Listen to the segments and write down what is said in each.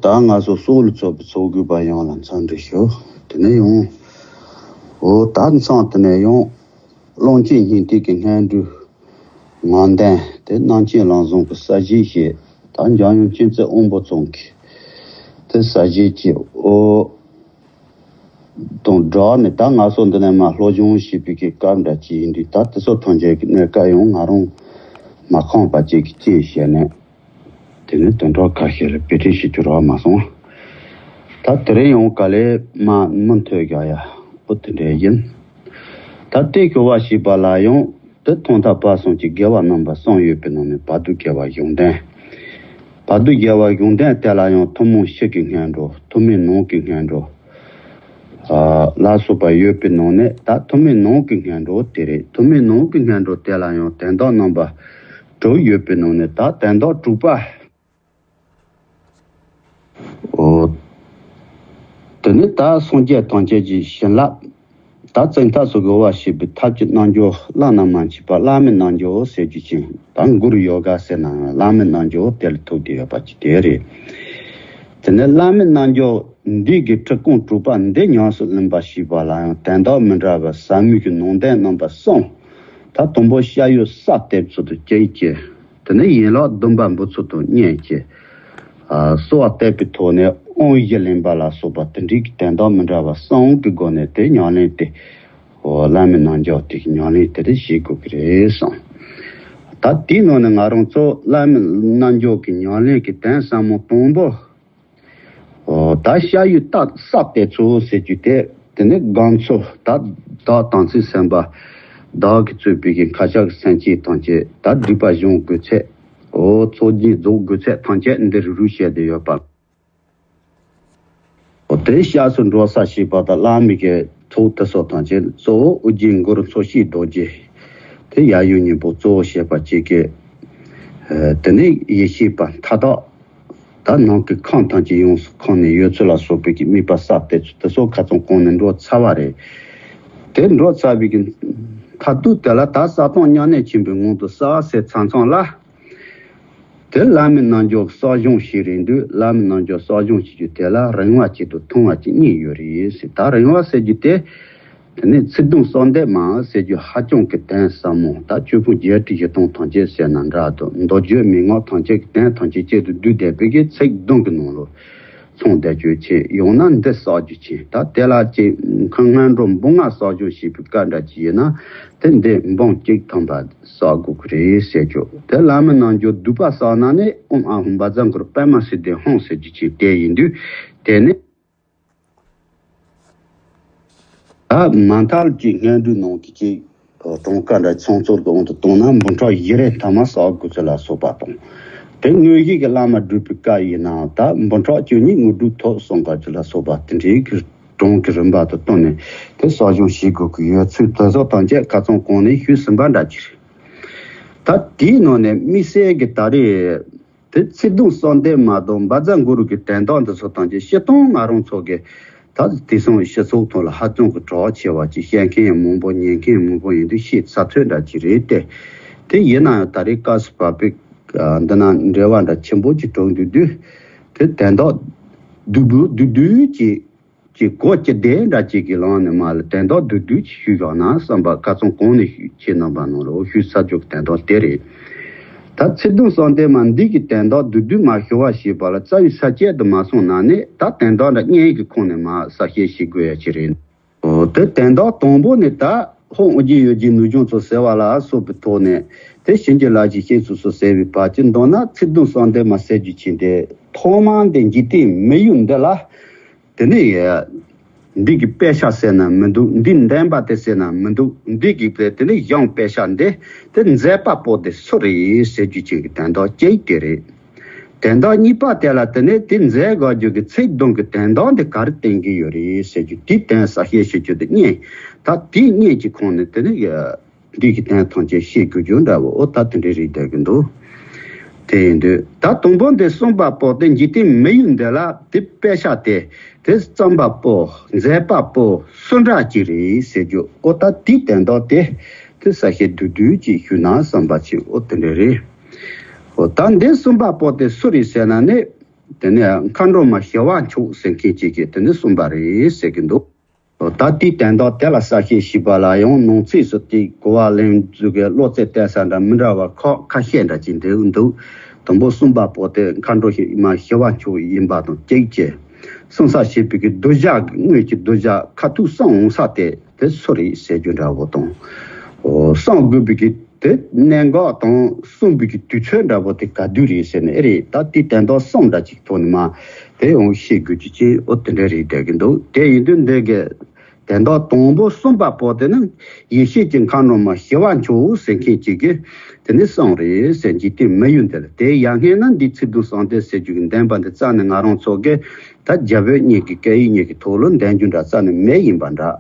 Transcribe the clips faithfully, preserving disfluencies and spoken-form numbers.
ད་ང་ཚོ་སྲོག་ལ་ཚོགས་པའི་ཚོགས་དགོས་པ་ཡོངས་ལ་འཚམས་འདྲི་ཞུ། དེ་ནས་ཡང་འོ་ད་མཚམས་དེ་ནས་ཡང་ཀློང་ཆེན་སྙིང་ཐིག་གི་སྔོན་འགྲོའི་ངག་འདོན་དེ་རྣམ་མཁྱེན་ལམ་བཟང་གི་ས་གཞི་ཞེས། ད་འཇམ་དབྱངས་མཁྱེན་བརྩེ་དབང་པོ་ཚང་གི་དེ་ས་གཞི་ཅེས། འོ་དང་སྦྲགས་ནས་ད་ང་ཚོ་འདི་ནས་མ་སློབ་སྦྱོང་བྱེད་པའི་གི་སྐབས་འདྲ་ཅིག་ཡིན་དུས། ད་དེ་ཚོ་ཐམས་ཅད་ཀྱི་གནས་སྐབས་ཡང་ང་རང་མ་ཁོམ་པ་ཅིག་གི་རྐྱེན་བྱས་ནས། དེ་ནས་དོན་གྲུབ་ཁ་ཤས་ལ་དཔེ་ཁྲིད་ཞུ་རྒྱུ་རག་མ་སོང་། ད་དེ་རིང་ཡང་ག་ལེ་མ་མུ་མཐུད་རྒྱག་ཡ་འོ་དེ་འདྲ་ཡིན། ད་ལྟའི་ཞུ་བ་ཞེས་པ་ལ་ཡང་དེ་ཐོག་མཐའ་བར་གསུམ་གྱི་དགེ་བ་རྣམ་པ་གསུམ་ཡོད་པའི་ནང་ནས་བར་དོའི་དགེ་བ་གཞུང་དོན། བར་དོའི་དགེ་བ་གཞུང་དོན་དེ་ལ་ཡང་ཐུན་མོང་ཕྱི་གི་སྔོན་འགྲོ། ཐུན་མིན་ནང་གི་སྔོན་འགྲོ། ཨ་ལ་སོགས་པ་ཡོད་པའི་ནང་ནས། ད་ཐུན་མིན་ནང་གི་སྔོན་འགྲོ་དེ་རེད། ཐུན་མིན་ནང་གི་སྔོན་འགྲོ་དེ་ལ་ཡང་དོན་དག་རྣམ་པ་དྲུག་ཡོད་པའི་ནང་ནས། ད་དོན་དག་དྲུག་པ། འོ། དེ་ནི་ད་སངས་རྒྱས་ཐམས་ཅད་ཀྱི་བྱིན་རླབས། ད་བཙན་ཐབས་སུ་དགོ་བ་ཞེས་པའི་ཐབས་ཀྱི་རྣལ་འབྱོར་བླ་ན་མ་མཆིས་པ་བླ་མའི་རྣལ་འབྱོར་ཟེར་རྒྱུ་ཅན། ད་གུ་རུ་ཡོ་ག་ཟེར་ན་བླ་མའི་རྣལ་འབྱོར་དེ་ལ་ཐུག་བསྡད་ཡོད་པ་ཅིག་དེ་རེད། དེ་ནས་བླ་མའི་རྣལ་འབྱོར་འདི་གི་ཁྲིད་ཁོངས་དྲུག་པ་འདི་ཉམས་སུ་ལེན་པ་ཞེས་པ་ལ་ཡང་དོན་དག་མི་འདྲ་བ་ཟབ་མོའི་གི་ནང་དོན་རྣམ་པ་གསུམ། ད་དང་པོ་ཤ་ཡོད་གསར་གཏོད་ཚུལ་དུ་གཅིག་བྱས། དེ་ནས་ཡན་ལག་བདུན་པ་འབུལ་ཚུལ་དུ་གཉིས་བྱས། ཨ་གསོལ་བ་བཏབ་པའི་ཐོག་ནས་དབང་བཞི་ལེན་པ་ལ་སོགས་པ་དེ་འདྲའི་གི་དོན་དག་མི་འདྲ་བ་གསུམ་གྱི་སྒོ་ནས་དེ་ཉམས་ལེན་དེ། འོ་བླ་མའི་རྣལ་འབྱོར་དེ་གི་ཉམས་ལེན་དེ་རེ་བྱེད་དགོས་ཀྱི་རེད་གསུངས། ད་དེའི་ནང་ནས་ང་རང་ཚོ་བླ་མའི་རྣལ་འབྱོར་གྱི་ཉམས་ལེན་གྱི་དོན་ཟབ་མོ་དང་པོ། འོ་ད་ཤ་ཡོད་གསར་གསར་གཏོད་ཚུལ་ཟེར་རྒྱུ་དེ། དེ་ནས་སྒོམ་ཚུལ། ད་བདག་དམ་ཚིག་སེམས་དཔའ་བདག་གིས་གཙོས་པའི་གི་མཁའ་ཁྱབ་ཀྱི་སེམས་ཅན་ཐམས་ཅད་ད་སྒྲིབ་པ་སྦྱོང་དགོས་ཚད། འོ་ཚོགས་རྒྱན་རྫོགས་དགོས་ཚད་ཐམས་ཅད་འདི་རུ་རུ་བཤད་དེ་ཡོད་པ། འོ་དེ་སྐྱབས་སུ་འགྲོ་ས་ཞེས་པ་དང་བླ་མའི་གི་ཚོགས་དེ་སོགས་ཐམས་ཅད་གཙོ་བོ་ཨོ་རྒྱན་གུ་རུ་འཚོ་བྱེད་རྡོ་རྗེ། དེ་ཡབ་ཡུམ་གཉིས་པོ་གཙོ་བོ་བྱས་པ་གཅིག་གི། ཨ་དེ་ནས་ཡེ་ཤེས་པ་མཐའ་དག་ད་ནང་གི་ཁམས་ཐམས་ཅད་ཡོངས་སུ་གང་ནས་ཡོད་ཚུལ་ལ་སོགས་པའི་གི་དམིགས་པ་གསར་གཏོད་ཚུལ་དེ་སོགས་ཁ་ཚང་གོང་ནས་འགྲོ་ཚར་བ་རེད། དེ་འགྲོ་ཚར་བའི་གི་མཐར་ཐུག་དེ་ལ་ད་གསལ་སྟོང་མྱ་ངན་ཆེན་པོའི་ངང་དུ་གསལ་ཟེར་ཚར་མཚམས་ལ། དེ་བླ་མའི་རྣལ་འབྱོར་གསོ་སྦྱོང་ཞིག་རེད་འདུག་བླ་མའི་རྣལ་འབྱོར་གསོ་སྦྱོང་བྱེད་རྒྱུ་དེ་ལ་རིང་བ་གཅིག་དང་ཐུང་བ་གཅིག་གཉིས་ཡོད་རེད་ཟེར། ད་རིང་བ་ཟེར་རྒྱུ་དེ། དེ་ནས་ཚིག་བདུན་གསོལ་འདེབས་མ་ཟེར་རྒྱུ་ཧ་ཅང་གི་དོན་ཟབ་མོ། ད་ཆོས་ཕུང་བརྒྱད་ཁྲི་བཞི་སྟོང་ཐམས་ཅད་ཟེར་ན་འདྲ་འདུག་མདོ་རྒྱུད་མན་ངག་ཐམས་ཅད་ཀྱི་དོན་ཐམས་ཅད་གཅིག་ཏུ་བསྡུས་བསྡད་པའི་གི་ཚིག་བདུན་གྱི་ནང་ལོ། ཚང་བསྡད་རྒྱུ་ཆེ། ཡང་ན་འདི་གསོག་རྒྱུ་ཆེ། ད་དེ་ལ་ཅིག་མཁའ་སྔོན་འགྲོ་འབུམ་ལྔ་གསོག་སྦྱོང་བྱེད་པའི་སྐབས་འདྲ་ཅིག་ཡིན་ན། དེ་འདི་འབུམ་གཅིག་ཐམ་པ་གསོག་དགོས་ཀྱི་རེད་ཟེར་རྒྱུ། དེ་བླ་མའི་རྣལ་འབྱོར་བསྡུས་པ་གསོག་ན་ནི་ཨོཾ་ཨཱཿཧཱུྃ་བཛྲ་གུ་རུ་པདྨ་སིདྡྷི་ཧཱུྃ་ཟེར་རྒྱུ་ཅིག་དེ་ཡིན་དུས། དེ་ནི་ད་མ་མཐའ་གྱི་སྔོན་འགྲོའི་ནང་གི་ཅིག་གྲངས་ཀ་འདྲ་ཚང་ཚོར་གི་དབང་དུ་བཏང་ན་འབུམ་ཕྲག་བཞི་རེ་ཐམ་པ་གསོག་དགོས་ཚུལ་ལ་སོགས་པ་དང་། དེ་དངོས་གཞི་གི་བླ་མ་སྒྲུབ་པའི་སྐབས་ཡིན་ནའང་ད་འབུམ་ཕྲག་བཅུ་གཉིས་དངོས་གྲུབ་ཐོབ་གསུངས་པ་ཚུལ་ལ་སོགས་པ་དེ་འདྲའི་གི་གྲངས་ཀྱི་རིམ་པ་དང་བསྟུན་ནས་དེ་གསོག་སྦྱོང་བྱེད་དགོས་ཀྱི་ཡོད་ཚུལ་དེ་ཚོ་ཐམས་ཅད་ཁ་ཚང་གོང་ནས་ཞུས་ཟིན་པ་འདྲ་ཅིག་རེད། ད་དེའི་ནང་ནས་དམིགས་བསལ་གྱི་ད་རེས་དེ་ཚིག་བདུན་གསོལ་འདེབས་མ་དང་བཛྲ་གུ་རུ་གི་དོན་དག་འདི་ཚོ་ཐམས་ཅད་སྤྱིར་བཏང་ང་རང་ཚོ་གི་ད་དེང་སང་སྤྱི་ཚོགས་ཐོག་ལ་ཧ་ཅང་གི་གྲགས་ཆེ་བ་ཅིག་བཤད་མཁན་ཡང་མང་པོ་ཉན་མཁན་ཡང་མང་པོ་ཡིན་དུས་ཤེས་ཚར་ཚོད་འདྲ་ཅིག་རེད་དེ། དེ་ཡིན་ན་ཡང་ད་རེས་སྐབས་སུ་བབས་པའི་འདི་ན་འབྲེལ་བ་འདྲ་ཆེན་པོ་ཅིག་གྲུབ་འདུག་དུས། དེ་དོན་དག་བསྡུས་བསྡུས་བསྡུས་བསྡུས་ཀྱི་ཀྱི་གོ་ཅི་བདེ་འདྲ་ཅིག་གི་ལམ་ནས་མ་ལ་དོན་དག་བསྡུས་བསྡུས་ཅིག་ཞུས་བཞག་ན་བསམ་པ་ཁ་ཚང་གོང་ནས་ཞུས་ཁྱེད་རྣམ་པ་ནང་ལ་ཞུས་ཚར་རྒྱུ་གི་དོན་དག་དེ་རེད། ད་ཚིག་བདུན་གསོལ་འདེབས་མ་འདི་གི་དོན་དག་བསྡུས་བསྡུས་མ་ཞུ་བ་ཞེས་པ་ལ་རྩ་བའི་ས་བཅད་དུ་མ་སོང་ན་ནི་ད་དོན་དག་འདྲ་སྙན་གྱི་ཁོང་ནས་མ་གསལ་བཤད་བྱེད་དགོས་ཡ་ཅིག་རེད། འོ་དེ་དོན་དག་དང་པོ་ནི་ད་ཧོ་ཨོ་རྒྱན་ཡོད་ཀྱི་ནུས་སྦྱོང་ཚོ་ཟེར་བ་ལ་སོགས་པའི་ཐོག་ནས་དེ་བྱིན་གྱིས་བརླབ་ཅིང་བཤེས་སུ་གསོལ་ཟེར་བའི་བར་གྱི་མདོར་ན་ཚིག་བདུན་གསོལ་འདེབས་མ་ཟེར་རྒྱུ་ཅིག་དེ་ཐོག་མར་འདི་འཇིག་རྟེན་མི་ཡུལ་འདི་ལ། དེ་ནས་འདི་གི་དཔེ་ཆ་ཟེར་ན་མི་འདུག་འདི་འདོན་པ་དེ་ཟེར་ན་མི་འདུག་འདི་གི་དཔེ་དེ་ནས་གཞུང་དཔེ་ཆ་འདི་དེ་མཛད་པ་པོ་དེ་སུ་རེད་ཟེར་རྒྱུ་ཅིག་གི་དོན་དག་གཅིག་དེ་རེད། དོན་དག་གཉིས་པ་དེ་ལ་དེ་ནས་དེ་མཛད་དགོས་རྒྱུ་གི་ཚིག་བདུན་གི་དོན་དག་འདི་ག་རེ་བསྟན་གྱི་ཡོད་རེད་ཟེར་རྒྱུ་དེའི་དོན་གསལ་བཤད་བྱེད་རྒྱུ་དེ་གཉིས། ད་དེའི་གཉིས་ཀྱི་ཁོངས་ནས་དེ་ནས་འདི་གི་དོན་ཐམས་ཅད་བཤད་དགོས་རྒྱུ་འདྲ་བོ་འོ་ད་དེ་འདྲའི་རིགས་བསྡད་ཀྱི་འདུག་དེ་ཡིན་དུས་ད་དང་པོ་འདི་གསུངས་པ་པོ་དེ་འཇིག་རྟེན་མི་ཡུལ་འདི་ལ་དེ་དཔེ་ཆ་དེ་དེ་བརྩམས་པ་པོ་མཛད་པ་པོ་སུ་འདྲ་ཅིག་རེད་ཟེར་རྒྱུ་འོ་ད་དེའི་དོན་དག་དེ་དེ་གསལ་བཤད་བསྡུས་བསྡུས་ཅིག་ཞུས་ན་བསམ་པ་ཅིག་འོ་དེ་འདྲ་རེད། འོ་ད་འདི་གསུངས་པ་པོ་དེ་སུ་རེད་ཟེར་ན་ནི། དེ་ནས་མཁའ་འགྲོ་མ་ཞི་བ་མཆོག་ཟེར་མཁན་ཅིག་གིས་དེ་ནས་གསུངས་པ་རེད་ཟེར་གྱི་འདུག་ད་དེའི་དོན་དག་དེ་ལ་གསལ་བཤད་ཞུས་པ་ལ་ཡང་ནང་གསེས་སུ་དེའི་གོ་བ་ལེན་ཚུལ་གྱི་བློ་རྩེ་གཏད་ས་འདྲ་མི་འདྲ་བ་ཁག་ཁ་ཤས་འདྲ་ཅིག་འདུག་འདུག་དང་པོ་གསུམ་པ་པོ་དེ་མཁའ་འགྲོ་མ་ཞི་བ་མཆོག་ཡིན་པ་དང་གཅིག་བྱས། གསུང་ས་ཞེས་པའི་གི་གདུལ་བྱ་དངོས་ཀྱི་གདུལ་བྱ་ཁ་ཐུག་གསུང་འོང་ས་དེ་དེ་སུ་རེད་ཟེར་རྒྱུ་འདྲ་བོ་དང་། གསུང་དགོས་པའི་གི་དེ་གནད་འགག་དང་གསུང་པའི་གི་དུས་ཚོད་འདྲ་བོ་དེ་ག་དུས་རེད་ཟེར་ནས་ཨེ་རེད། ད་དེའི་དོན་དག་གསུམ་འདྲ་ཅིག་ཐོག་ནས་མ་དེ་ཡང་ཤེས་དགོས་རྒྱུ་ཅིག་འོ་དེ་འདྲ་རེད་བསྡད་ཀྱི་འདུག་དེ་ཡིན་དུས་འདི་གི་དོན་དག་དང་པོ་གསུམ་པ་པོ་དེ་ནི་ཡེ་ཤེས་ཀྱི་མཁའ་འགྲོ་མ་ཞི་བ་མཆོག་ཟེར་མཁན་ཅིག་གིས་དེ་ནི་གསུངས་རེད་ཟེར། འཇིག་རྟེན་མི་ཡུལ་འདི་ལ་དེ་ཡ་ངེས་ན་འདི་ཚིག་བདུན་གསུམ་སྡེ་ཟེར་རྒྱུ་གི་འདོན་པ་འདི་རྩ་ནས་ང་རང་ཚོ་གི་ད་རྒྱ་བོད་གཉིས་ཀྱི་སྐད་ཡིག་གཉིས་ཀྱི་ཐོག་ལ་འདོན་རྒྱུ་འདྲ་རྩ་ནས་མེད་ཡིན་པ་འདྲ།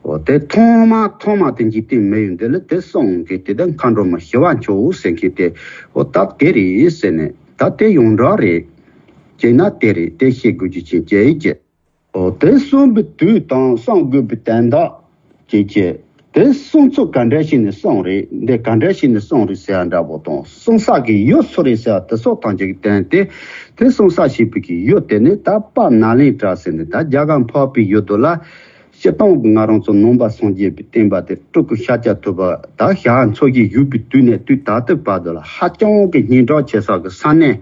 འོ་དེ་ཐོག་མ་ཐོག་མ་དེ་འཇིག་རྟེན་མི་ཡུལ་འདི་ལ་དེ་གསུངས་གི་དེ་ད་མཁའ་འགྲོ་མ་ཞི་བ་མཆོག་ཟེར་མཁན་དེ་འོ་ད་དེ་རེད་ཟེར་ནས་ད་དེ་ཡོངས་གྲགས་རེད། བྱས་ན་དེ་རེད། དེ་ཤེས་དགོས་རྒྱུ་ཅན་བྱས་ཀྱི། འོ་དེ་གསུངས་པའི་དུས་དང་གསུང་དགོས་པའི་དོན་དག་བྱས་ཀྱི། དེ་གསུང་ཚུལ་ག་འདྲ་ཞིག་ནས་གསུངས་རེད། འདི་ག་འདྲ་ཞིག་ནས་གསུངས་རེད་ཟེར་བ་འདྲ་པོ་དང་གསུང་ས་གི་ཡུལ་སུ་རེད་ཟེར་བ་དེ་སོགས་ཐམས་ཅད་ཀྱི་དོན་དེ། དེ་གསུང་ས་ཞེས་པའི་གི་ཡུལ་དེ་ནི་ད་དཔལ་ནཱ་ལེནྡྲ་ཟེར་ནས་ད་རྒྱ་གར་འཕགས་པའི་ཡུལ་དུ་ལ། སྤྱིར་བཏང་གི་ང་རང་ཚོ་ནང་པ་སངས་རྒྱས་པའི་བསྟན་པ་དེ་སྤྲུལ་སྐུ་ཤཱཀྱ་ཐུབ་པ་དང་ཞལ་འཚོ་བཞིན་བཞུགས་པའི་དུས་ནས་དུས་ད་ལྟའི་བར་དུ་ལ་ཧ་ཅང་གི་སྙན་གྲགས་ཆེ་ས་གི་ས་གནས་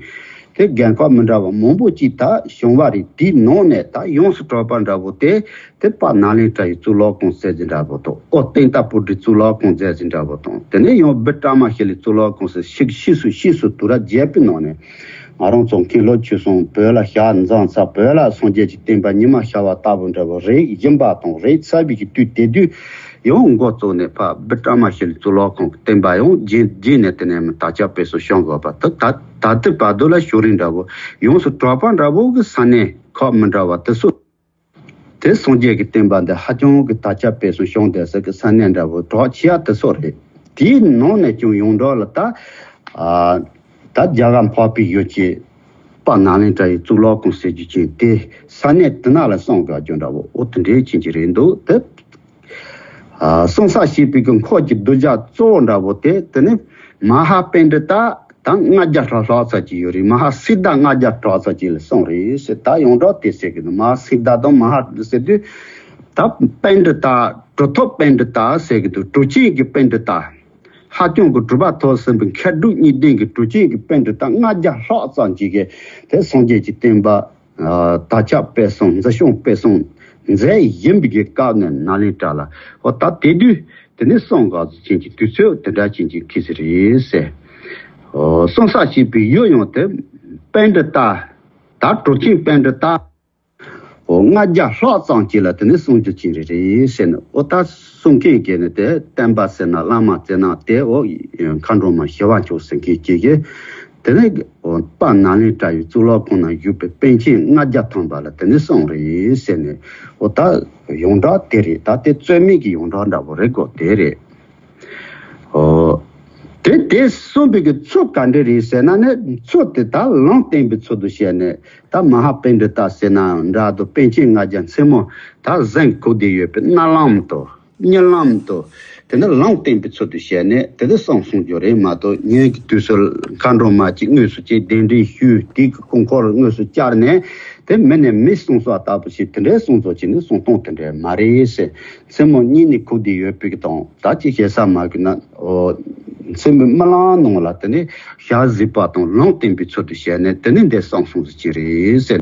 དེ་རྒན་ཁག་མི་འདྲ་བ་མང་པོ་ཅིག་ད་བྱུང་བ་རེད། དེའི་ནང་ནས་ད་ཡོངས་སུ་གྲགས་པ་འདྲ་བོ་དེ་དེ་དཔལ་ནཱ་ལེནྡྲ་ཡི་གཙུག་ལག་ཁང་ཟེར་གྱི་འདྲ་བོ་དང་། ཨོ་ཏནྟ་པུ་ཏྲའི་གཙུག་ལག་ཁང་ཟེར་གྱི་འདྲ་བོ་དང་། དེ་ནས་ཡང་བི་ཀྲ་མ་ཤཱི་ལའི་གཙུག་ལག་ཁང་ཟེར་ཤིག་ཤིས་སུ་ཤིས་སུ་དུ་ར་བརྒྱད་པའི་ནང་ནས། ང་རང་ཚོ་མཁན་སློབ་ཆོས་གསུམ་བོད་ལ་ཞལ་འཛོམས་ཚར། བོད་ལ་སངས་རྒྱས་ཀྱི་བསྟན་པ་ཉི་མ་ཤར་བ་ལྟ་བུ་འདྲ་བོ་རིགས་ཡིན་པ་དང་རིགས་ཚར་བའི་གི་དུས་དེ་དུས་ཡང་འགོ་བཙུགས་ནས་ཕར་བི་ཀྲ་མ་ཤཱི་ལའི་གཙུག་ལག་ཁང་གི་བསྟན་པ་ཡང་རྗེས་རྗེས་ནས་དེ་ནས་མི་དར་ཁྱབ་སྤེལ་གསུམ་བྱུང་དགོས་པ་དེ་ད་ད་ལྟའི་བར་དུ་ལ་ཤུགས་རིང་འདྲ་བོ་ཡོངས་སུ་གྲགས་པ་འདྲ་བོ་གི་ས་གནས་ཁག་མི་འདྲ་བ་དེ་ཚོ། དེ་སངས་རྒྱས་ཀྱི་བསྟན་པ་འདི་ཧ་ཅང་གི་དར་ཁྱབ་སྤེལ་གསུམ་བྱུང་བསྡད་ས་གི་ས་གནས་འདྲ་བོ་གྲགས་ཆེ་བ་དེ་ཚོ་རེད། དེའི་ནང་ནས་ཀྱང་ཡོངས་གྲགས་ལ་ད་ཨ་ད་རྒྱ་གར་འཕགས་པའི་ཡུལ་གྱི་དཔལ་ནཱ་ལེནྡྲ་ཡི་གཙུག་ལག་ཁང་ཟེར་རྒྱུ་ཅན་དེ་ས་གནས་དེ་ན་ལ་གསུང་དགོས་རྒྱུ་འདྲ་བོ་འོ་དེ་འདྲའི་ཅན་གྱི་རེད་འདུག་དེ་ཨ་གསུང་ས་ཞེས་པའི་གི་འཁོར་གྱི་གདུལ་བྱ་གཙོ་བོ་འདྲ་བོ་དེ་དེ་ནི་མ་ཧཱ་པཎྜི་ཏ། ད་ལྔ་བརྒྱ་ལྷག་ལྷག་ཙམ་ཅིག་ཡོད་རེད། མ་ཧཱ་སིདྡྷ་ལྔ་བརྒྱ་ལྷག་ཙམ་ཅིག་ལ་གསུངས་རེད་ཟེར། ད་ཡོངས་གྲགས་དེ་ཟེར་གི་འདུག་མ་ཧཱ་སིདྡྷ་དང་མ་ཧཱ་ཟེར་དུས་ད་པཎྜི་ཏ། གྲུབ་ཐོབ་པཎྜི་ཏ་ཟེར་གི་འདུག་གྲུབ་ཆེན་གྱི་པཎྜི་ཏ། ཧ་ཅང་གི་གྲུབ་པ་ཐོབ་ཟིན་པའི་མཁས་གྲུབ་གཉིས་ལྡན་གྱི་གྲུབ་ཆེན་གྱི་པཎྜི་ཏ་ལྔ་བརྒྱ་ལྷག་ཙམ་ཅིག་གིས་དེ་སངས་རྒྱས་ཀྱི་བསྟན་པ་དར་ཁྱབ་སྤེལ་གསུམ་འཛིན་སྐྱོང་སྤེལ་གསུམ་མཛད་བཞིན་པའི་གི་སྐབས་ནས་ནཱ་ལེནྡྲ་ལ་འོ་ད་དེ་དུས། དེ་ནས་གསུང་དགོས་ཅན་གྱི་དུས་ཚོད་དེ་འདྲ་ཅན་གྱི་ཁེལ་ས་རེད་ཟེར། ཨོ་གསུང་ས་ཞེས་པའི་ཡུལ་ཡང་དེ་པཎྜི་ཏ། ད་གྲུབ་ཆེན་པཎྜི་ཏ། ཨོ་ལྔ་བརྒྱ་ལྷག་ཙམ་ཅིག་ལ་དེ་ནས་གསུང་རྒྱུ་ཅན་རེད་རེད་ཟེར་ནས་ཨོ་ད་གསུང་མཁན་གྱི་ནི་དེ་བསྟན་པ་ཟེར་ན་བླ་མ་ཟེར་ན་དེ་ཨོ་མཁའ་འགྲོ་མ་ཞི་བ་མཆོག་ཟེར་མཁན་གྱི་གི། དེ་ནས་དཔལ་ནཱ་ལེནྡྲ་ཡི་གཙུག་ལག་ཁང་ན་བཞུགས་པའི་པཎ་ཆེན་ལྔ་བརྒྱ་ཐམ་པ་ལ་དེ་ནས་གསུངས་རེད་ཟེར་ནས་འོ་ད་ཡོངས་གྲགས་དེ་རེད། ད་དེ་རྩོད་མེད་ཀྱི་ཡོངས་གྲགས་འདྲ་པོ་རེད་གོ་དེ་རེད། ཨོ། དེ་དེ་གསུངས་པའི་གི་ཚུལ་ག་འདྲ་རེད་ཟེར་ན་ནི་ཚུལ་དེ་ད་ལུང་བསྟན་པའི་ཚུལ་དུ་བྱས་ནས་ད་མ་ཧཱ་པཎྜི་ཏ་ཟེར་ན་འདྲ་འདུག་པཎ་ཆེན་ལྔ་བརྒྱ་མཚན་མོ་ད་གཟིམ་ཁུག་སྟེ་ཡོད་པའི་མནལ་ལམ་དུ། གཉིད་ལམ་དུ། དེ་ནི་ལུང་བསྟན་པའི་ཚུལ་དུ་བྱས་ནས་དེ་ནི་གསུང་གསུང་རྒྱུ་རེད་མ་གཏོགས་ཉིན་གྱི་དུས་སུ་མཁའ་འགྲོ་མ་གཅིག་དངོས་སུ་གཅིག་གདན་འདྲེན་ཞུས་དེ་གི་སྐུ་འཁོར་དངོས་སུ་བཅར་ནས་དེ་མི་ནས་མི་གསུང་ས་ལྟ་བུ་ཞིག་དེ་འདྲའི་གསུང་ཚོ་བྱས་ནས་གསུང་སྟངས་དེ་འདྲའི་མ་རེད་ཟེར། མཚན་མོ་གཉིད་ནས་ཁུག་སྟེ་ཡོད་པའི་གི་དང་ད་ཅི་བྱེད་ས་མ་གི་ན་མཚན་མོའི་རྨི་ལམ་ནང་ལ་དེ་ནི་ཞལ་གཟིགས་པ་དང་ལུང་བསྟན་པའི་ཚུལ་དུ་བྱས་ནས་དེ་ནི་འདི་གསུང་གསུང་ཟེར་གྱི་རེད་ཟེར།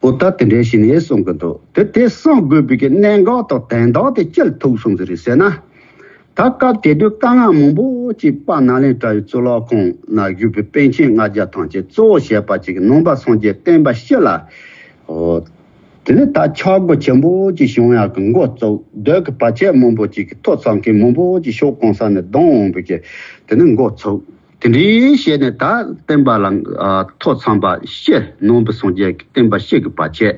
འོ་ད་དེ་འདྲའི་ཞིག་ནས་གསུང་གི་འདུག་དེ་དེ་གསུང་དགོས་པའི་གི་གནད་འགག་དང་དོན་དག་དེ་ཅི་ལ་ཐུག་སོང་ཟིག་རེད་ཟེར་ན། ད་སྐབས་དེ་དུས་དཀའ་ངལ་མང་པོ་ཅིག་དཔལ་ནཱ་ལེནྡྲ་ཡི་གཙུག་ལག་ཁང་ན་བཞུགས་པའི་པཎ་ཆེན་ལྔ་བརྒྱ་ཐམས་ཅད་གཙོ་བོ་བྱས་པ་ཅིག་གི་ནང་པ་སངས་རྒྱས་བསྟན་པ་སྤྱི་ལ། འོ། དེ་ནས་ད་ཆག་སྒོ་ཆེན་པོ་ཅིག་བྱུང་ཡག་གི་འགོ་བཙུགས། བོད་ཀྱི་བར་ཆད་མང་པོ་ཅིག་གི་ཐོ་འཚམ་མཁན་མང་པོ་ཅིག་ཕྱོགས་གང་ས་ནས་བརྡུངས་འོང་བའི་གི་དེ་ནས་འགོ་ཚུགས། དེ་འདྲའི་བྱས་ནས་ད་བསྟན་པ་ལ་ཐོ་འཚམ་པ་སྤྱི་ནང་པའི་སངས་རྒྱས་ཀྱི་བསྟན་པ་སྤྱི་གི་བར་ཆད།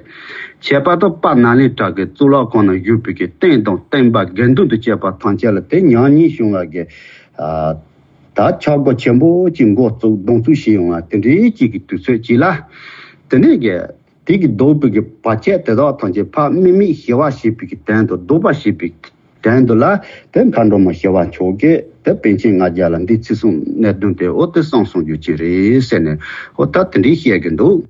ཁྱད་པར་དུ་དཔལ་ནཱ་ལེནྡྲ་གི་གཙུག་ལག་ཁང་ན་བཞུགས་པའི་གི་རྟེན་དང་བསྟན་པ་དགེ་འདུན་དུ་བཅས་པ་ཐམས་ཅད་ལ་དེ་མྱ་ངན་བྱུང་བ་གི་ད་ཆག་སྒོ་ཆེན་པོ་ཅིག་འགོ་བཙུགས་གདོང་བཙུགས་བྱས་ཡོང་བ་དེ་འདྲའི་ཅིག་གི་དུས་ཚོད་ཅིག་ལ། དེ་ནས་གི་དེ་གི་བཟློག་པའི་གི་བར་ཆད་དེ་དག་ཐམས་ཅད་ཕར་དམིགས་མེད་ཞི་བ་ཞེས་པའི་གི་དོན་དུ་བཟློག་པ་ཞེས་པའི་དོན་དུ་ལ་དེ་མཁའ་འགྲོ་མ་ཞི་བ་མཆོག་གིས་དེ་པཎ་ཆེན་ལྔ་བརྒྱ་ལ་འདི་ཚིག་གསུམ་གནད་དོན་དེ་འོ་དེ་གསུང་གསུང་རྒྱུ་ཅིག་རེད་ཟེར་ནས་འོ་ད་དེ་འདྲའི་བཤད་གི་འདུག་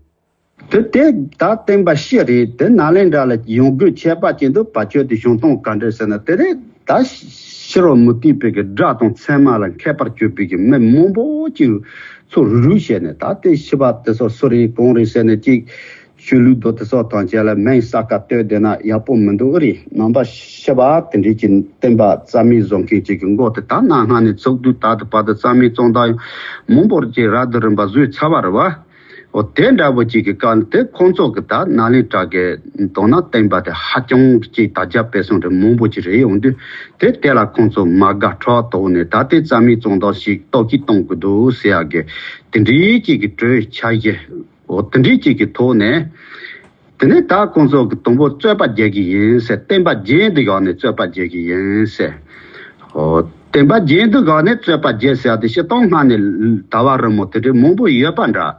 དེ་དེ་ད་བསྟན་པ་ཕྱི་རེད། དེ་ནཱ་ལེནྡྲ་ལ་ཡོང་དགོས་ཁྱད་པར་ཅན་དུ་བ་ཆོས་དེ་བྱུང་སྟངས་ག་འདྲ་ཟེར་ན། དེ་རེད། ད་ཕྱི་རོལ་མུ་སྟེགས་པའི་གི་དགྲ་དང་མཚན་མ་ལ་མཁས་པར་གྱུར་པའི་གི་མི་མང་པོ་ཅིག་ཚུར་རུབ་བྱས་ནས། ད་དེ་ཤི་བ་དེ་ཚོ་སུ་རེད་གང་རེད་ཟེར་ནས་ཅིག་ཆོས་ལུགས་དང་དེ་ཚོ་དང་བཅས་ལ་མིང་གསར་ཁ་བཏོད་བསྡད་ན་ཡག་པོ་མི་འདུག་ཨེ་རེད། ནང་པ་ཤི་བ་དེ་འདྲའི་ཅིག་བསྟན་པ་རྩ་མེད་བཟོ་མཁན་ཅིག་གི་མགོ་དེ་ད་ནང་སྔ་ནས་ཚུགས་དུས་ད་ལྟ་བར་དུ་རྩ་མེད་བཙོང་སྟངས་ཡང་མང་པོར་ཅིག་ར་དུ་རིམ་པ་བཟོས་ཚར་བ་རེད་བ། འོ་དེ་འདྲ་བོ་ཅིག་གི་སྐབས་དེ་ཁོང་ཚོ་གི་ད་ནཱ་ལེནྡྲ་གི་མདོར་ན་བསྟན་པ་དེ་ཧ་ཅང་ཅིག་དར་ཁྱབ་སྤེལ་གསུམ་རེ་མང་པོ་ཅིག་རེད་ཡོང་དུས། དེ་དེ་ལ་ཁོང་ཚོ་མ་དགའ་ཕྲག་དོག་ནས་ད་དེ་རྩ་མེད་བཙོང་སྟངས་ཤིག་ལྟ་ཅི་གཏོང་གི་འདུག་ཟེར་ཡག་གི་དེ་འདྲའི་ཅིག་གི་གྲོས་འཆར་གཞི། འོ་དེ་འདྲའི་ཅིག་གི་ཐོག་ནས། དེ་ནས་ད་ཁོང་ཚོ་གི་དང་པོ་རྩོད་པ་རྒྱག་གི་ཡིན་ཟེར། བསྟན་པ་རྒྱན་དུ་བཞག་ནས་རྩོད་པ་རྒྱག་གི་ཡིན་ཟེར། འོ་བསྟན་པ་རྒྱན་དུ་བཞག་ནས་རྩོད་པ་རྒྱག་ཟེར་ཡག་དེ་སྤྱིར་བཏང་སྔ་ནས་ད་བར་རིང་མོ་དེ་འདྲའི་མང་པོ་ཡོད་པ་འདྲ།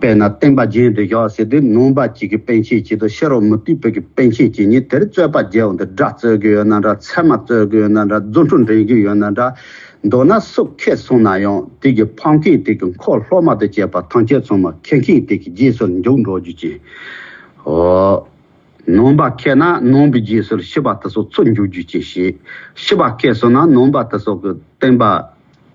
དཔེར་ན་བསྟན་པ་རྒྱན་དུ་བཞག་ཟེར་དུས་ནང་པ་གཅིག་གི་པཎ་ཆེན་གཅིག་དང་ཕྱི་རོལ་མུ་སྟེགས་པའི་གི་པཎ་ཆེན་གཅིག་གཉིས་དེར་རྩོད་པ་རྒྱག་འོང་དུས། དགྲ་རྩོད་གི་ཡོད་ན་འདྲ། ཚད་མ་རྩོད་གི་ཡོད་ན་འདྲ། རྫུ་འཕྲུལ་འགྲན་གི་ཡོད་ན་འདྲ། མདོར་ན་སུ་མཁས་སོང་ན་ཡང་དེ་གི་ཕམ་མཁན་དེ་གི་འཁོར་སློབ་མ་དང་བཅས་པ་ཐམས་ཅད་ཚང་མ་མཁས་མཁན་དེ་གི་རྗེས་སུ་འཇུག་འགྲོ་རྒྱུ་ཅན། འོ། ནང་པ་མཁས་ན་ནང་པའི་རྗེས་སུ་ཤི་བ་དེ་ཚོ་ཚུར་འཇུག་རྒྱུ་ཅན་ཞིག། ཤི་བ་མཁས་སོང་ན་ནང་པ་དེ་ཚོ་གི་བསྟན་པ།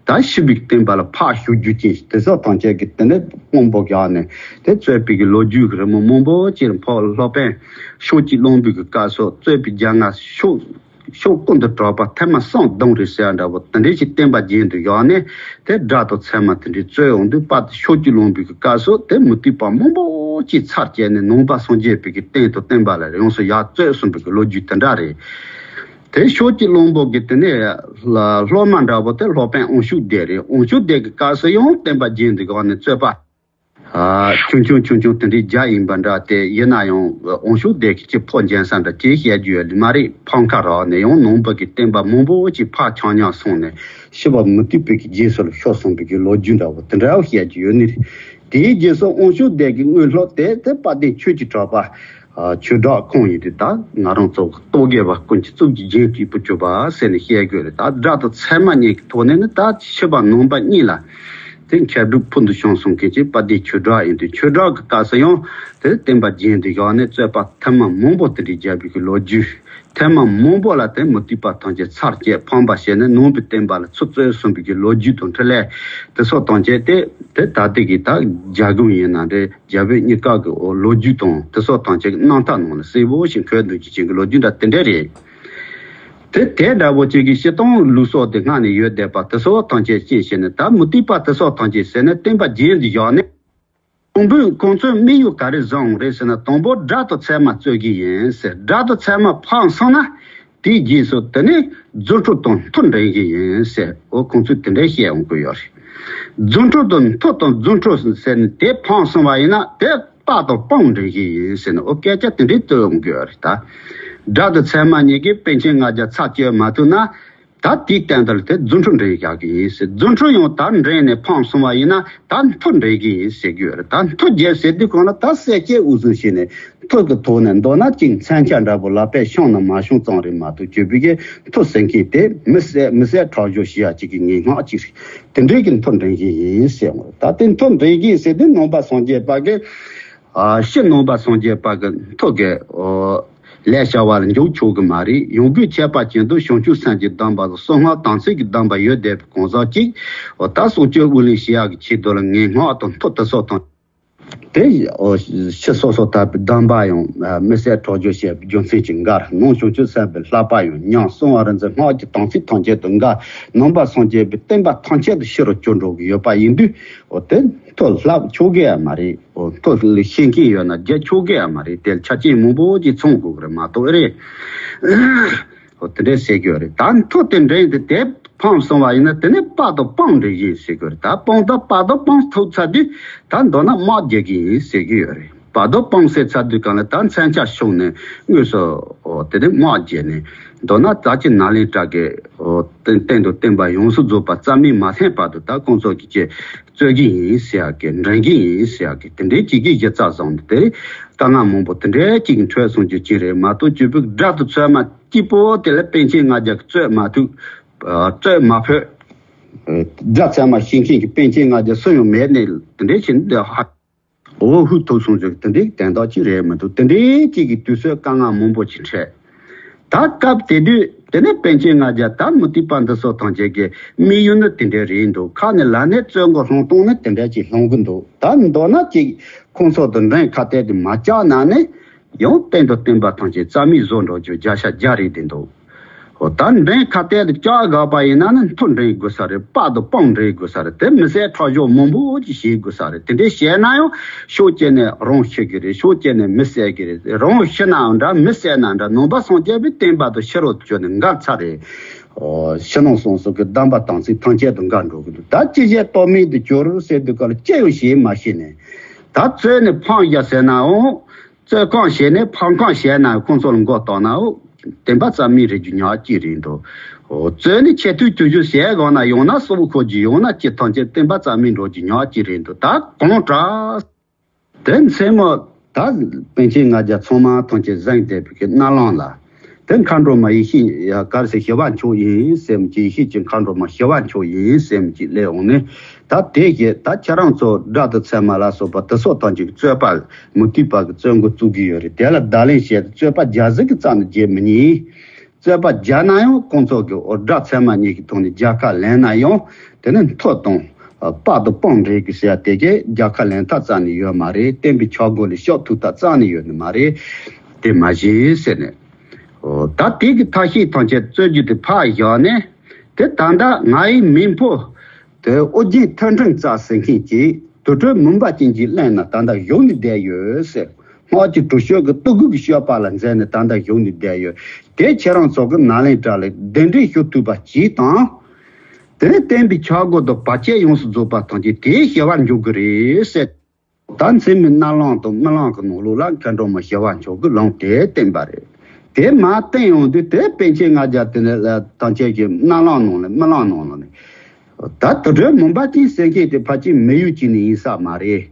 ད་ཤི་བའི་བསྟན་པ་ལ་ཕར་ཞུགས་རྒྱུ་ཅན་དེ་ཚོ་ཐམས་ཅད་ཀྱིས་དེ་ནས་དཔང་པོ་བཞག་ནས་དེ་རྩོད་པའི་གི་ལོ་རྒྱུས་ཀྱི་རི་མོ་མང་པོ་ཅིག་ཕོ་སློབ་དཔོན་ཕྱོགས་གཅིག་རློམ་པའི་གི་སྐབས་སུ་རྩོད་པའི་རྒྱལ་ང་ཕྱོགས་ཕྱོགས་ཀུན་ཏུ་གྲགས་པ་ཐེངས་མ་གསུམ་བརྡུངས་རེད་ཟེར་འདྲ་བོ་དེ་འདྲའི་ཞིག་བསྟན་པ་རྒྱན་དུ་བཞག་ནས་དེ་དགྲ་དང་ཚད་མ་དེ་འདྲའི་རྩོད་འོང་དུས། དཔལ་ཕྱོགས་གཅིག་རློམ་པའི་གི་སྐབས་སུ་དེ་མུ་སྟེགས་པ་མང་པོ་ཅིག་ཚར་བཅད་ནས་ནང་པ་སངས་རྒྱས་པའི་གི་བསྟན་དང་བསྟན་པ་ལ་ཡོངས་སུ་ཡར་རྩོད་གསུངས་པའི་གི་ལོ་རྒྱུས་དེ་འདྲ་རེད། དེ་ཕྱོགས་གཅིག་རློམ་པོ་གི་དེ་ནས་སློབ་མ་འདྲ་བོ་དེ་སློབ་དཔོན་དབང་ཕྱུག་སྡེ་རེད། དབང་ཕྱུག་སྡེ་གི་སྐབས་སུ་ཡང་བསྟན་པ་རྒྱན་དུ་བཞག་ནས་རྩོད་པ་ཨ་ཆུང་ཆུང་ཆུང་ཆུང་དེ་འདྲའི་རྒྱ་ཡིན་པ་འདྲ། དེ་ཡིན་ན་ཡང་དབང་ཕྱུག་སྡེ་གི་ཅི་ཕོ་འཇོན་ས་འདྲ་ཅི་བཤད་རྒྱུ་ཡོད་མ་རེད། ཕམ་ཁ་རག་ནས་ཡང་ནང་པ་གི་བསྟན་པ་མང་པོ་ཅིག་ཕར་འཁྱམ་འཁྱམ་སོང་ནས་ཤི་བ་མུ་སྟེགས་པའི་གི་རྗེས་སུ་ལ་ཤོར་སོང་བའི་གི་ལོ་རྒྱུས་འདྲ་བོ་དེ་འདྲ་བཤད་རྒྱུ་ཡོད་ནི་རེད། དེའི་རྗེས་སུ་དབང་ཕྱུག་སྡེ་གི་དངོས་སློབ་དེ་དེ་དཔལ་ལྡན་ཆོས་ཀྱི་གྲགས་པ། ཨ་ཆོས་གྲགས་ཁོང་ཡིན་དུས། ད་ང་རང་ཚོ་རྟོག་གེ་བ་ཀུན་གྱི་གཙུག་གི་རྒྱན་གྱི་བུ་གྱུར་པ་ཟེར་ནས་བཤད་དགོས་རེད། ད་དགྲ་དང་ཚད་མ་གཉིས་ཀྱི་ཐོག་ནས་ནི་ད་ཤི་བ་ནང་པ་གཉིས་ལ་དེ་མཁས་གྲུབ་ཕུལ་དུ་བྱུང་སོང་མཁན་གྱི་དཔལ་ལྡན་ཆོས་གྲགས་ཡིན་དུས། ཆོས་གྲགས་ཀྱི་སྐབས་སུ་ཡང་དེ་བསྟན་པ་རྒྱན་དུ་བཞག་ནས་རྩོད་པ་ཐེངས་མ་མང་པོ་དེ་འདྲའི་བརྒྱབ་པའི་གི་ལོ་རྒྱུས། ཐེངས་མ་མང་པོ་ལ་དེ་མུ་སྟེགས་པ་ཐམས་ཅད་ཚར་བཅད་ཕམ་པ་བྱས་ནས་ནང་པའི་བསྟན་པ་ལ་ཚུར་རྩོད་གསུངས་པའི་གི་ལོ་རྒྱུས་དང་འཕྲིན་ལས་དེ་ཚོ་ཐམས་ཅད་དེ་དེ་ད་ལྟའི་གི་ད་རྒྱ་གུང་ཡིན་ན་འདྲ། རྒྱ་བོད་གཉིས་ཀ་གི་འོ་ལོ་རྒྱུས་དང་དེ་ཚོ་ཐམས་ཅད་ཀྱི་རྣམ་ཐར་ནང་ལ་གསལ་པོ་ཞིག་འཁོད་འདུག་རྒྱུ་ཅན་གྱི་ལོ་རྒྱུས་འདྲ་དེ་འདྲ་རེད། དེ་དེ་འདྲ་བོ་ཅིག་གི་སྤྱིར་བཏང་ལུགས་སྲོལ་དེ་སྔ་ནས་ཡོད་བསྡད་པ་དེ་ཚོ་ཐམས་ཅད་ཤེས་བྱས་ནས། ད་མུ་སྟེགས་པ་དེ་ཚོ་ཐམས་ཅད་ཟེར་ནས་བསྟན་པ་རྒྱན་དུ་བཞག་ནས། དང་པོས་ཁོང་ཚོས་དམིགས་ཡུལ་ག་རེ་བཟུང་རེད་ཟེར་ན། དང་པོ་དགྲ་དང་ཚད་མ་རྩོད་ཀྱི་ཡིན་ཟེར། དགྲ་དང་ཚད་མ་ཕམ་སོང་ན་དེའི་རྗེས་སུ་དེ་ནས་རྫུ་འཕྲུལ་དང་མཐུ་འགྲན་གྱི་ཡིན་ཟེར། འོ་ཁོང་ཚོས་དེ་འདྲ་བཤད་འོང་གི་ཡོད་རེད། རྫུ་འཕྲུལ་དང་མཐུ་དང་རྫུ་འཕྲུལ་ཟེར་ནས་དེ་ཕམ་སོང་བ་ཡིན་ན་དེ་དཔའ་དང་དཔུང་འགྲན་གྱི་ཡིན་ཟེར་ནས། འོ་སྐད་ཆ་དེ་འདྲའི་བཏོན་འོང་གི་ཡོད་རེད། ད་དགྲ་དང་ཚད་མ་གཉིས་ཀྱིས་པཎ་ཆེན་ལྔ་བརྒྱ་ཚར་བཅད་མ་ཐུབ་ན། ད་དེའི་སྟེང་དུ་དེ་རྫུ་འཕྲུལ་འགྲན་བཞག་གི་ཡིན་ཟེར། རྫུ་འཕྲུལ་ཡང་ད་འགྲན་ནས་ཕམ་སོང་བ་ཡིན་ན་ད་མཐུ་འགྲན་གྱི་ཡིན་ཟེར་གྱི་ཡོད་རེད། ད་མཐུ་རྒྱལ་ཟེར་དུས་གང་ལ་ད་གསལ་བཤད་འུ་ཚོས་བྱས་ནས་མཐུ་གི་ཐོག་ནས། མདོར་ན་ཅིག་མཚོན་ཆ་འདྲ་པོ་ལག་པས་བཤམས་ན་མ་བཤམས་ཙམ་རེད་མ་གཏོགས། གྱོད་པའི་གི་མཐུ་ཟེར་མཁན་དེ་མི་བསད་མི་བསད་ཁྲག་སྦྱོར་བྱེད་ཡ་ཅིག་གི་ངན་སྔགས་ཅིག་རེད། དེ་འདྲའི་གི་མཐུ་འགྲན་གྱི་ཡིན་ཟེར། ད་དེ་མཐུ་འགྲན་གྱི་ཟེར་དུས་ནང་པ་སངས་རྒྱས་པ་གི་ཨ་ཕྱི་ནང་པ་སངས་རྒྱས་པ་གི་མཐུ་གི་ཨོ་ལས་བྱ་བ་ལ་འཇུག་ཆོག་གི་མ་རེད། ཡོང་སྒོའི་ཁྱད་པར་ཅན་དུ་བྱང་ཆུབ་སེམས་ཀྱི་སྡོམ་པ་དང་གསང་སྔགས་དམ་ཚིག་གི་སྡོམ་པ་ཡོད་བསྡད་པའི་གང་ཟག་ཅིག་ཨོ་ད་སྲོག་གཅོད་དབུགས་ལེན་བྱེད་ཡག་གི་ཆེད་དུ་ལ་ངན་སྔགས་དང་མཐུ་དེ་ཚོ་དང་། དེ་ཨོ་ཕྱི་སོ་སོ་དག་པའི་སྡོམ་པ་ཡང་མི་བསད་ཁྲག་སྦྱོར་བྱེད་པའི་རྒྱུ་མཚན་གྱིས་འགལ། ནང་བྱང་ཆུབ་སེམས་དཔའི་བསླབ་པ་ཡང་ཉམས། གསང་བ་རིག་འཛིན་སྔགས་ཀྱི་དམ་ཚིག་ཐམས་ཅད་དུ་འགལ། ནང་པ་སངས་རྒྱས་པའི་བསྟན་པ་ཐམས་ཅད་དུ་ཕྱི་རུ་གྱུར་འགྲོ་གི་ཡོད་པ་ཡིན་དུས། ཨོ་དེ་མཐུ་བསླབ་ཆོག་གི་ཡ་མ་རེད། ཨོ་མཐུ་ལ་ཤེས་མཁན་ཡོད་ན་རྒྱག་ཆོག་གི་ཡ་མ་རེད། དེ་ལ་ཆ་རྐྱེན་མང་པོ་ཅིག་ཚང་དགོས་གི་རེད་མ་གཏོགས། ཨེ་རེད། ཨོ་དེ་འདྲས་ཟེར་གི་ཡོད་རེད། ད་མཐུ་དེ་འགྲན་དེ་དེ་ཕམ་སོང་བ་ཡིན་ན་དེ་ནས་དཔའ་དང་དཔུང་འགྲན་གྱི་ཡིན་ཟེར་གི་ཡོད་རེད། ད་དཔུང་དང་དཔའ་དང་དཔུང་ཐུག་ཚར་དུས་ད་མདོར་ན་དམག་རྒྱག་གི་ཡིན་ཟེར་གི་ཡོད་རེད། དཔའ་དང་དཔུང་ཟེར་ཚར་དུས་གང་ལ་ད་མཚོན་ཆ་ཕྱུང་ནས་དངོས་སུ་ཨོ་དེ་ནས་དམག་རྒྱག་ནས། མདོར་ན་ད་ཅི་ནཱ་ལེནྡྲ་གི་ཨོ་བསྟན་བསྟན་དང་བསྟན་པ་ཡོངས་སུ་རྫོགས་པ་རྩ་མེད་མ་ཐེབས་བར་དུ་ད་ཁོང་ཚོ་གི་ཅི་རྩོད་ཀྱི་ཡིན་ཟེར་ཡག་གི་འགྲན་གྱི་ཡིན་ཟེར་ཡག་གི་དེ་འདྲའི་ཅིག་གི་གཞི་རྩ་བཟུང་སྟེ་དཀའ་ངལ་མང་པོ་དེ་འདྲའི་ཅིག་འཕྲད་སོང་རྒྱུ་ཅིག་རེད་མ་གཏོགས། གྱོད་པའི་དགྲ་དང་ཚད་མ་སྐྱིད་པོ་དེ་ལ་པཎ་ཆེན་ལྔ་བརྒྱ་གི་རྩོད་མ་ཐུབ། རྩོད་མ་ཕོད། དགྲ་ཚད་མ་ཤེས་མཁན་གྱི་པཎ་ཆེན་ལྔ་བརྒྱ་སུ་ཡང་མེད་ནས་དེ་འདྲའི་ཕྱིན་འདི་ཧ། འོ་ཧུ་ཐུག་སོང་ཟིག་དེ་འདྲའི་དོན་དག་ཅིག་རེད་མི་འདུག་དེ་འདྲའི་ཅིག་གི་དུས་ཚོད་དཀའ་ངལ་མང་པོ་ཅིག་འཕྲད། ད་སྐབས་དེ་དུས་དེ་ནས་པཎ་ཆེན་ལྔ་བརྒྱ་ད་མུ་སྟེགས་པ་འདི་ཚོ་ཐམས་ཅད་ཀྱི་དམིགས་ཡུལ་ནི་དེ་འདྲ་རེད་འདུག་ཁ་ནས་ལབ་ནས་བཙོན་གྱི་ལྷུང་གཏོང་ནི་དེ་འདྲ་ཅིག་ལྷུང་གི་འདུག་ད་མདོར་ན་ཅིག་ཁོང་ཚོ་དང་འགྲན་ཁ་གཏད་དེ་མ་བཅག་ན་ནི་ཡང་བསྟན་དང་བསྟན་པ་ཐམས་ཅད་རྩ་མེད་བཟོ་འགྲོ་རྒྱུ་བརྒྱ་ཆ་བརྒྱ་རེད་བསྡད་འདུག་འོ་ད་འགྲན་ཁ་གཏད་དུ་བཅག་དགོས་པ་ཡིན་ན་ནི་མཐུ་འགྲན་དགོས་ས་རེད། དཔའ་དང་དཔུང་འགྲན་དགོས་ས་རེད། དེ་མི་སེར་ཁྲག་སྦྱོར་མང་པོ་ཅིག་བྱེད་དགོས་ས་རེད། དེ་འདྲའི་བྱས་ན་ཡང་ཕྱོགས་གཅིག་ནས་རང་ཤི་གི་རེད། ཕྱོགས་གཅིག་ནས་མི་བསད་གི་རེད། རང་ཤི་ནའང་འདྲ་མི་བསད་ན་འདྲ་ནང་པ་སངས་རྒྱས་པའི་བསྟན་པ་དང་ཕྱི་རོལ་དུ་བྱོན་ནས་འགལ་ཚར་རེད། འོ་ཕྱི་ནང་གསང་གསུམ་གྱི་གདམས་པ་དམ་ཚིག་ཐམས་ཅད་དང་འགལ་འགྲོ་གི་འདུག་ད་ཅི་བྱས་གཏོལ་མེད་དུ་གྱུར་ཟེར་དུས་སྐབས་ལ་ཅི་ཡང་བྱེད་མ་ཤེས་ནས་ད་རྩོད་ནས་ཕམ་བཞག་ཟེར་ནའང་། རྩོད་ཁང་བྱས་ནས་ཕམ་ཁང་བྱས་ན་ཁོང་ཚོ་ལ་མགོ་བཏང་ན་འོ་བསྟན་པ་རྩ་མེད་རེད་རྒྱུ་ཉག་གཅིག་རེད་འདུག་འོ་རྩོད་ནས་ཆེ་མཐོའི་དུས་རྒྱུན་བྱས་དགོས་ན་ཡང་ན་སྲོག་ཁོག་རྒྱུ་ཡང་ན་ཅི་ཐམས་ཅད་བསྟན་པ་རྩ་མེད་འགྲོ་རྒྱུ་ཉག་གཅིག་རེད་འདུག་ད་གང་དྲག་དེ་མཚན་མོ་ད་པཎ་ཆེན་ལྔ་བརྒྱ་ཚང་མ་ཐམས་ཅད་གཟིམས་བསྡད་པའི་གི་གནམ་ལངས་ལ། དེ་མཁའ་འགྲོ་མ་ཡེ་ཤེས་ཡ་གར་སེ་ཞི་བ་མཆོག་ཡིན་ཟེར་མི་ཅི། ཡེ་ཤེས་ཀྱི་མཁའ་འགྲོ་མ་ཞི་བ་མཆོག་ཡིན་ཟེར་མི་ཅི་སླེབས་འོང་ནས། ད་དེ་བཞིན་ད་ཁྱེད་རང་ཚོ་དགྲ་དང་ཚད་མ་ལ་སོགས་པ་དེ་སོགས་ཐམས་ཅད་ཀྱི་རྩོད་པ་མུ་སྟེགས་པ་གི་རྩོད་མགོ་བཙུགས་ཀྱི་ཡོད་རེད། དེ་ལ་བརྡ་ལན་བཤད་དེ་རྩོད་པ་རྒྱག་ཟིག་གི་རྩ་ནས་བརྗེད་མི་ཉན། རྩོད་པ་རྒྱག་ན་ཡང་ཁོང་ཚོ་གི་འོ་དགྲ་ཚད་མ་གཉིས་ཀྱི་ཐོག་ནས་རྒྱལ་ཁ་ལེན་ན་ཡང་དེ་ནི་མཐུ་དང་དཔའ་དང་དཔུང་འགྲན་གི་ཟེར་དེ་གས་རྒྱལ་ཁ་ལེན་ཐབས་རྩ་ནས་ཡོད་མ་རེད། བསྟན་པའི་ཆབ་སྒོ་ལ་ཤོག་ཐུག་ཐབས་རྩ་ནས་ཡོད་ནི་མ་རེད། དེ་མ་བྱེད་ཟེར་ནས། འོ་ད་དེ་གི་ཐབས་ཤེས་ཐམས་ཅད་རྩོད་རྒྱུ་དེ་ཕར་བཞག་ནས་དེ་ད་ལྟ་ང་ཡི་མེས་པོ་དེ་ཨོ་རྒྱན་ཐོད་ཕྲེང་རྩལ་ཟེར་མཁན་གྱིས་དུར་ཁྲོད་མུན་པ་ཅན་གྱི་གླིང་ན་ད་ལྟ་བཞུགས་ནས་བསྡད་ཡོད་ཟེར། སྔགས་ཀྱི་གྲུ་བཞི་གི་སྟོད་གོས་ཀྱི་སྤྱོད་པ་ལ་མཛད་ནས་ད་ལྟ་བཞུགས་ནས་བསྡད་ཡོད། དེ་ཁྱེད་རང་ཚོ་གི་ནཱ་ལེནྡྲ་ལ་གདན་འདྲེན་ཞུ་ཐུབ་པ་གཅིག་དང་། དེ་ནས་བསྟན་པའི་ཆབ་སྒོ་དང་བར་ཆད་ཡོངས་སུ་རྫོགས་པ་ཐམས་ཅད་དེས་ཞི་བར་འཇུག་གི་རེད་ཟེར། ད་མཚན་མོའི་གནམ་ལངས་དང་རྨི་ལམ་གྱི་ནང་ལོགས་ལ་མཁའ་འགྲོ་མ་ཞི་བ་མཆོག་གིས་ལུང་དེ་བསྟན་པ་རེད། དེ་མར་བསྟན་ཡོང་དུས་དེ་པཎ་ཆེན་ལྔ་བརྒྱ་དེ་ནས་ཐམས་ཅད་ཀྱི་གནམ་ལངས་ནང་ལ་རྨི་ལམ་ནང་ལ་ནས། ད་དུར་ཁྲོད་མུན་པ་ཅན་ཟེར་མཁན་དེ་ཕལ་ཆེར་མི་ཡུལ་གཅིག་ནས་ཡིན་ས་མ་རེད།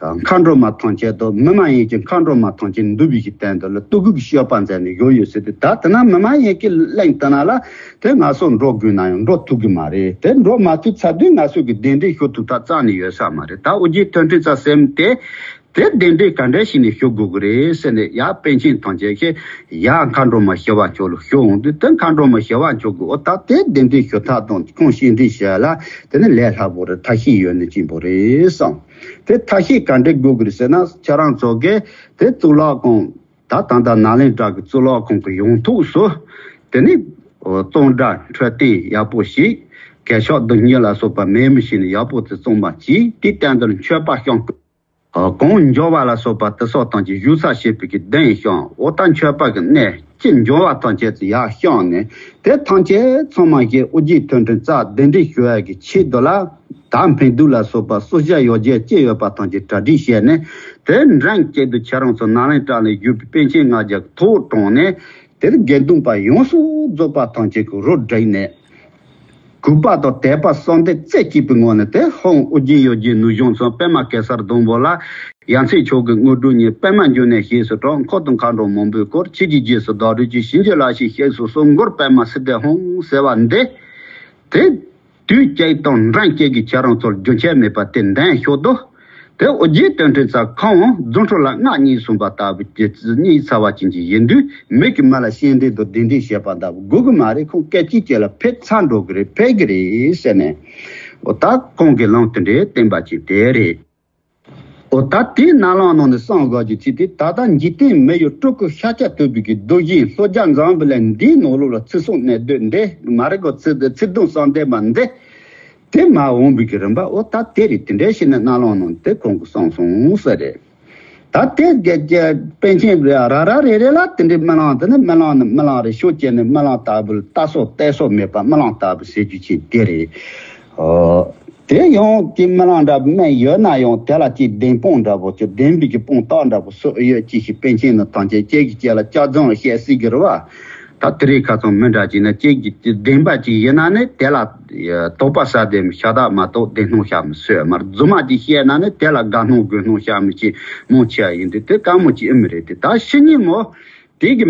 མཁའ་འགྲོ་མ་ཐམས་ཅད་དང་མི་མ་ཡིན་གྱི་མཁའ་འགྲོ་མ་ཐམས་ཅད་འདུས་པའི་གི་སྟེང་དུ་ལ་སྟོད་གོས་ཀྱི་སྤྱོད་པ་མཛད་ནས་བཞུགས་ཡོད་ཟེར་དུས། ད་དེ་ན་མི་མ་ཡིན་གྱི་གླིང་དེ་ན་ལ་དེ་ང་ཚོ་འགྲོ་དགོས་ན་ཡང་འགྲོ་ཐུབ་ཀྱི་མ་རེད། དེ་འགྲོ་མ་ཐུབ་ཚར་དུས་ང་ཚོ་གི་གདན་འདྲེན་ཞུ་ཐུབ་ཐབས་རྩ་ནས་ཡོད་ས་མ་རེད། ད་ཨོ་རྒྱན་ཐོད་ཕྲེང་རྩལ་ཟེར་མི་དེ། དེ་གདན་འདྲེན་ག་འདྲ་ཞིག་ནས་ཞུ་དགོས་ཀྱི་རེད་ཟེར་ནས་ཡར་པཎ་ཆེན་ཐམས་ཅད་ཀྱིས་ཡར་མཁའ་འགྲོ་མ་ཞི་བ་མཆོག་ལ་ཞུ་འོང་དུས། དེ་མཁའ་འགྲོ་མ་ཞི་བ་མཆོག་གིས་འོ་ད་དེ་གདན་འདྲེན་ཞུ་ཐབས་དང་ཁུངས་ཤེས་འདྲེན་བྱས་ལ་དེ་ནི་ལས་སླ་པོ་རེད། ཐབས་ཤེས་ཡོད་ནི་གཅིག་པོ་རེད་བསམ། དེ་ཐབས་ཤེས་ག་འདྲ་དགོས་ཀྱི་རེད་ཟེར་ན། ཁྱེད་རང་ཚོ་གིས་དེ་གཙུག་ལག་ཁང་ད་ད་ལྟ་ནཱ་ལེནྡྲ་གི་གཙུག་ལག་ཁང་གི་ཡོངས་ཐོག་སུ་དེ་ནི་གཙང་སྦྲ་འཕྲོད་བསྟེན་ཡག་པོ་ཞིག་གད་ཕྱགས་རྡུལ་སྙེག་ལ་སོགས་པ་མེད་མི་ཤེས་ནས་ཡག་པོ་དེ་གཙང་མ་གྱིས། དེའི་སྟེང་དུ་མཆོད་པ་བཤམས། གང་འབྱོར་བ་ལ་སོགས་པ་དེ་སོགས་ཐམས་ཅད་བཞུགས་ས་བྱེད་པའི་གི་གདན་བཤམས། འོ་ད་མཆོད་པ་གི་གནས་ཅི་འབྱོར་བ་ཐམས་ཅད་ཚུ་ཡར་བཤམས་ནས། དེ་ཐམས་ཅད་ཚང་མ་ཞིག་ཨོ་རྒྱན་ཐོད་ཕྲེང་རྩལ་གདན་འདྲེན་ཞུ་ཡ་གི་ཆེད་དུ་ལ། དར་འཕན་གདུགས་ལ་སོགས་པ་སྲོག་ཆགས་ཡོ་བྱད་ཅི་ཡོད་པ་ཐམས་ཅད་གྲ་སྒྲིག་བྱས་ནས། དེ་འགྲམ་གཅིག་ཏུ་ཁྱེད་རང་ཚོ་ནཱ་ལེནྡྲ་ལ་བཞུགས་པའི་པཎ་ཆེན་ལྔ་བརྒྱ་ཐུགས་དྲངས་ནས། དེར་དགེ་འདུན་པ་ཡོངས་སུ་རྫོགས་པ་ཐམས་ཅད་ཀྱིས་རོ་བསྒྲིགས་ནས། གུས་པ་དང་དད་པ་གསལ་འདེབས་རྩེ་གཅིག་པའི་ངང་ནས། དེ་ཧཱུྃ་ཨོ་རྒྱན་ཡོ་རྒྱན་ནུས་བྱང་ཚང་པདྨ་གེ་སར་སྡོང་པོ་ལ། ཡ་མཚན་མཆོག་གི་དངོས་གྲུབ་བརྙེས། པདྨ་འབྱུང་གནས་གཤེགས་སུ་གྲགས། འཁོར་དང་མཁའ་འགྲོ་མང་པོས་བསྐོར། ཆོས་ཀྱི་རྗེས་སུ་བདག་སྒྲུབ་ཀྱི། བྱིན་གྱིས་བརླབས་ཤིང་གཤེགས་སུ་གསོལ། མགུར་པདྨ་སིདྡྷི་ཧཱུྃ་ཟེར་བ་འདི། དེ་དུས་གཅིག་དང་འགྲམ་གཅིག་གི་ཁྱེད་རང་ཚོར་རྒྱུན་ཆད་མེད་པར་དེ་འདོན་ཤོག་དོ། དེ་ཨོ་རྒྱན་དོན་དྲན་ཚ་ཁོང་རྫུ་འཕྲུལ་ལ་སྔགས་གཉིས་གསུངས་པ་ལྟ་བུ་གྱི་གཉིས་ཚ་བ་ཅན་གྱི་ཡིན་དུས། མིག་གི་མ་ལ་ཤེས་འདྲེན་དང་གདེང་འདྲེན་བྱེད་པ་ལྟ་བུ་དགོས་གི་མ་རེད། ཁོང་སྐད་ཅིག་གཅིག་ལ་ཕེབས་ཚར་འགྲོ་གི་རེད། ཕེབས་གི་རེད་ཟེར་ནས། ཨོ་ད་ཁོང་གི་ལུང་དེ་འདྲའི་བསྟན་པ་ཅིག་དེ་རེད། ཨོ་ད་དེའི་ནང་ལོགས་ནང་ནས་གསུང་དགོས་ཀྱི་ཚིག་དེ། ད་ལྟ་འཇིག་རྟེན་མི་ཡི་སྤྲུལ་སྐུ་ཤཱཀྱ་ཐུབ་པའི་གི་མདོ་ཞིག་ལྷོ་རྒྱ་འཛམ་བུ་གླིང་འདིའི་ནང་ལོགས་ལ་ཚུར་གསུངས་གནས་བསྡད་འདི་མ་རེད་གོ། ཚིག་ཚིག་དོན་གསལ་འདེབས་མ་འདི། དེ་མ་འོངས་པའི་གི་རིམ་པ། ཨོ་ད་དེ་རེད། དེ་འདྲ་ཞིག་ནས་གནམ་ལོ་ནང་དེ་ཁོང་གིས་གསུངས་སོང་ཟེར་རེད། ད་དེ་རྒྱ་རྒྱ་པཎ་ཆེན་རེ་ར་རེ་རེ་ལ་དེ་འདྲའི་རྨི་ལམ་དེ་ནི་རྨི་ལམ་ནི་རྨི་ལམ་རེད། ཕྱོགས་གཅིག་ནས་རྨི་ལམ་ལྟ་བུ་ལྟ་སོགས་བལྟས་སོགས་མེད་པ་རྨི་ལམ་ལྟ་བུ་ཟེར་རྒྱུ་ཅིག་དེ་རེད། ཨོ་དེ་ཡང་དེ་རྨི་ལམ་འདྲ་རྨིས་ཡོད་ན་ཡང་དེ་ལ་ཅིག་བདེན་དཔང་འདྲ་པོ་ཅིག་བདེན་པའི་གི་དཔང་རྟགས་འདྲ་པོ་སོགས་ཡོད་ཅིག་ཞིག་པཎ་ཆེན་ནི་ཐམས་ཅད་གཅིག་གིས་གཅིག་ལ་སྐྱག་རྫུན་བཤད་སྲིད་ཀྱི་རེད་བ། ད་དེ་རིང་ཁ་སང་མི་འདྲ་ཅིག་ན་གཅིག་གི་བདེན་པ་ཅིག་ཡིན་ན་ནི་དེ་ལ་དོགས་པ་ཟ་བདེ་མི་ཤ་སྟག་མ་གཏོགས་བདེན་སྣང་བཤད་མི་སྲིད་མ་རེད། རྫུན་མ་ཅིག་བཤད་ན་ནི་དེ་ལ་དགའ་སྣང་དགོད་སྣང་བཤད་མི་ཅིག་མང་ཆེ་བ་ཡིན་དུས། དེ་དཀའ་མོ་ཅིག་ཨེ་མི་རེད། དེ་ད་ཕྱི་ཉིན་མོ་དེ་གི་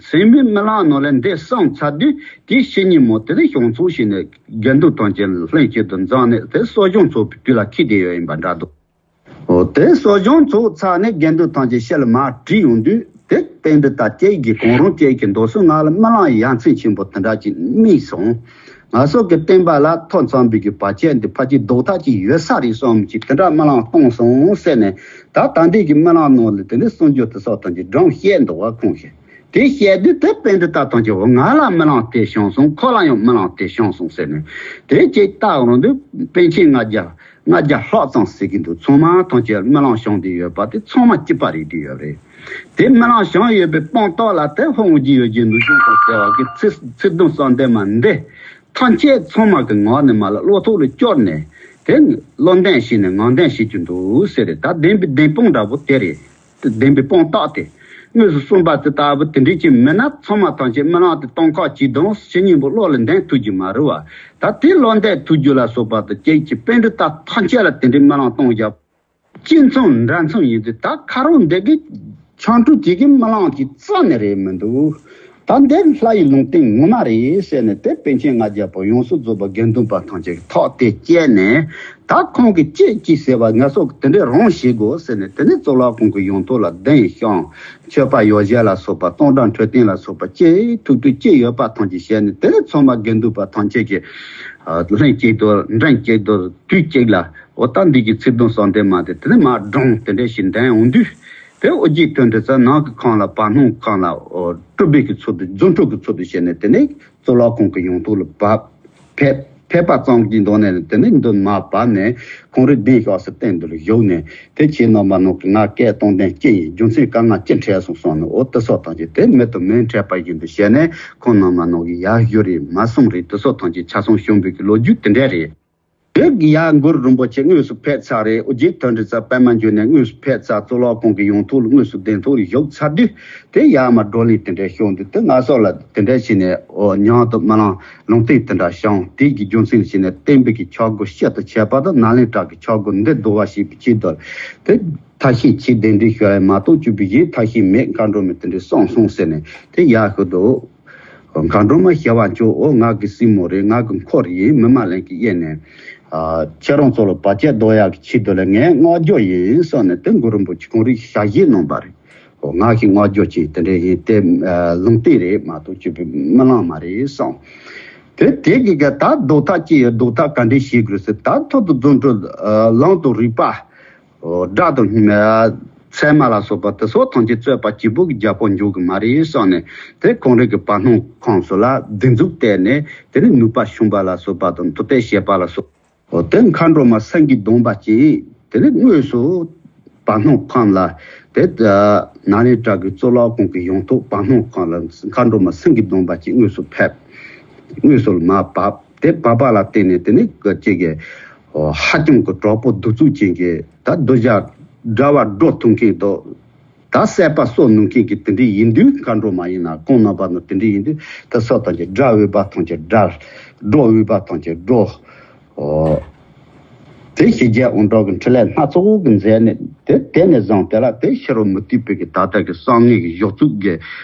སེམས་མའི་རྨི་ལམ་ནང་ལ་འདི་གསུངས་ཚར་དུས། དེ་ཕྱི་ཉིན་མོ་དེ་ལ་བྱང་ཚོགས་ཞིག་ནས་དགེ་འདུན་ཐམས་ཅད་ལྷན་ཅིག་ཏུ་འཛོམས་ནས་དེ་གསོ་སྦྱོང་ཚོགས་པའི་དུས་ལ་ཁེལ་བསྡད་ཡོད་ཡིན་པ་འདྲ་འདུག་འོ་དེ་གསོ་སྦྱོང་ཚོགས་ཚར་ནས་དགེ་འདུན་ཐམས་ཅད་ཕྱི་ལ་མར་བྲིས་ཡོང་དུས། དེ་བསྟན་འདི་དང་ཁྱེད་ཀྱི་གང་རུང་ཁྱེད་ཀྱི་མདོ་སོ་ང་ལ་རྨི་ལམ་ཡ་མཚན་ཆེན་པོ་དེ་འདྲ་ཅིག་རྨིས་སོང་། ང་ཚོ་གི་བསྟན་པ་ལ་ཐོ་འཚམ་པའི་གི་བར་ཆད་འདི་ཕལ་ཆེར་ཟློག་ཐབས་ཅིག་ཡོད་ས་རེད་བསམ་གྱི་དེ་འདྲ་རྨི་ལམ་སྟོན་སོང་ཟེར་ནས། ད་ད་འདི་གི་རྨི་ལམ་ནང་ལ་དེ་ནས་གསོ་སྦྱོང་དེ་སོགས་དང་གི་སྒྲུང་བཤད་འདུག་བ་ཁོང་གིས། དེ་བཤད་དུས་དེ་པཎྜི་ཏ་ཐམས་ཅད་འོ་ང་ལ་རྨི་ལམ་དེ་བྱུང་སོང་། ཁོ་ལ་ཡང་རྨི་ལམ་དེ་བྱུང་སོང་ཟེར་ནས། དེ་ཅིག་བལྟ་རུང་དུས་པཎ་ཆེན་ལྔ་བརྒྱ་ལྔ་བརྒྱ་ལྷག་ཙམ་ཟེར་གྱི་འདུག་ཚང་མ་ཐམས་ཅད་རྨི་ལམ་བྱུང་བསྡད་ཡོད་པ་དེ་ཚང་མ་གཅིག་པ་རེད་བསྡད་ཡོད་རེད། དེ་རྨི་ལམ་བྱུང་ཡོད་པའི་དཔང་རྟགས་ལ་དེ་ཧཱུྃ་ཡིག་ཡོད་ཀྱི་ནུས་སྦྱོང་དང་ཟེར་བ་གི་ཚིག་ཚིག་དོན་གསལ་འདེབས་མ་འདི་ཐམས་ཅད་ཚང་མ་གི་ངག་ནས་མར་ལ་བློ་ཐོག་ལ་སྐྱོར་ནས། དེ་བློ་འདོན་བྱས་ནས་ངག་འདོན་བྱེད་རྒྱུ་འདུག་ཟེར་རེད། ད་བདེན་པའི་བདེན་དཔང་འདྲ་པོ་དེ་རེད། བདེན་པའི་དཔང་རྟགས་དེ། དངོས་སུ་གསུངས་པ་དེ་ལྟ་བུ་དེ་འདྲའི་ཅིག་མིན་ན་ཚང་མ་ཐམས་ཅད་རྨི་ལམ་དེ་སྟོང་ཁ་གཅིག་དང་ཕྱི་ཉིན་པོ་བློ་ལ་འདོན་ཐུབ་རྒྱུ་མ་རེད་བ། ད་དེ་བློ་འདོན་ཐུབ་རྒྱུ་ལ་སོགས་པ་དང་ཁྱེད་ཀྱི་པཎྜི་ཏ་ཐམས་ཅད་ལ་དེ་འདྲའི་རྨི་ལམ་སྟོན་རྒྱུ། གཅིག་མཚུངས་འདྲ་མཚུངས་ཡིན་དུས་ད་ཁ་རོག་འདི་གི་ཆང་ཕྲུག་ཅིག་གི་རྨི་ལམ་གྱི་རྩ་ནས་རེད་མི་འདུག་ད་འདི་ལྷ་ཡི་ལུང་བསྟན་ངོ་མ་རེད་ཟེར་ནས་དེ་པཎ་ཆེན་ལྔ་བརྒྱ་པོ་ཡོངས་སུ་རྫོགས་པ་དགེ་འདུན་པ་ཐམས་ཅད་ཀྱི་ཐག་དེ་བཅད་ནས། ད་ཁོང་གིས་ཅི་ཅི་ཟེར་བ་ང་ཚོ་དེ་འདྲའི་རང་བྱེད་དགོས་ཟེར་ནས། དེ་ནས་གཙུག་ལག་ཁང་གི་ཡོངས་ཐོག་ལ་གདན་བཤམས། མཆོད་པ་ཡོ་བྱད་ལ་སོགས་པ་གཏང་སྒྲ་འཕྲོད་བསྟེན་ལ་སོགས་པ་ཅི་ཐུབ་ཐུབ་ཅི་ཡོད་པ་ཐམས་ཅད་བྱས་ནས། དེ་ནས་ཚང་མ་དགེ་འདུན་པ་ཐམས་ཅད་ཀྱིས་ལྷན་ཅིག་ཏུ་མགྲིན་གཅིག་ཏུ་དུས་གཅིག་ལ། འོ་ད་འདི་གི་ཚིག་དོན་གསལ་འདེབས་མ་དེ་དེ་ནས་མར་སྒྲུང་དེ་འདྲ་ཞིག་འདོན་འོང་དུས། དེ་ཨོ་རྒྱན་མཐོན་པོའི་རྩ་ནང་གི་ཁང་ལ་བར་སྣང་ཁང་ལ་སྤྲུལ་པའི་གི་ཚུལ་དུ་རྫུ་འཕྲུལ་གྱི་ཚུལ་དུ་བྱས་ནས། དེ་ནས་གཙུག་ལག་ཁང་གི་ཡོངས་ཐོག་ལ་བབས། ཕེབས་ཕེབས་པ་ཙམ་གྱི་མདོ་ནས་དེ་ནས་མདུན་མར་བབས་ནས་ཁོང་རའི་གདན་ཤག་སའི་སྟེང་དུ་ལ་བཞུགས་ནས། དེ་ཁྱེད་རྣམ་པ་ནང་གི་ང་སྐད་གཏོང་དོན་ཅི་ཡིན། རྒྱུ་མཚན་དཀའ་ངལ་ཅི་འཕྲད་སོང་གསུངས་ནས། འོ་དེ་སོགས་ཐམས་ཅད་དེ་མི་དང་མི་འཕྲད་པ་བཞིན་དུ་བྱས་ནས། ཁོང་རྣམ་པ་ནང་གི་ཡར་ཞུ་རེད་མར་གསུང་རེད། དེ་སོགས་ཐམས་ཅད་ཆ་ཚང་བྱུང་བའི་གི་ལོ་རྒྱུས་དེ་འདྲ་རེད། དེ་གི་ཡར་གུ་རུ་རིན་པོ་ཆེ་དངོས་སུ་ཕེབས་ཚར་རེད། ཨོ་རྒྱན་མཐོན་པོའི་རྩ་པདྨ་འབྱུང་གནས་དངོས་སུ་ཕེབས་ཚར། གཙུག་ལག་ཁང་གི་ཡོངས་ཐོག་ལ་དངོས་སུ་གདན་ཐོག་ལ་བཞུགས་ཚར་དུས། དེ་ཡར་མར་བགྲོ་གླེང་དེ་འདྲ་བྱུང་དུས། དེ་ང་ཚོ་ལ་དེ་འདྲ་བྱས་ནས་འོ་མྱང་དུ་རྨི་ལམ་ལུང་བསྟན་དེ་འདྲ་བྱུང་། དེ་གི་རྒྱུ་མཚན་བྱས་ནས་བསྟན་པའི་གི་ཆོས་སྒོ་ཕྱི་དུ་ཆད་པ་དང་། ནཱ་ལེནྡྲ་གི་ཆོས་སྒོ་འདི་བསྡུ་བ་བྱེད་པའི་ཆེད་དུ། དེ་ཐབས་ཤེས་ཆེ་གདན་འདྲེན་ཞུ་ཡ་མ་གཏོགས་སྤྱོད་པའི་གཞན་ཐབས་ཤེས་མེད། མཁའ་འགྲོ་མས་དེ་འདྲ་གསུངས་སོང་ཟེར་ནས། དེ་ཡར་ཞུ་དུས། མཁའ་འགྲོ་མ་ཞི་བ་འབྱུང་། འོ་ང་གི་སྲིང་མོ་རེད། ང་གི་འཁོར་ཡིན། མི་མ་ལན་གྱི་དབྱེ་ནས། ཨ་ཁྱེད་རང་ཚོ་ལ་བར་ཆད་ཟློག་ཡག་གི་ཆེད་དུ་ལ་ངས་བསྔགས་བརྗོད་ཡིན་གསུངས་ནས། དེ་གུ་རུ་རིན་པོ་ཆེ་ཁོང་རའི་ཞལ་བཞེས་གནང་བ་རེད། འོ་ང་གིས་བསྔགས་བརྗོད་ཅིག་དེ་འདྲ་ཡིན། དེ་ཨ་ལུང་བསྟན་རེད་མ་གཏོགས་སྤྱོད་པའི་རྨི་ལམ་མ་རེད་གསུངས། དེ་དེ་གི་ག་ད་ཟློག་ཐབས་ཅི་ཡོད། ཟློག་ཐབས་ག་འདྲས་བྱེད་དགོས་ཟེར། ད་ཐོག་ཏུ་རྫུ་འཕྲུལ་ཨ་ལམ་དང་རིག་པ། འོ་སྒྲ་དང་ཨ་ཚད་མ་ལ་སོགས་པ་དེ་སོགས་ཐམས་ཅད་རྩོད་པ་གཅིག་པུ་གི་རྒྱལ་པོ་འཇུག་གི་མ་རེད་གསུངས་ནས། དེ་ཁོང་རང་གི་བར་སྣང་ཁང་སོགས་ལ་སྡིགས་མཛུབ་གཏད་ནས། དེ་ནས་ནུས་པ་ཆུང་བ་ལ་སོགས་པ་དང་མཐུ་སྟོབས་ཞན་པ་ལ་སོགས། འོ་དེ་མཁའ་འགྲོ་མ་སེང་གེའི་གདོང་པ་ཅན་དེ་ནས་དངོས་སུ་བར་སྣང་ཁང་ལ། དེ་ནཱ་ལེནྡྲ་གི་གཙུག་ལག་ཁང་གི་ཡོངས་ཐོག་བར་སྣང་ཁང་ལ་མཁའ་འགྲོ་མ་སེང་གེའི་གདོང་པ་ཅན་དངོས་སུ་ཕེབས། དངོས་སུ་མར་བབས། དེ་བབས་པ་ལ་བརྟེན་ནས་དེ་ནས་ཀྱི་ཅིག་གི་ཧ་ཅང་གི་གྲོགས་པོ་གདུག་རྩུབ་ཅན་གྱི་ད་གདུལ་བྱ་དགྲ་བོ་སྒྲོ་འཐུང་མཁན་དང་། ད་བསད་པ་གསོད་ནུས་མཁན་གྱི་དེ་འདྲ་ཡིན་དུས། མཁའ་འགྲོ་མ་ཡིན་ན་ཁོང་རྣམ་པ་ནི་དེ་འདྲ་ཡིན་དུས། དེ་སོགས་ཐམས་ཅད་དགྲ་འོས་པ་ཐམས་ཅད་དགྲ། སྒྲོ་འོས་པ་ཐམས་ཅད་སྒྲོ། ཨོ། དེ་ཞི་རྒྱས་དབང་དྲག་གི་འཕྲིན་ལས་སྣ་ཚོགས་ཀྱིས་མཛད་ནས། དེ་དེ་ནས་བཟུང་དེ་ལ་དེ་ཕྱི་རོལ་མུ་སྟེགས་པའི་གི་ད་ལྟ་གི་བསམ་ངན་གྱི་གཞི་བཙུགས་ཀྱི་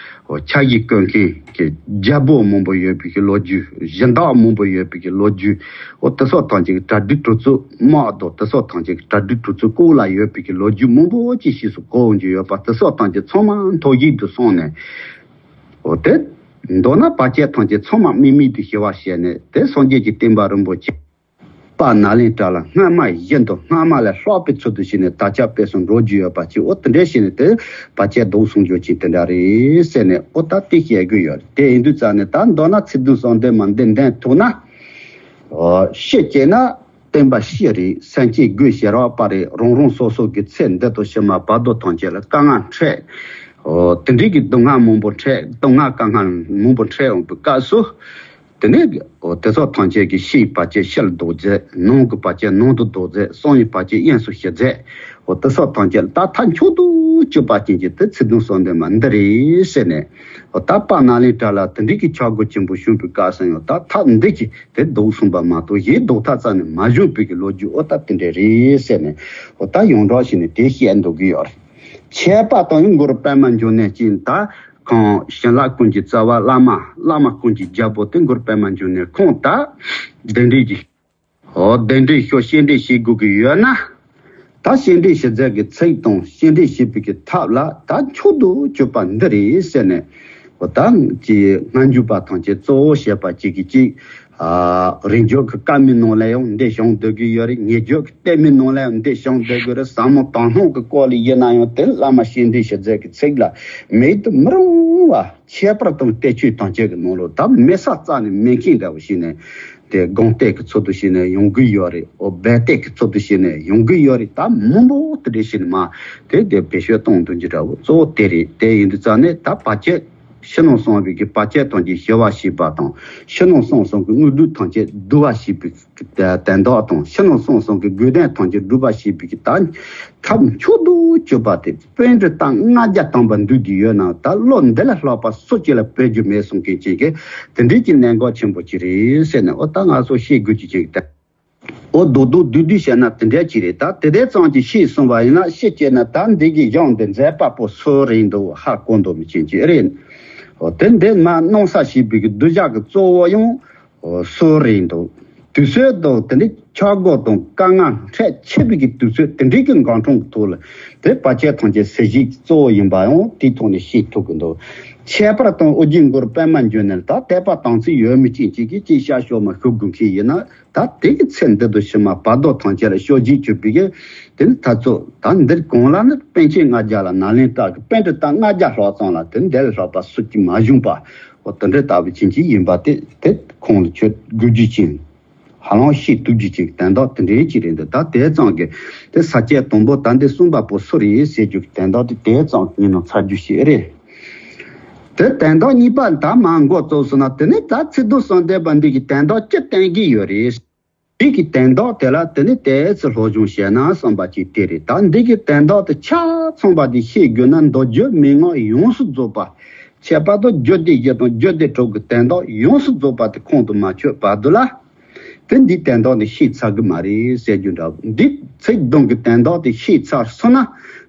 འཆར་གཞི་བཀོད་མཁན་གྱི་རྒྱལ་པོ་མང་པོ་ཡོད་པའི་གི་ལོ་རྒྱུས། གཞི་བདག་མང་པོ་ཡོད་པའི་གི་ལོ་རྒྱུས། འོ་དེ་སོགས་ཐམས་ཅད་ཀྱི་གྲ་སྒྲིག་གྲོས་ཚོགས་དམག་དང་། དེ་སོགས་ཐམས་ཅད་ཀྱི་གྲ་སྒྲིག་གྲོས་ཚོགས་སྐོར་ལ་ཡོད་པའི་གི་ལོ་རྒྱུས་མང་པོ་ཅིག་ཕྱིས་སུ་གོ་འོང་རྒྱུ་ཡོད་པ། དེ་སོགས་ཐམས་ཅད་ཚང་མ་མཐོ་ཞིང་དུ་སོང་ནས། འོ་དེ་མདོར་ན་བར་ཆད་ཐམས་ཅད་ཚང་མ་རྨེག་མེད་དུ་ཞི་བར་བྱས་ནས། དེ་སངས་རྒྱས་ཀྱི་བསྟན་པ་རིན་པོ་ཆེ། དཔལ་ནཱ་ལེནྡྲ་ལ་སྔ་མ་བཞིན་དུ་སྔ་མ་ལས་ལྷག་པའི་ཚུལ་དུ་བྱས་ནས་དར་ཁྱབ་སྤེལ་གསུམ་འགྲོ་རྒྱུ་ཡོད་པ་ཅིག་འོ་དེ་འདྲ་བྱས་ནས་དེ་བར་ཆད་ཟློག་གསུང་རྒྱུ་ཅིག་དེ་འདྲ་རེད་ཟེར་ནས། འོ་ད་དེ་བཤད་དགོས་ཡོད་རེད། དེ་ཡིན་དུས་ཙང་ནས་ད་མདོར་ན་ཚིག་དོན་གསལ་འདེབས་མ་འདི་འདོན་ཐུབ་ན། འོ་ཤི་སྐྱེས་ན་བསྟན་པ་ཤི་རེད། སེམས་ཅན་སྒོས་ཞེ་རག་པ་རེད། རང་རང་སོ་སོ་གི་ཚེ་འདི་དང་ཕྱི་མ་བར་དོ་ཐམས་ཅད་ལ་དཀའ་ངལ་འཕྲད། འོ་དེ་འདྲའི་གི་སྡུག་བསྔལ་མང་པོ་འཕྲད། སྡུག་བསྔལ་དཀའ་ངལ་མང་པོ་འཕྲད་འོང་པའི་སྐབས་སུ། དེ་ནས་འོ་དེ་ཚོ་ཐམས་ཅད་ཀྱི་ཕྱིའི་བར་ཆད་ཕྱི་ལ་ཟློག་མཛད། ནང་གི་བར་ཆད་ནང་དུ་ཟློག་མཛད། གསང་བའི་བར་ཆད་དབྱིངས་སུ་ཞི་མཛད། འོ་དེ་ཚོ་ཐམས་ཅད་ལ་ད་མཐའ་མཆོག་ཏུ་གཅོད་པ་ཅན་གྱི་དེ་ཚིག་དོན་གསལ་འདེབས་མ་འདི་རེད་ཟེར་ནས། འོ་ད་དཔལ་ནཱ་ལེནྡྲ་ལ་དེ་འདྲའི་གི་ཆོས་སྒོ་ཆེན་པོ་བྱུང་བའི་སྐབས་སུ་ཡང་ད་ཐབས་འདི་གིས་དེ་ཟློག་གསུངས་པ་མ་གཏོགས་གཞན་ཟློག་ཐབས་རྩ་ནས་མ་བྱུང་བའི་གི་ལོ་རྒྱུས། འོ་ད་དེ་འདྲ་རེད་ཟེར་ནས། འོ་ད་ཡོངས་གྲགས་བྱས་ནས་དེ་བཤད་འདུག་གི་ཡོད་རེད། ཁྱད་པར་དུ་ཡང་གུ་རུ་པདྨ་འབྱུང་གནས་ཀྱིས་ད་ཁོང་བྱིན་རླབས་ཀུན་གྱི་རྩ་བ། བླ་མ་བླ་མ་ཀུན་གྱི་རྒྱལ་པོ་དེ་གུ་རུ་པདྨ་འབྱུང་གནས་ཁོང་ད་གདན་འདྲེན་གྱི། འོ་གདན་འདྲེན་ཞུ། སྤྱན་འདྲེན་བྱེད་དགོས་ཀྱི་ཡོད་ན། ད་བཤད་འདྲི་ཞུ་རྩལ་གྱི་ཚིག་དང་བཤད་འདྲི་བྱེད་པའི་གི་ཐབས་ལ་ད་མཆོག་ཏུ་གྱུར་པ་འདི་རེད་ཟེར་ནས། འོ་ད་ཀྱི་སྔ་འགྱུར་པ་ཐམས་ཅད་གཙོ་བོ་བྱས་པ་གཅིག་གིས་གཅིག་ཨ། རིང་བརྗོད་ཀྱི་སྐར་མའི་ནང་ལ་ཡང་འདི་བྱུང་སྡོད་ཀྱི་ཡོད་རེད། ཉེ་བརྗོད་ཀྱི་གཏམ་མའི་ནང་ལ་ཡང་འདི་བྱུང་སྡོད་ཀྱི་རེད། ཟབ་མོ་དོན་སྣང་གི་སྐོར་ལ་ཡིན་ན་ཡང་དེ་བླ་མ་བཤད་འདྲི་ཞུ་རྩལ་གྱི་ཚིག་ལ་མེད་དུ་མི་རུང་བ། ཁྱད་པར་དུ་བསྟན་བཅོས་དང་བཅས་ཀྱི་ནང་ལོགས་ད་མེད་ས་རྩ་ནས་མེད་མཁན་འདྲ་བོ་ཞིག་ནས། དེ་དགོངས་གཏད་ཀྱི་ཚུལ་དུ་བྱས་ནས་ཡོང་གི་ཡོད་རེད། འོ་རྦད་གཏད་ཀྱི་ཚུལ་དུ་བྱས་ནས་ཡོང་གི་ཡོད་རེད། ད་མང་པོ་དེ་འདྲ་བྱས་ནས་མ་དེ་དེ་བེད་སྤྱོད་གཏོང་འདུག་རྒྱུ་འདྲ་བོ་གཙོ་བོ་དེ་རེད། དེ་ཡིན་དུས་ཙང་ནས་ད་བར་ཆད་ཕྱི་ནང་གསང་བའི་གི་བར་ཆད་ཐམས་ཅད་ཞི་བར་བྱེད་པ་དང་། ཕྱི་ནང་གསང་གསུམ་གྱི་དངོས་གྲུབ་ཐམས་ཅད་བསྡུ་བར་བྱེད་པའི་དོན་དག་དང་། ཕྱི་ནང་གསང་གསུམ་གྱི་དགོས་དོན་ཐམས་ཅད་སྒྲུབ་པར་བྱེད་པའི་གི་ད་ཐབས་མཆོག་ཏུ་གྱུར་པ་དེ། པཎྜི་ཏ་ལྔ་བརྒྱ་ཐམ་པ་འདུས་ཏེ་ཡོད་ན་ད་བློ་འདི་ལས་ལྷག་པ་སུ་གཅིག་ལ་འཕེན་རྒྱུ་མེད་གསུང་མཁན་ཅིག་གིས་དེ་འདྲའི་གི་གནད་འགག་ཆེན་པོ་ཅིག་རེད་ཟེར་ནས། འོ་ད་ང་ཚོ་ཤེས་དགོས་ཀྱི་ཅིག་ད། འོ་རྡོག་རྡོག་བསྡུས་བསྡུས་བཤད་ན་དེ་འདྲ་ཅིག་རེད། ད་དེ་དེ་ཙམ་གྱིས་ཤེས་སོང་བ་ཡིན་ན། ཤེས་བྱས་ན་ད་འདི་གི་གཞུང་འདི་མཛད་པ་པོ་སུ་རེད་འདུག་ཧ་གོ་འདུག་མི་ཅན་ཅིག་རེད། འོ་དེ་འདི་མ་གནང་ས་ཞེས་པའི་གི་གདུལ་བྱ་གི་གཙོ་བོ་ཡང་སུ་རེད་འདུག་དུས་ཚོད་དང་དེ་འདྲའི་ཆག་སྒོ་དང་དཀའ་ངལ་འཕྲད་ཆེ་བའི་གི་དུས་ཚོད་དེ་འདྲའི་གི་འགག་སྒྲོལ་གྱི་ཐོག་ལ་དེ་བར་ཆད་ཐམས་ཅད་སེལ་བྱེད་གཙོ་བོ་ཡིན་པ་ཡང་དེའི་ཐོག་ནས་ཤེས་ཐུབ་ཀྱི་འདུག་ཁྱད་པར་དུ་ཨོ་རྒྱན་མགོན་པད་མ་འབྱུང་གནས་ལ་ད་དད་པ་དམ་ཚིག་ཡོད་མི་ཅན་ཅིག་གིས་ཅིག་ཤར་ཕྱོགས་མ་ཞུ་དགོས་མཁན་ཡིན་ན། ད་དེ་གི་ཚེ་འདི་དང་ཕྱི་མ་བར་དོ་ཐམས་ཅད་ལ་ཕྱོགས་བཞིར་གྱུར་པའི་གི་དེ་ནི་ཐ་ཚོ་ད་འདིར་གང་ལ་ནི་པཎ་ཆེན་ལྔ་བརྒྱ་ལ་ནཱ་ལེནྡྲ་གི་པཎྜི་ཏ་ལྔ་བརྒྱ་ལྷག་ཙམ་ལ་དེ་འདི་ལས་ལྷག་པ་སུ་གཅིག་མ་བྱུང་པ། འོ་དེ་འདྲ་ལྟ་བུ་ཅན་ཅིག་ཡིན་པ་དེ་དེ་ཁོང་ལ་ཆོས་དགོས་རྒྱུ་ཅན། ཧ་ལམ་ཤེས་ཐུབ་རྒྱུ་ཅན་གྱི་དོན་དག་དེ་འདྲའི་ཅིག་རེད་འདུག་ད་དེ་ཙམ་གྱི་དེ་ས་བཅད་དང་པོ་ད་འདི་གསུངས་པ་པོ་སུ་རེད་ཟེར་རྒྱུ་གི་དོན་དག་དེ་དེ་ཙམ་གྱི་ངོས་ནས་ཚར་རྒྱུ་ཞིག་རེད། དེ་དོན་དག་གཉིས་པ་ད་མ་འགོ་བཙུགས་སོང་ན། དེ་ནི་ད་ཚིག་བསྡུ་གསུམ་ལྡན་པ་འདི་གི་དོན་དག་ཅི་བསྟན་གྱི་ཡོད་རེད། འདི་གི་དོན་དག་དེ་ལ་དེ་ནི་དེ་ཚེ་སློབ་སྦྱོང་བྱས་ན་བསམ་པ་ཅིག་དེ་རེད། ད་འདི་གི་དོན་དག་དེ་ཆ་ཚང་བ་དེ་ཤེས་དགོས་ན་མདོ་རྒྱུད་མན་ངག་ཡོངས་སུ་རྫོགས་པ། ཁྱད་པར་དུ་རྒྱུད་སྡེ་བཞི་དང་རྒྱུད་སྡེ་དྲུག་གི་དོན་དག་ཡོངས་སུ་རྫོགས་པ་དེ་ཁོང་དུ་མ་ཆུད་བར་དུ་ལ། དེ་འདི་དོན་དག་འདི་ཤེས་ཚར་གི་མ་རེད་ཟེར་རྒྱུ་འདྲ་བོ། འདི་ཚིག་བདུན་གྱི་དོན་དག་དེ་ཤེས་ཚར་སོང་ན།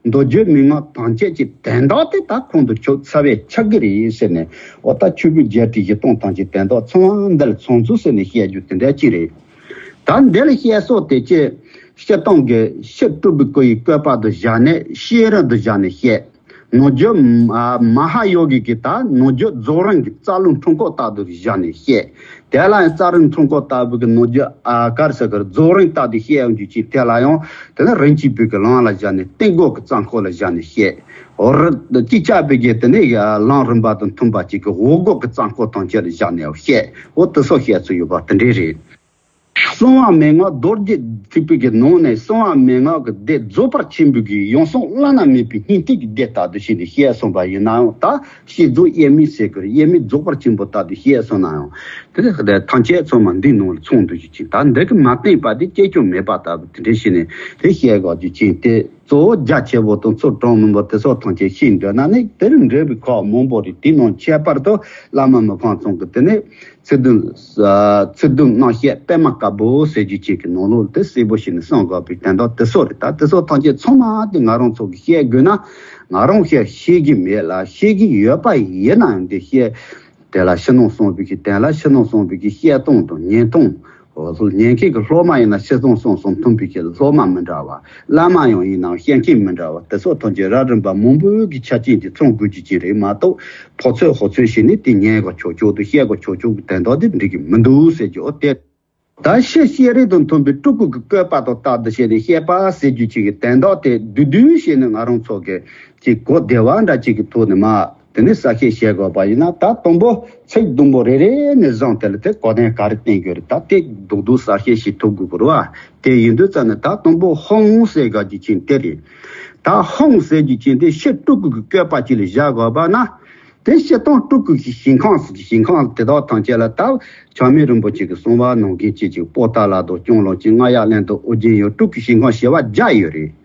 མདོ་རྒྱུད་མན་ངག་ཐམས་ཅད་ཀྱི་དོན་དག་དེ་ད་ཁོང་དུ་ཆུད་ཚར་བས་ཆགས་ཀྱི་རེད་ཟེར་ནས། འོ་ད་ཆོས་ཀུན་རྒྱལ་སྲས་བཞི་སྟོང་ཐམས་ཅད་དོན་དག་ཚང་བ་འདི་ལ་ཚང་ཚུལ་ཟེར་ནས་བཤད་རྒྱུ་དེ་འདྲ་ཅིག་རེད། ད་འདི་ལ་བཤད་སྲོལ་དེ་ཅི། སྤྱིར་བཏང་གི་ཕྱི་སྤྲུལ་པའི་སྐུ་ཡི་བཀོད་པ་དུ་བཞག་ནས་བཤད་རིམ་དུ་བཞག་ནས་བཤད། ནང་རྒྱུད་མ་ཧཱ་ཡོ་གི་གི་ད་ནང་རྒྱུད་རྫོགས་རིམ་གྱི་རྩ་རླུང་འཁྲུལ་འཁོར་ལྟར་དུ་བཞག་ནས་བཤད། དེ་ལ་ཡང་རྩ་རླུང་འཁྲུལ་འཁོར་ལྟ་བུ་གི་ནང་རྒྱུད་ཨ་གར་ས་གར་རྫོགས་རིམ་ལྟར་དུ་བཤད་ཡོང་རྒྱུ་ཅིག་དེ་ལ་ཡང་དེ་ནི་རིམ་གྱིས་པའི་གི་ལམ་ལ་བཞག་ནས་རྟེན་སྒོ་གི་རྩ་འཁོར་ལ་བཞག་ནས་བཤད། འོ་རི་གཅིག་ཆགས་པའི་གི་དེ་ནི་ལམ་རིམ་པ་དང་མཐུན་པ་ཅིག་གི་འོག་སྒོ་གི་རྩ་འཁོར་ཐམས་ཅད་ལ་བཞག་ནས་བཤད། འོ་དེ་སོགས་བཤད་ཚུལ་ཡོད་པ་དེ་འདྲའི་རེད། གསང་བ་མན་ངག་རྡོ་རྗེ་ཐེག་པའི་གི་ནང་ནས་གསང་བ་མན་ངག་གི་སྡེ་རྫོགས་པར་ཆེན་པོའི་གི་ཡང་གསང་བླ་ན་མེད་པའི་སྙིང་ཐིག་གི་སྡེ་ལྟར་དུ་བྱས་ནས་བཤད་སོང་བ་ཡིན་ནའང་། ད་བཤད་རྫོགས་དབྱེར་མེད་ཟེར་གི་རེད། དབྱེར་མེད་རྫོགས་པར་ཆེན་པོ་ལྟར་དུ་བཤད་སོང་ནའང་། དེ་ནི་ཐམས་ཅད་ཚང་མ་འདིའི་ནང་ལ་ཚང་འདུག་རྒྱུ་ཅན། ད་འདི་གི་མ་བསྟན་པ་དེ་སྐྱེ་སྐྱོན་མེད་པ་ལྟ་བུ་དེ་འདྲ་བྱས་ནས་དེ་བཤད་དགོས་རྒྱུ་ཅན་དེ། གཙོ་བོ་རྒྱ་ཆེ་བོ་དང་ཚུལ་དྲང་མིན་པོ་དེ་སོགས་ཐམས་ཅད་ཤེས་འདོད་ན་ནི་དེར་འབྲེལ་བའི་ཁག་མང་པོ་རེད། དེའི་ནང་ཁྱད་པར་དུ་བླ་མ་མི་ཕམ་ཚང་གི་དེ་ནས་ཚིག་བདུན། ཚིག་བདུན་རྣམ་བཤད་པད་མ་དཀར་པོ་ཟེར་རྒྱུ་ཅན་གྱི་ནང་ལོགས་དེ་གསལ་པོ་ཞིག་ནས་གསུང་དགོས་པའི་དོན་དག་དེ་སོགས་རེད། ད་དེ་སོགས་ཐམས་ཅད་ཚང་མ་དེ་ང་རང་ཚོ་གིས་བཤད་དགོས་ན། ང་རང་བཤད་ཤེས་ཀྱི་མེད་ལ། ཤེས་ཀྱི་ཡོད་པ་ཡིན་ནའང་དེ་བཤད། དེ་ལ་ཕྱི་ནང་གསང་བའི་གི་དོན་ལ་ཕྱི་ནང་གསང་བའི་གི་བཤད་སྟངས་དང་ཉན་སྟངས། འོ་ཉན་མཁན་གྱི་སློབ་མ་ཡིན་ན་ཕྱི་ནང་གསང་གསུམ་མཐུན་པའི་གི་སློབ་མ་མི་འདྲ་བ། བླ་མ་ཡང་ཡིན་ནའང་བཤད་མཁན་མི་འདྲ་བ་དེ་སོགས་ཐམས་ཅད་རབ་རིམ་པ་མང་པོའི་གི་ཆ་རྐྱེན་དེ་ཚང་དགོས་རྒྱུ་ཅན་རེད་མ་གཏོགས། ཕོ་ཚོད་ཧོ་ཚོད་བྱས་ནས་དེ་ཉན་དགོས་ཆོག་ཆོག་དང་བཤད་དགོས་ཆོག་ཆོག་གི་དོན་དག་དེ་འགྲིག་གི་མི་འདུག་ཟེར་རྒྱུ། འོ་དེ། ད་ཕྱི་བཤད་རིམ་དང་མཐུན་པའི་སྤྲུལ་སྐུ་གི་བཀོད་པ་དང་ལྟར་དུ་བྱས་ནས་བཤད་པ་ཟེར་རྒྱུ་ཅིག་གི་དོན་དག་དེ་བསྡུས་བསྡུས་བྱས་ནས་ང་རང་ཚོ་གི་ཅིག་གོ་བདེ་བ་འདྲ་ཅིག་གི་ཐོག་ནས་མ་དེ་ནས་གསལ་བཤད་བྱེད་དགོས་པ་ཡིན་ན། ད་དང་པོ་ཚིག་བདུན་པོ་རེ་རེ་ནས་བཟུང་དེ་ལ་དེ་གོ་དོན་ག་རེ་བསྟན་གྱི་རེད། ད་དེ་རྡོག་རྡོག་གསལ་བཤད་བྱེད་ཐུབ་དགོས་པ་རེད་བ། དེ་ཡིན་དུས་ཙམ་ནས་ད་དང་པོ་ཧཱུྃ་ཟེར་དགོས་རྒྱུ་ཅན་དེ་རེད། ད་ཧཱུྃ་ཟེར་རྒྱུ་ཅན་དེ་ཕྱི་སྤྲུལ་སྐུ་གི་བཀོད་པ་ཅིག་ལ་བཞག་དགོས་པ་ན། དེ་སྤྱིར་བཏང་སྤྲུལ་སྐུ་གི་ཞིང་ཁམས་སུ་ཞིང་ཁམས་དེ་དག་ཐམས་ཅད་ལ་ད་ཆགས་མེད་རིན་པོ་ཆེ་གི་གསུང་བ་ནང་བཞིན་ཅིག་ཅིག་པོ་ཏཱ་ལ་དང་སྐྱོང་ལོ་ཅིག་རྔ་ཡབ་གླིང་དང་ཨོ་རྒྱན་ཡང་སྤྲུལ་སྐུ་ཞིང་ཁམས་བྱེ་བ་བརྒྱ་ཡོད་རེད།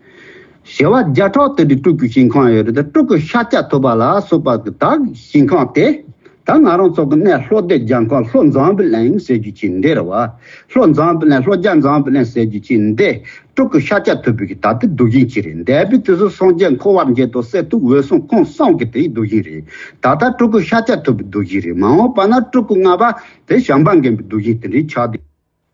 བྱེ་བ་བརྒྱ་ཕྲག་དེ་འདྲའི་སྤྲུལ་སྐུ་ཞིང་ཁམས་ཡོད་རེད། ད་སྤྲུལ་སྐུ་ཤཱཀྱ་ཐུབ་པ་ལ་སོགས་པ་གི་ད་ཞིང་ཁམས་དེ། ད་ང་རང་ཚོ་གི་གནས་ལྷོ་སྡེ་རྒྱལ་ཁམས་ལྷོ་འཛམ་བུ་གླིང་ཟེར་རྒྱུ་ཅིག་འདི་རེད་བ། ལྷོ་འཛམ་བུ་གླིང་ལྷོ་རྒྱ་འཛམ་བུ་གླིང་ཟེར་རྒྱུ་ཅིག་འདི། སྤྲུལ་སྐུ་ཤཱཀྱ་ཐུབ་པའི་གི་ད་ལྟའི་གདུལ་ཞིང་ཅིག་རེད། འདས་པའི་དུས་སུ་སངས་རྒྱས་འཁོར་བ་འཇིག་དང་གསེར་ཐུབ་འོད་སྲུང་ཁོང་གསུམ་གྱི་དེའི་གདུལ་ཞིང་རེད། ད་ལྟ་སྤྲུལ་སྐུ་ཤཱཀྱ་ཐུབ་པའི་གདུལ་ཞིང་རེད། མ་འོངས་པ་ན་སྤྲུལ་སྐུ་ལྔ་པ་དེ་བྱམས་པ་མགོན་པོའི་གདུལ་ཞིང་དེ་འདྲའི་ཆགས་ཏེ།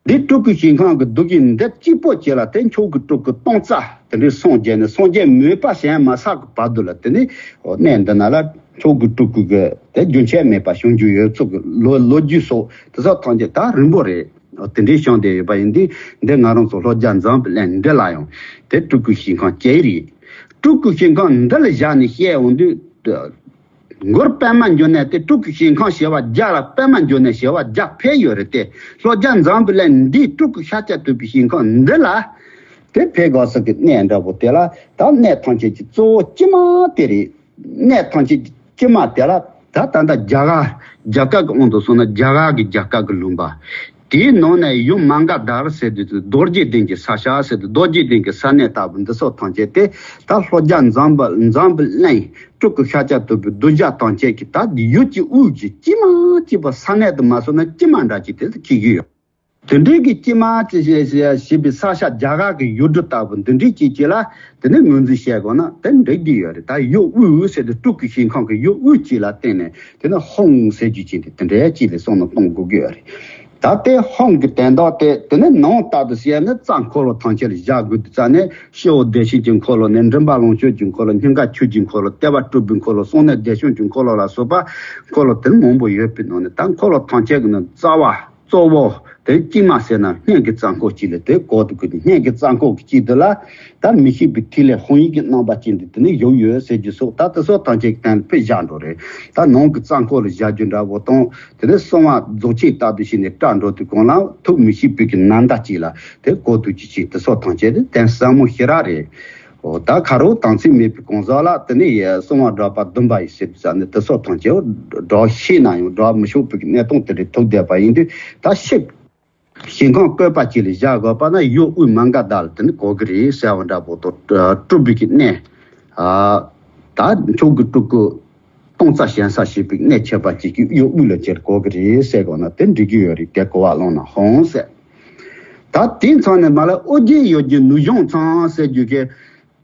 འདི་སྤྲུལ་སྐུའི་ཞིང་ཁམས་ཀྱི་རྡོ་རྗེ་འདི་གཅིག་པོ་གཅིག་ལ་དེ་མཆོག་གི་སྤྲུལ་སྐུ་སྟོང་རྩ་དེ་འདྲའི་སངས་རྒྱས་ནས་སངས་རྒྱས་མོས་པ་གཞན་མ་བསགས་ཀྱི་བར་དུ་ལ་དེ་ནི་གནས་འདི་ན་ལ་མཆོག་གི་སྤྲུལ་སྐུ་གི་དེ་རྒྱུན་ཆད་མེད་པ་བྱུང་རྒྱུ་ཡོད་ཚུལ་གྱི་ལོ་ལོ་རྒྱུས་སོགས་དེ་ཚོ་ཐམས་ཅད་ད་རིང་པོ་རེད། དེ་འདྲའི་བྱུང་བསྡད་ཡོད་པ་ཡིན་དུས་འདི་ང་རང་ཚོ་ལྷོ་རྒྱ་འཛམ་བུ་གླིང་འདི་ལ་ཡང་དེ་སྤྲུལ་སྐུའི་ཞིང་ཁམས་ཅིག་རེད། སྤྲུལ་སྐུའི་ཞིང་ཁམས་འདི་ལ་བཞག་ནས་བཤད་འོང་དུས། མགུར་པད་མ་འབྱུང་གནས་དེ་སྤྲུལ་སྐུའི་ཞིང་ཁམས་ཞེས་པ་བརྒྱ་ལ་པད་མ་འབྱུང་གནས་ཞེས་པ་བརྒྱ་ཕེབས་ཡོད་རེད་དེ། ལྷོ་རྒྱ་འཛམ་བུ་གླིང་འདིའི་སྤྲུལ་སྐུ་ཤཱཀྱ་ཐུབ་པའི་ཞིང་ཁམས་འདི་ལ་དེ་ཕེབས་དགོས་ས་གི་གནས་འདྲ་པོ་དེ་ལ་ད་གནས་ཐམས་ཅད་ཀྱི་གཙོ་བོ་སྤྱི་མ་དེ་རེད། གནས་ཐམས་ཅད་ཀྱི་སྤྱི་མ་དེ་ལ་ད་ད་ལྟ་རྒྱ་གར་རྒྱ་གར་གྱི་དབང་དུ་སོང་ན་རྒྱ་གར་གྱི་རྒྱལ་ཁབ་ཀྱི་ལུང་པ། དེའི་ནང་ནས་ཡུམ་མ་ག་དྷ་ར་ཟེར་དུས་རྡོ་རྗེ་གདན་གྱི་ས་ཆ་ཟེར་དུས་རྡོ་རྗེ་གདན་གྱི་ས་གནས་ལྟ་བུ་འདི་སོགས་ཐམས་ཅད་དེ་ད་ལྷོ་རྒྱ་འཛམ་བུ་འཛམ་བུ་གླིང་སྤྲུལ་སྐུ་ཤཱཀྱ་ཐུབ་པའི་གདུལ་བྱ་ཐམས་ཅད་ཀྱི་ད་ཡུལ་གྱི་དབུས་ཀྱི་སྤྱི་མ་གཅིག་པ་ས་གནས་དུ་མ་སོང་ན་སྤྱི་མ་འདྲ་གཅིག་དེ་ལ་འཁེལ་གྱི་ཡོད། དེ་འདྲའི་གི་སྤྱི་མ་ཅེས་ཞེས་པའི་ས་ཆ་རྒྱ་གར་གྱི་ཡུལ་གྲུ་ལྟ་བུ་འདི་འདྲའི་ཅིག་ཅིག་ལ་དེ་ནས་ངོས་འཛིན་བྱས་དགོས་ན་དེ་འགྲིག་གི་ཡོད་རེད། ད་ཡུལ་དབུས་ཟེར་དུས་སྤྲུལ་སྐུའི་ཞིང་ཁམས་ཀྱི་ཡུལ་དབུས་གཅིག་ལ་བརྟེན་ནས་དེ་ནས་ཧཱུྃ་ཟེར་རྒྱུ་ཅིག་དེ་དེ་འདྲའི་ཅིག་ལ་བསམ་བློ་གཏོང་དགོས་ཀྱི་ཡོད་རེད། ད་ལྟའི་ཧཱུྃ་གི་དོན་དག་དེ་དེ་ནས་ནང་ལྟར་དུ་བཤད་ན་རྩ་འཁོར་ལོ་ཐམས་ཅད་ལ་བཞག་དགོས་དུས་ཙ་ནས་སྤྱི་བོ་བདེ་ཆེན་གྱི་འཁོར་ལོ་ནས་མགྲིན་པ་ལོངས་སྤྱོད་ཀྱི་འཁོར་ལོ། སྙིང་ག་ཆོས་ཀྱི་འཁོར་ལོ། ལྟེ་བ་སྤྲུལ་པའི་འཁོར་ལོ། གསུང་ནས་བདེ་སྐྱོང་གི་འཁོར་ལོ་ལ་སོགས་པ་འཁོར་ལོ་དེ་མང་པོ་ཡོད་པའི་ནང་ནས་ད་འཁོར་ལོ་ཐམས་ཅད་ཀྱི་ནང་རྩ་བ་གཙོ་བོ་དེ་གཅིག་མ་ཟེར་ན་སྙིང་གི་རྩ་འཁོར་གཅིག་ལ་དེ་གོ་དུ་དགོས་ཏེ། སྙིང་གི་རྩ་འཁོར་གྱི་དཀྱིལ་དུ་ལ་ད་མི་ཤིགས་པའི་ཐིག་ལེ་ཧཱུྃ་ཡིག་གི་རྣམ་པ་ཅན་དེ་དེ་ནས་བཞུགས་ཡོད་ཟེར་རྒྱུ་སོགས་ད་དེ་སོགས་ཐམས་ཅད་ཀྱི་སྟེང་ལ་ཕེབས་བཞག་འགྲོ་རེད། ད་ནང་གི་རྩ་འཁོར་ལ་བཞག་རྒྱུ་འདྲ་བོ་དང་དེ་ནས་གསང་བ་རྫོགས་ཆེན་ལྟ་བུ་ཞིག་ནས་བཀྲ་འགྲོ་དུས་གང་ལ་ཐུགས་མི་ཤིགས་པའི་གི་ནམ་ཟླ་གཅིག་ལ་དེ་གོ་དུ་ཅི་ཅི་དེ་སོགས་ཐམས་ཅད་དེ་དོན་ཟབ་མོ་ཞེ་དྲག་རེད། འོ་ད་ཁ་རོག་དམ་ཚིག་མེད་པའི་གང་ཟག་ལ་དེ་ནས་གསང་བ་སྒྲུབ་པ་སྡོམ་པ་ཡི་ཟེར་དུས་ཙ་ནས་དེ་སོགས་ཐམས་ཅད་སྒྲུབ་ཤེས་ན་ཡང་སྒྲུབ་མི་ཆོག་པའི་གནས་སྟངས་དེ་འདྲ་ཐུག་བསྡད་པ་ཡིན་དུས་ད་ཤེས། ཞིང་ཁམས་བཀོད་པ་གཅིག་ལ་བཞག་དགོས་པ་ན་ཡུལ་དབུས་མ་ག་དྷ་ལ་དེ་ནི་གོ་གི་རེད་ཟེར་བ་འདྲ་པོ་དང་སྤྲུལ་པའི་གི་གནས། ད་མཆོག་གི་སྤྲུལ་སྐུ་སྟོང་རྩ་བཞེངས་ས་བྱེད་པའི་གནས་ཁྱད་པར་ཅན་གྱི་ཡུལ་དབུས་ལ་ཅིག་གོ་གི་རེད་ཟེར་དགོས་ན་དེ་འགྲིག་གི་ཡོད་རེད། དེ་གོ་བ་བླངས་ན་ཧང་ཟེར། ད་དེ་མཚམས་ནས་མ་ལ་ཨོ་རྒྱན་ཡུལ་གྱི་ནུས་སྦྱོང་ཚང་ཟེར་རྒྱུ་གི་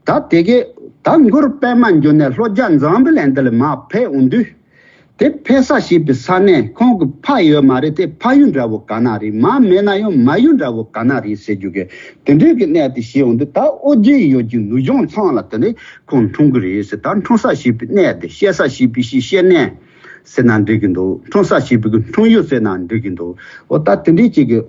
ད་དེ་གས་ད་མགུར་པད་མ་འབྱུང་གནས་ལྷོ་རྒྱ་འཛམ་བུ་གླིང་འདི་ལ་མར་ཕེབས་འོང་དུས། དེ་ཕེབས་ས་ཞེས་པའི་ས་གནས་ཁོང་གི་ཕ་ཡོད་མ་རེད་དེ་ཕ་ཡུལ་འདྲ་བོ་ག་ན་རེད། མ་མེད་ན་ཡང་མ་ཡུལ་འདྲ་བོ་ག་ན་རེད་ཟེར་རྒྱུ་གི་དེ་འདྲའི་གི་གནས་དེ་ཞེས་འོང་དུས་ད་ཨོ་རྒྱན་ཡུལ་གྱི་ནུས་སྦྱོང་ཚང་ལ་དེ་ནས་ཁོང་འཁྲུངས་གི་རེད་ཟེར། ད་འཁྲུངས་ས་ཞེས་པའི་གནས་དེ་བཤད་ས་ཞེས་པའི་ཞེས་བཤད་གནས་ཟེར་ན་འགྲིག་གི་འདུག་འཁྲུངས་ས་ཞེས་པའི་གི་འཁྲུངས་ཡུལ་ཟེར་ན་འགྲིག་གི་འདུག་འོ་ད་དེ་འདྲའི་ཅིག་གི་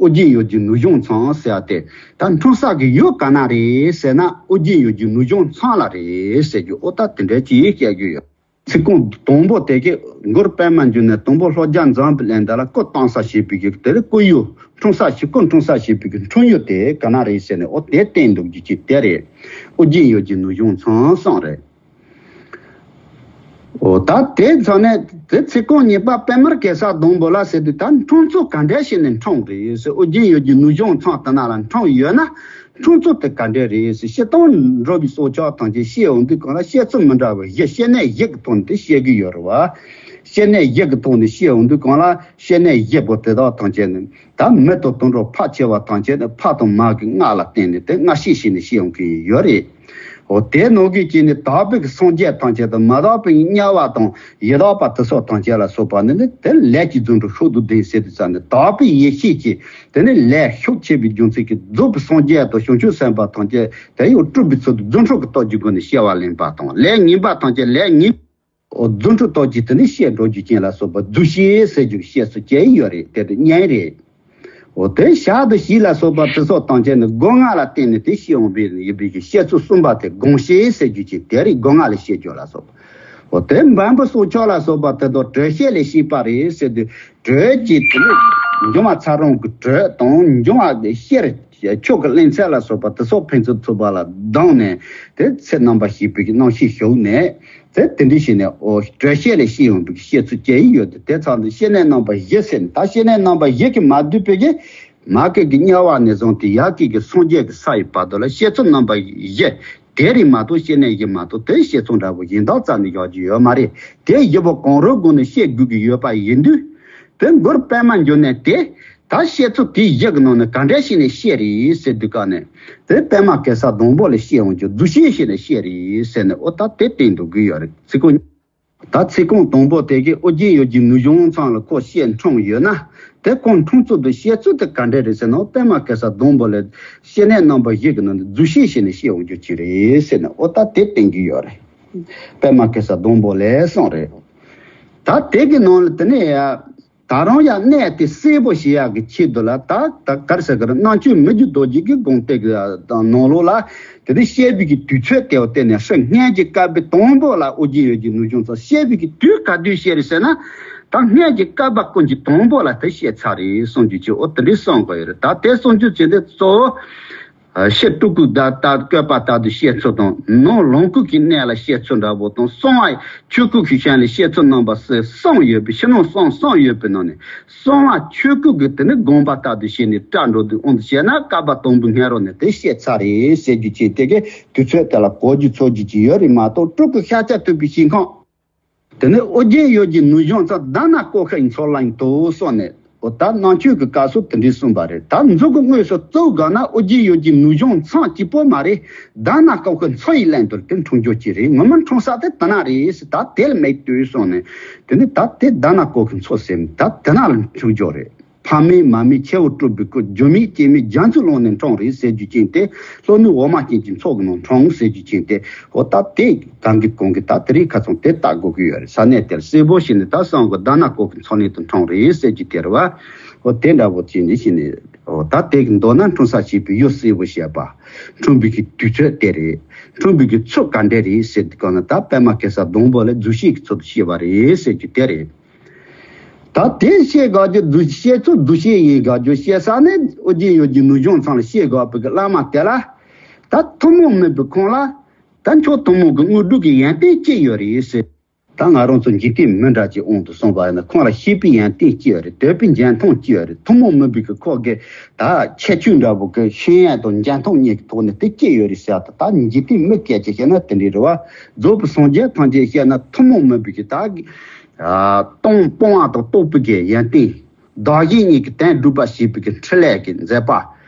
ཨོ་རྒྱན་ཡུལ་གྱི་ནུས་སྦྱོང་ཚང་ཟེར་བ་དེ་ད་འཁྲུངས་ས་གི་ཡུལ་ག་ན་རེད་ཟེར་ན་ཨོ་རྒྱན་ཡུལ་གྱི་ནུས་སྦྱོང་ཚང་ལ་རེད་ཟེར་རྒྱུ་ཨོ་ད་དེ་འདྲ་ཅིག་བཤད་རྒྱུ་ཡོད། ཚིག་རྐང་དང་པོ་དེ་གས་མགུར་པད་མ་འབྱུང་གནས་དང་པོ་ལྷོ་རྒྱ་འཛམ་བུ་གླིང་འདི་ལ་སྐུ་བལྟམས་ས་ཞེས་པའི་གི་དེ་ལ་སྐུ་ཡུལ་འཁྲུངས་ས་ཞེས་སྐུ་འཁྲུངས་ས་ཞེས་པའི་གི་འཁྲུངས་ཡུལ་དེ་ག་ན་རེད་ཟེར་ནས་ཨོ་དེ་བསྟན་འདུག་རྒྱུ་ཅིག་དེ་རེད། ཨོ་རྒྱན་ཡུལ་གྱི་ནུས་སྦྱོང་ཚང་གསུངས་རེད། འོ་ད་དེ་ཚོ་ནས་དེ་ཚིག་རྐང་གཉིས་པ་པད་མར་གེ་སར་སྡོང་པོ་ལ་ཟེར་དུས་ད་འཁྲུངས་ཚུལ་ག་འདྲ་ཞིག་ནས་འཁྲུངས་རེད་ཟེར། ཨོ་རྒྱན་ཡུལ་གྱི་ནུས་སྦྱོང་ཚང་དེ་ན་ལ་འཁྲུངས་ཡོད་ན་འཁྲུངས་ཚུལ་དེ་ག་འདྲ་རེད་ཟེར། སྤྱིར་བཏང་འགྲོ་བའི་སྲོག་ཆགས་ཐམས་ཅད་བཤད་འོང་དུས་གང་ལ་བཤད་ཚུལ་མི་འདྲ་བ་བཞི་བཤད་གནས་བཞི་གི་ཐོག་ནས་དེ་བཤད་ཀྱི་ཡོད་རེད་བ། བཤད་གནས་བཞི་གི་ཐོག་ནས་བཤད་འོང་དུས་གང་ལ་བཤད་གནས་བཞི་པོ་དེ་དག་ཐམས་ཅད་ནི་ད་མི་དང་དུད་འགྲོ་ཕལ་ཆེ་བ་ཐམས་ཅད་ནི་ཕ་དང་མ་གི་མངལ་ལ་བརྟེན་ནས་དེ་མངལ་སྐྱེས་བྱས་ནས་སྐྱེ་ཡོང་གི་ཡོད་རེད། འོ་དེ་ནང་གི་གཅིག་ནི་དག་པའི་གི་སངས་རྒྱས་ཐམས་ཅད་དང་མ་དག་པའི་གི་དམྱལ་བ་དང་ཡི་དྭགས་པ་དེ་སོགས་ཐམས་ཅད་ལ་སོགས་པ་ནི་ནི་དེ་ལས་ཀྱི་རྫུ་འཕྲུལ་ཤུགས་དང་ལྡན་ཟེར་དུས་ཙམ་ནི་དག་པའི་ཡེ་ཤེས་ཀྱི་དེ་ནི་ལས་ཤུགས་ཆེ་བའི་རྒྱུ་མཚན་གྱིས་རྫོགས་པའི་སངས་རྒྱས་དང་བྱང་ཆུབ་སེམས་དཔའ་ཐམས་ཅད་དེ་ཡང་སྤྲུལ་པའི་ཚུལ་དུ་རྫུ་འཕྲུལ་གྱི་སྟོབས་ཀྱི་སྒོ་ནས་སྐྱེ་བ་ལེན་པ་དང་ལས་ངན་པ་ཐམས་ཅད་ལས་ངན། འོ་རྫུ་འཕྲུལ་སྟོབས་ཀྱིས་དེ་ནི་བཤད་འགྲོ་རྒྱུ་ཅན་ལ་སོགས་པ་རྫུ་བཤད་ཟེར་རྒྱུ་བཤད་སྲོལ་ཅན་ཡོད་རེད། དེ་དེ་གཉིས་རེད། འོ་དེ་ཞག་དང་བཞི་ལ་སོགས་པ་དེ་སོགས་ཐམས་ཅད་ནི་སྒོ་ལྔ་ལ་བརྟེན་ནས་དེ་བཤད་འོང་བའི་ཡིན་པའི་གི་བཤད་ཚུལ་གསུམ་པ་དེ་དགོངས་བཤད་ཟེར་རྒྱུ་ཅན་དེ་རེད། སྒོ་ལྔ་ལ་བཤད་རྒྱུ་ལ་སོགས་པ། འོ་དེ་འབེན་པ་སྲོག་ཆགས་ལ་སོགས་པ་དེ་དག་དྲོད་བཤད་ལས་སྐྱེས་པ་རེད་ཟེར་དུས་དྲོད་ཀྱི་དེ་ནི་འབྱུང་བ་ཚ་གྲང་གི་དྲོད་དང་འབྱུང་བ་གཤེར། ཆོས་ཀྱི་རླན་ཚད་ལ་སོགས་པ་དེ་སོགས་ཕན་ཚུན་ཐུག་པ་ལ་སྡང་ནས་དེ་ཚེ་རྣམ་པར་ཤེས་པའི་རྣམ་ཤེས་ཞུགས་ནས་དེ་དེ་འདྲ་བྱས་ནས་འོ་དྲོད་བཤད་ལས་སྐྱེས་ཡོང་དུས་བཤད་ཚུལ་ཅན་ཡོད་དེ། དེ་ཚང་དུ་བཤད་གནས་རྣམ་པ་བཞི་ཟེར་ནས་ད་བཤད་གནས་རྣམ་པ་བཞི་གིས་མ་བསྡུས་པའི་གི་མ་སྐད་ཀྱི་དམྱལ་བ་ནས་བཟུང་སྟེ་ཡ་སྐད་ཀྱི་སངས་རྒྱས་ཀྱི་ས་ཡི་བར་དུ་ལ་བཤད་ཚུལ་རྣམ་པ་བཞི་དེ་རིགས་མ་གཏོགས་བཤད་གནས་བཞི་མ་གཏོགས་དེ་བཤད་ཚུལ་འདྲ་པོ་གཞན་དག་རྩ་ནས་བཞག་རྒྱུ་ཡོད་མ་རེད། དེ་བཞི་པོ་གང་རུང་སྒོ་ནས་བཤད་དགོས་ཀྱི་ཡོད་པ་ཡིན་དུས། དེ་མགུར་པད་མ་འབྱུང་གནས་དེ་ད་བཤད་ཚུལ་དེ་བཞི་གི་ནང་ནས་ག་འདྲ་བྱས་ནས་བཤད་རེད་ཟེར་དུས་ག་ནས་དེ་པད་མ་གེ་སར་སྡོང་པོ་ལ་བཤད་འོང་རྒྱུ་རྫུ་བཤད་བྱས་ནས་བཤད་རེད་ཟེར་ནས་ཨོ་ད་དེ་བསྟན་འདུག་གི་ཡོད་རེད། ཚིག་གོ། ད་ཚིག་རྐང་དང་པོ་དེ་གིས་ཨོ་རྒྱན་ཡུལ་གྱི་ནུས་བྱུང་ཚང་ལ་ཁོ་བཤད་འཁྲུངས་ཡོད་ན། དེ་ཁོ་འཁྲུངས་ཚུལ་དང་བཤད་ཚུལ་དེ་ག་འདྲ་རེད་ཟེར་ན། པདྨ་གེ་སར་སྡོང་པོ་ལས་བཤད་གནས་རྣམ་པ་བཞི་གི་ནང་ནས་རྫུ་བཤད་བྱས་ནས་བཤད་འོང་རྒྱུ་ཅིག་རེད་ཟེར་ནས། ཨོ་ད་དེ་བསྟན་གྱི་ཡོད་རེད། པདྨ་གེ་སར་སྡོང་པོ་ལས་གསུངས་རེད། ད་དེ་གི་ནང་ལ་དེ་ནས་ཡ། ད་རུང་ཡང་གནས་དེ་གསལ་པོ་བྱེད་ཡག་གི་ཆེད་དུ་ལ། ད་ད་ག་རེ་ཟེར་གི་རེད། རྣམ་དཔྱོད་མི་འགྱུར་རྡོ་རྗེ་གི་དགོངས་གཏེར་གི་ནང་ལོགས་ལ་དེ་ནས་བཤད་པའི་གི་དུས་ཚོད་དེ་བ་བལྟས་ནས། སྔོན་གྱི་བསྐལ་པའི་དང་པོ་ལ་ཨོ་རྒྱན་ཡུལ་གྱི་ནུས་བྱུང་ཚང་བཤད་པའི་གི་དུས་ག་དུས་བཤད་རེད་ཟེར་ན། ད་སྔོན་གྱི་བསྐལ་པ་ཀུན་གྱི་དང་པོ་ལ་དེ་བཤད་ཚར་རེད་གསུང་རྒྱུ་ཅིག། ཨོ་དེ་འདྲའི་གསུང་གི་ཡོད་རེད། ད་དེ་གསུང་རྒྱུ་ཅིག་འདི་གཙོ་བོ། ཨ། ཕྱི་སྤྲུལ་སྐུ་དང་ད་བཀོད་པ་ལྟར་དུ་བཤད་ཚུལ་དང་། ནང་ལོངས་སྐུ་གི་གནས་ལ་བཤད་ཚུལ་འདྲ་པོ་དང་། གསང་བ་ཆོས་སྐུ་གི་ཞལ་ལ་བཤད་ཚུལ་རྣམ་པ་གསུམ་ཡོད་པའི། ཕྱི་ནང་གསང་གསུམ་ཡོད་པའི་ནང་ནས། གསང་བ་ཆོས་སྐུ་གི་དེ་ནི་དགོངས་པ་ལྟར་དུ་བྱས་ནས་བཀྲལ་འགྲོ་དུས། འོང་དུ་བྱས་ན་བསྐལ་པ་དང་པོའི་སྔ་རོལ་ནས་དེ་བཤད་ཚར་རེད་ཟེར་རྒྱུ་ཅིག། དེ་གའི་དུས་ཚོད་དེ་ལ་གོ་རྒྱུ་ཚོར་རྒྱུ་ཅིག་ཡོད་རེད་མ་གཏོགས། སྤྲུལ་སྐུ་ཤཱཀྱ་ཐུབ་པའི་ཞིང་ཁམས། དེ་ནས་ཨོ་རྒྱན་ཡུལ་གྱི་ནུས་བྱུང་ཚང་། དྷ་ན་ཀོ་ཤའི་མཚོ་ལ་ཡང་དོ་གསུངས་ནས། ཨོ་ད་རྣམ་དཔྱོད་ཀྱི་སྐབས་སུ་དེ་འདྲའི་གསུངས་པ་རེད། ད་མཛོད་ཀྱི་དངོས་སུ་གཙོ་བོ་དགོས་ན་ཨོ་རྒྱན་ཡུལ་གྱི་ནུས་བྱུང་ཚང་གཅིག་པོ་མ་རེད། དྷ་ན་ཀོ་ཤའི་མཚོ་ཡི་ཀླན་ཀོར་དེ་འཁྲུངས་རྒྱུ་ཅིག་རེད། ངོ་མ་འཁྲུངས་ས་དེ་དེ་ན་རེད་ཟེར། ད་དེ་ལ་མེད་དུས་གསུངས་ནས། དེ་ནས་ད་དེ་དྷ་ན་ཀོ་ཤའི་མཚོ་ཟེར་ད་དེ་ན་ལ་འཁྲུངས་རྒྱུ་རེད། ཕ་མེས་མ་མེས་ཁྱེའུ་སྤྲུལ་པའི་སྐུ། རྒྱུ་མེད་རྐྱེན་མེད་རྒྱ་མཚོའི་ཀླུང་ནས་འཁྲུངས་རེད་ཟེར་རྒྱུ་ཅན་དེ། ལྷོ་ནུབ་འོ་མ་ཅན་གྱི་མཚོ་གི་ནང་འཁྲུངས་ཟེར་རྒྱུ་ཅན་དེ། འོ་ད་དེ་གང་གི་གང་གི་ད་དེ་རིགས་ཁ་ཚང་དེ་ལྟ་དགོས་ཀྱི་ཡོད་རེད། ས་གནས་དེར་གསལ་པོ་ཞིག་ནས་ད་གསང་སྔགས་དྷ་ན་ཀོ་ཤའི་མཚོ་གླིང་དུ་འཁྲུངས་རེད་ཟེར་རྒྱུ་དེ་རེད་བ། འོ་དེ་འདྲ་པོ་ཅིག་ནས་ཞིག་ནས། འོ་ད་དེ་གི་མདོར་ན་འཁྲུངས་ས་བྱས་པའི་ཡུལ་གསལ་པོ་བཤད་པ། འཁྲུངས་པའི་གི་དུས་ཚོད་དེ་རེད། འཁྲུངས་པའི་གི་ཚུལ་ག་འདྲ་རེད་ཟེར་དུས་སྒང་ལ། ད་པདྨ་གེ་སར་སྡོང་པོ་ལས་རྫུ་བཤད་ཀྱི་ཚུལ་དུ་བཤད་པ་རེད་ཟེར་རྒྱུ་དེ་རེད། ད་དེ་བཤད་དགོས་རྒྱུ། རྫུ་བཤད་ཚུལ་རྫུ་བཤད་ཡིན་དགོས་རྒྱུ་བཤད་ས་ནི། ཨོ་རྒྱན་ཡུལ་གྱི་ནུས་བྱུང་ཚང་ལ་བཤད་དགོས་པའི་གི་བླ་མ་དེ་ལ། ད་ཐུན་མོང་མིན་པའི་ཁོང་ལ། ད་མཆོག་ཐུན་མོང་གི་དངོས་གྲུབ་ཀྱི་ཡོན་ཏན་ཅི་ཡོད་རེད་ཟེར། ད་ང་རང་ཚོ་འཇིག་རྟེན་མི་འདྲ་ཅིག་དབང་དུ་སོང་བ་ཡིན་ན། ཁོང་ལ་ཤེས་པའི་ཡོན་ཏན་ཅི་ཡོད་རེད། འདོད་པའི་འཇོན་ཐང་ཅི་ཡོད་རེད། ཐུན་མོང་མིན་པའི་གི་ཁོ་གི་ད་ཁྱད་ཆོས་འདྲ་པོ་གི་ཤེས་ཡོན་དང་འཇོན་ཐང་གཉིས་ཀྱི་ཐོག་ནས་དེ་ཅི་ཡོད་རེད་ཟེར། ད་ད་འཇིག་རྟེན་མི་སྐད་ཆ་བཤད་ན་དེ་འདྲའི་རེད་བ། རྫོགས་པའི་སངས་རྒྱས་ཐམས་ཅད་བཤད་ན་ཐུན་མོང་མིན་པའི་གི་ད། ཨ། སྟོང་སྤོང་བ་དང་རྟོགས་པའི་གི་ཡོན་ཏན། བདག་གཞན་གཉིས་ཀྱི་དོན་སྒྲུབ་པ་བྱེད་པའི་གི་འཕྲིན་ལས་ཀྱི་མཛད་པ།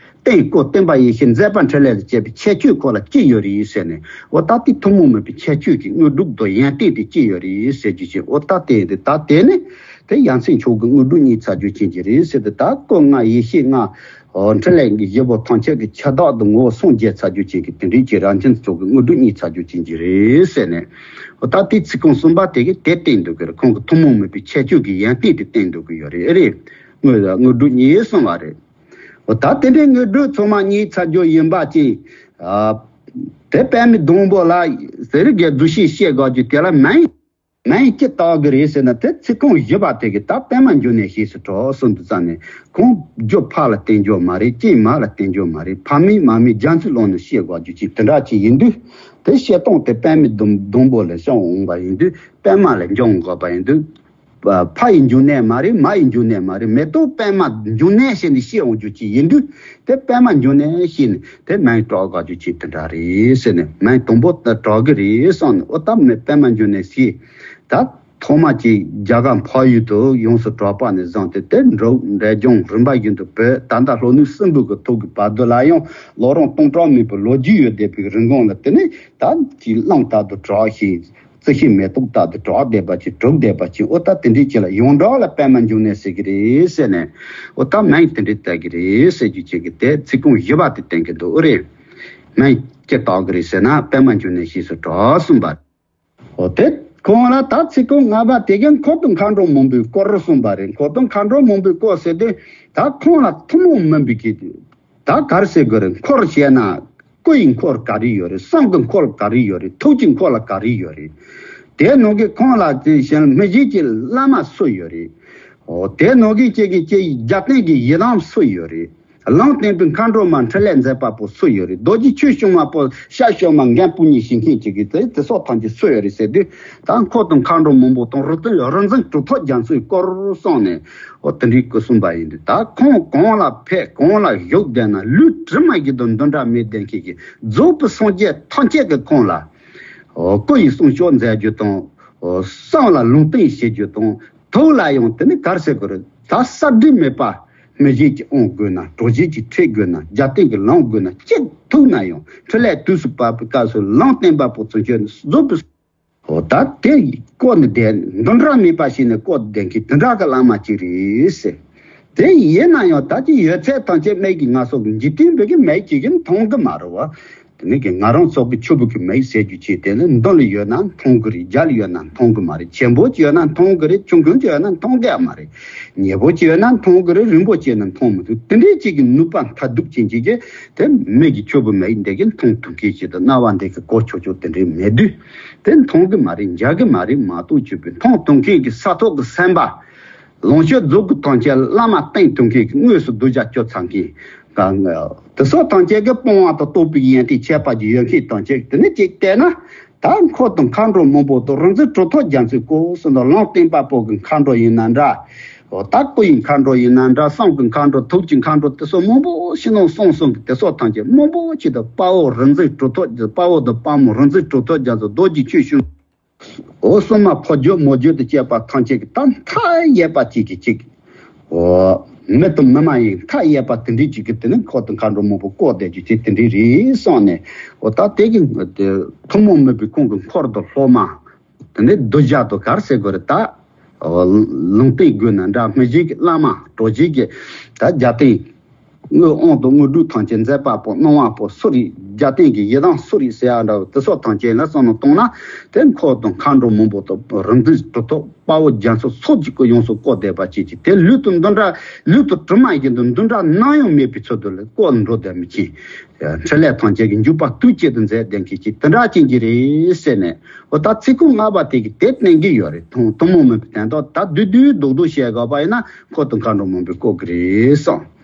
རྟེན་སྐུ་བརྟེན་པ་ཡེ་ཤེས་མཛད་པ་འཕྲིན་ལས་ལ་བཅས་པའི་ཁྱད་ཆོས་ཁོ་ལ་ཅི་ཡོད་རེད་ཟེར་ནས། འོ་ད་དེ་ཐུན་མོང་མིན་པའི་ཁྱད་ཆོས་ཀྱི་དངོས་གྲུབ་དང་ཡོན་ཏན་དེ་ཅི་ཡོད་རེད་ཟེར་རྒྱུ་ཅིག། འོ་ད་དེ་དེ་ད་དེ་ནི་དེ་ཡ་མཚན་མཆོག་གི་དངོས་གྲུབ་བརྙེས་ཚར་རྒྱུ་ཅན་གྱི་རེད་ཟེར་ཏེ། ད་སྐུ་ལྔ་ཡེ་ཤེས་ལྔ། འོ་འཕྲིན་ལས་ཀྱི་བཞི་པོ་ཐམས་ཅད་ཀྱི་ཁྱབ་བདག་ཏུ་ངོ་བོ་སངས་རྒྱས་ཚར་རྒྱུ་ཅན་གྱི་དེ་འདྲའི་ཅིག་རང་བྱུང་མཆོག་གི་དངོས་གྲུབ་བརྙེས་ཚར་རྒྱུ་ཅན་གྱི་རེད་ཟེར་ནས། འོ་ད་དེ་ཚིག་རྐང་གསུམ་པ་དེ་གིས་དེ་བསྟན་འདུག་གི་རེད། ཁོང་གི་ཐུན་མོང་མིན་པའི་ཁྱད་ཆོས་ཀྱི་ཡོན་ཏན་དེ་བསྟན་འདུག་གི་ཡོད་རེད། ཨེ་རེད། དངོས་ལ་དངོས་གྲུབ་བརྙེས་གསུངས་པ་རེད། འོ་ད་དེ་འདྲའི་དངོས་གྲུབ་ཚང་མ་བརྙེས་ཚར་རྒྱུ་ཡིན་པ་ཅིག། ཨ། དེ་པདྨའི་སྡོང་པོ་ལ་ཟེར་གི་རྫུ་བཤད་བཤད་དགོས་རྒྱུ་དེ་ལ་མིང་མིང་ཅི་བཏགས་གི་རེད་ཟེར་ན། དེ་ཚིག་རྐང་བཞི་པ་དེ་གིས་ད་པདྨ་འབྱུང་གནས་ཞེས་སུ་གྲགས་གསུངས་དུས་ཙམ་ནས། ཁོང་རྒྱུ་ཕ་ལ་བརྟེན་རྒྱུ་མ་རེད། རྐྱེན་མ་ལ་བརྟེན་རྒྱུ་མ་རེད། ཕ་མེས་མ་མེས་རྒྱ་མཚོའི་ཀླུང་ནས་བཤད་དགོས་རྒྱུ་ཅིག་དེ་འདྲ་ཅིག་ཡིན་དུས། དེ་བཤད་སྟངས་དེ་པདྨའི་སྡོང་སྡོང་པོ་ལས་བྱུང་འོང་བ་ཡིན་དུས། པདྨ་ལ་འབྱུང་དགོས་པ་ཡིན་དུས། ཕ་ཡི་འབྱུང་གནས་མ་རེད། མ་ཡི་འབྱུང་གནས་མ་རེད། མེ་ཏོག་པདྨ་འབྱུང་གནས་ཞེས་ནས་བཤད་འོང་རྒྱུ་ཅིག་ཡིན་དུས། དེ་པདྨ་འབྱུང་གནས་ཞེས་ནས་དེ་མིང་གྲགས་དགོས་རྒྱུ་ཅིག་དེ་འདྲ་རེད་ཟེར་ནས། མིང་དང་པོ་དེ་གྲགས་གི་རེད་གསུངས་ནས། འོ་ད་མི་པདྨ་འབྱུང་གནས་ཞེས་ད་ཐོག་མ་ཅིག་རྒྱ་གར་འཕགས་ཡུལ་དུ་ཡོངས་སུ་གྲགས་པ་ནས་བཟུང་སྟེ། དེ་འབྲུག་འབྲས་ལྗོངས་རིམ་པ་བཞིན་དུ་བོད། ད་ལྟ་ལྷོ་ནུབ་སྲིན་པོ་གི་ཐོག་གི་བར་དུ་ལ་ཡང་ལོ་རིམ་སྟོང་ཕྲག་མེད་པའི་ལོ་རྒྱུས་ཡོད་བསྡད་པའི་རིན་གོང་ལ་དེ་ནས་ད་ཅིག་གླང་ལྟར་དུ་གྲགས་ཤིང་། རྩི་ཤིང་མེ་ཏོག་ལྟར་དུ་གྲགས་བསྡད་པ་ཅིག། གྲུབ་བསྡད་པ་ཅིག། འོ་ད་དེ་འདྲའི་ཅིག་ལ་ཡོངས་གྲགས་ལ་པདྨ་འབྱུང་གནས་ཟེར་གི་རེད་ཟེར་ནས། འོ་ད་མིང་དེ་འདྲའི་བཏགས་གི་རེད་ཟེར་རྒྱུ་ཅིག་གི་དེ་ཚིག་རྐང་བཞི་པ་དེ་བསྟན་གི་འདུག། ཨོ་རེད། མིང་ཅི་བཏགས་གི་རེད་ཟེར་ན། པདྨ་འབྱུང་གནས་ཞེས་སུ་གྲགས་གསུངས་པ། འོ་དེ་ཁོང་ལ་ད་ཚིག་རྐང་ལྔ་པ་དེ་གིས་འཁོར་དང་མཁའ་འགྲོ་མང་པོས་བསྐོར་གསུངས་པ་རེད། འཁོར་དང་མཁའ་འགྲོ་མང་པོས་བསྐོར་ཟེར་དུས། ད་ཁོང་ལ་ཐུན་མོང་མིན་པའི་གི། ད་ག་རེ་ཟེར་དགོས་རེད། འཁོར་བཤད་ན། སྐུ་ཡི་འཁོར་ག་རེ་ཡོད་རེད། གསུང་གི་འཁོར་ག་རེ་ཡོད་རེད། ཐུགས་ཀྱི་འཁོར་ལ་ག་རེ་ཡོད་རེད། དེ་ནང་གི་ཁོང་ལ་དེ་བཞིན་མི་བཞི་གི་བླ་མ་སུ་ཡོད་རེད། འོ་དེ་ནང་གི་ཅིག་གི་ཅིག་རྒྱལ་བསྟན་གྱི་ཡི་དམ་སུ་ཡོད་རེད། ལུང་བསྟན་པའི་མཁའ་འགྲོ་མ་འཕྲིན་ལས་མཛད་པ་པོ་སུ་ཡོད་རེད། རྡོ་རྗེ་ཆོས་སྐྱོང་བ་པོ་ཤར་ཕྱོགས་མ་མགོན་པོ་ཉིད་ཞིང་མཁན་ཅིག་གི་དེ་དེ་སོགས་ཐམས་ཅད་སུ་ཡོད་རེད་ཟེར་དུས། ད་འཁོར་དང་མཁའ་འགྲོ་མང་པོ་དང་། རི་རྩེ་རི་རྫིང་གྲུབ་ཐོབ་རྒྱ་མཚོས་བསྐོར་གསུངས་ནས། འོ་དེ་འདྲའི་སྐུ་གསུངས་པ་ཡིན་དུས། ད་ཁོང་གང་ལ་ཕེབས་གང་ལ་བཞུགས་བསྡད་ན། ལུས་གྲིབ་མ་བཞིན་དུ་འདི་འདྲ་མེད་བསྡད་མཁན་གྱི་རྫོགས་པའི་སངས་རྒྱས་ཐམས་ཅད་ཀྱི་ཁོང་ལ། འོ་སྐུ་ཡི་གསུང་ཆོག་མཛད་རྒྱུ་དང་། འོ་གསུང་ལ་ལུང་བསྟན་བྱེད་རྒྱུ་དང་། ཐུགས་ལ་ཡང་དེ་ནི་ག་རེ་ཟེར་དགོས་རེད། ད་གསལ་འགྲིབ་མེད་པ། མི་བཞི་གི་དབང་དགོས་ན། གྲོགས་བཞི་གི་ཁྲིད་དགོས་ན། རྒྱལ་བསྟན་གྱི་ལུང་དགོས་ན། ཅི་ཐུག་ན་ཡང་འཕྲིན་ལས་དུས་སུ་བབ་པའི་སྐབས་སུ་ལུང་བསྟན་པ་པོ་ཚུན་ཆད་ནས་རྫོགས་པའི། འོ་ད་དེ་བཀོད་ནས་བསྡད་འདི་འདྲ་མེད་པ་ཞིག་ནས་བཀོད་བསྡད་མཁན་དེ་འདྲ་གི་བླ་མ་ཅིག་རེད་ཟེར། དེ་ཡིན་ན་ཡང་ད་ཅི་ཡོད་ཚད་ཐམས་ཅད་མིག་གིས་ང་སོགས་ཀྱི་འཇིག་རྟེན་པའི་གི་མིག་ཅིག་གིས་མཐོང་གི་མ་རེད་བ། དེ་ནས་ཀྱི་ང་རང་ཚོ་གི་ཆོས་པ་གི་མིག་ཟེར་རྒྱུ་ཅིག་དེ་ནི་མདུན་ལ་ཡོད་ན་མཐོང་གི་རེད། རྒྱབ་ལ་ཡོད་ན་མཐོང་གི་མ་རེད། ཆེན་པོ་ཅིག་ཡོད་ན་མཐོང་གི་རེད། ཆུང་ཆུང་ཅིག་ཡོད་ན་མཐོང་གི་མ་རེད། ཉེ་པོ་ཅིག་ཡོད་ན་མཐོང་གི་རེད། རིང་པོ་ཅིག་ཡོད་ན་མཐོང་མི་ཐུབ། དེ་འདྲའི་ཅིག་གི་ནུས་པ་མཐའ་སྡུག་ཅན་ཅིག་གིས་དེ་མིག་གི་ཆོས་པ་མིག་འདི་གིས་མཐོང་ཐུབ་མཁན་ཅིག་དང་རྣ་བ་འདི་གིས་གོ་ཆོག་ཆོག་དེ་འདྲའི་མེད་དུས་དེ་མཐོང་གི་མ་རེད། མཇལ་གི་མ་རེད། མ་གཏོགས་ཆོས་པའི་མཐོང་ཐུབ་མཁན་གྱི་ས་ཐོག་གི་སེམས་པ། ལོངས་སྤྱོད་རྫོགས་ཀྱི་ཐམས་ཅད་བླ་མ་བསྟེན་ཐུབ་མཁན་གྱི་དངོས་སུ་གདུལ་བྱ་སྤྱོད་ཚར་མཁན་གང་། དེ་སོགས་ཐམས་ཅད་ཀྱི་སྤོང་བ་དང་རྟོགས་པའི་ཡོན་ཏན་ཁྱད་པར་གྱི་ཡོད་མཁན་ཐམས་ཅད་དེ་ནི་ཅིག་བལྟས་ན། ད་འཁོར་དང་མཁའ་འགྲོ་མང་པོ་དང་རིག་འཛིན་གྲུབ་ཐོབ་རྒྱ་མཚོའི་སྐུ་གསུམ་དང་ལུང་བསྟན་པ་པོ་གི་མཁའ་འགྲོ་ཡིན་ན་འདྲ། འོ་ད་སྐུ་ཡི་མཁའ་འགྲོ་ཡིན་ན་འདྲ། གསུང་གི་མཁའ་འགྲོ། ཐུགས་ཀྱི་མཁའ་འགྲོ། དེ་སོགས་མང་པོ་ཕྱི་ནང་གསང་གསུམ་གྱི་དེ་སོགས་ཐམས་ཅད་མང་པོ་ཅིག་དང་དཔའ་བོ་རིག་འཛིན་གྲུབ་ཐོབ། དཔའ་བོ་དང་དཔའ་མོ་རིག་འཛིན་གྲུབ་ཐོབ་རྒྱ་མཚོ་རྡོ་རྗེ་ཁྱོད་བཞུགས། འོ་སྲུང་མ་ཕོ་རྒྱུད་མོ་རྒྱུད་དུ་བཅས་པ་ཐམས་ཅད་ཀྱི་ད་མཐའ་ཡས་པ་གཅིག་གིས་གཅིག་འོ་མི་དང་མི་མ་ཡིན་མཐའ་ཡས་པ་དེ་འདྲའི་གཅིག་གིས་དེ་ནི་འཁོར་དང་མཁའ་འགྲོ་མང་པོ་བསྐོར་བསྡད་རྒྱུ་ཅིག་དེ་འདྲའི་རེད་གསུངས་ནས། འོ་ད་དེ་གི་ཐུན་མོང་མིན་པའི་ཁོང་གི་འཁོར་དང་སློབ་མ། དེ་ནས་གདུལ་བྱ་དང་ག་རེ་ཟེར་དགོས་རེད་ད། ལུང་བསྟན་དགོས་ན་འདྲ། མི་ཞིག་གི་བླ་མ་གྲོགས་ཞིག་གི་ད་རྒྱལ་བསྟན། དངོས་དབང་དང་དངོས་གྲུབ་ཐམས་ཅད་མཛད་པ་པོ་སྣང་བ་པོ་སུ་རེད། རྒྱལ་བསྟན་གྱི་ཡི་དམ་སུ་རེད་ཟེར་ཡ་འདྲ་བོ་དེ་སོགས་ཐམས་ཅད་ལ་བསམ་བློ་གཏོང་ན། དེ་འཁོར་དང་མཁའ་འགྲོ་མང་པོ་དང་རིག་འཛིན་གྲུབ་ཐོབ་དཔའ་བོ་རྒྱ་མཚོ་སོགས་ཀྱི་སྐུ་ཡོངས་སུ་བསྐོར་བསྡད་པ་ཅིག་གིས་དེ་ལུས་དང་འདི་འདྲ་ལུས་དང་གྲིབ་མ་བཞིན་དུ་འདི་འདྲ་ནམ་ཡང་མེད་པའི་ཚུལ་དུ་ལ་བསྐོར་འགྲོ་བསྡད་མི་ཅིག་འཕྲིན་ལས་ཐམས་ཅད་ཀྱི་འཇུག་པ་དུས་གཅིག་ཏུ་མཛད་བསྡད་མཁན་ཅིག་དེ་འདྲ་ཅན་གྱི་རེད་ཟེར་ནས། འོ་ད་ཚིག་རྐང་ལྔ་པ་དེ་གིས་དེ་བསྟན་གྱི་ཡོད་རེད། ཐུན་ཐུན་མོང་མིན་པའི་དོན་དག་ད་བསྡུས་བསྡུས་རྡོག་རྡོག་བཤད་དགོས་པ་ཡིན་ན་འཁོར་དང་མཁའ་འགྲོ་མང་པོས་བསྐོར་གྱི་རེད་གསུངས།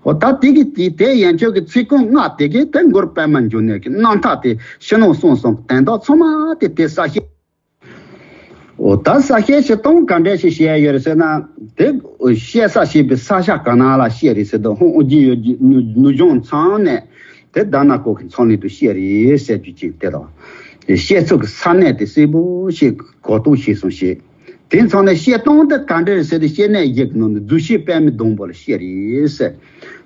འོ་ད་དེ་གིས་དེ་དེ་ཡན་ཆོད་ཀྱི་ཚིག་རྐང་ལྔ་དེ་གིས་དེ་མགུར་པདྨ་འབྱུང་གནས་ཀྱི་རྣམ་ཐར་དེ་ཕྱི་ནང་གསང་གསུམ་གྱི་དོན་དག་ཚང་མ་དེ་དེ་གསལ་བཤད། འོ་ད་གསལ་བཤད་བྱེད་སྟངས་ག་འདྲ་ཞིག་བྱས་ཡོད་རེད་ཟེར་ན། དེ་བཤད་ས་བྱེད་པའི་ས་ཆ་ག་ན་ལ་བཤད་རེད་ཟེར་དུས་ཧོང་ཨོ་རྒྱན་ཡོད་རྒྱུ་ནུ་ནུ་གཞུང་ཚང་ནས་དེ་དྷ་ན་ཀོ་གི་ཚང་ནས་དུ་བཤད་རེད་ཟེར་རྒྱུ་ཅིག་དེ་དང་། བཤད་ཚུལ་གྱི་ས་གནས་དེ་གསལ་པོ་ཞིག་གོ་རྟོགས་བྱས་སོང་ཞེས། དེ་ཚང་ནས་བཤད་སྟངས་དེ་ག་འདྲ་རེད་ཟེར་ཏེ་བཤད་གནས་བཞི་གི་ནང་ནས་བསྡུས་བཤད་པདྨའི་སྡོང་པོ་ལ་བཤད་རེད་ཟེར།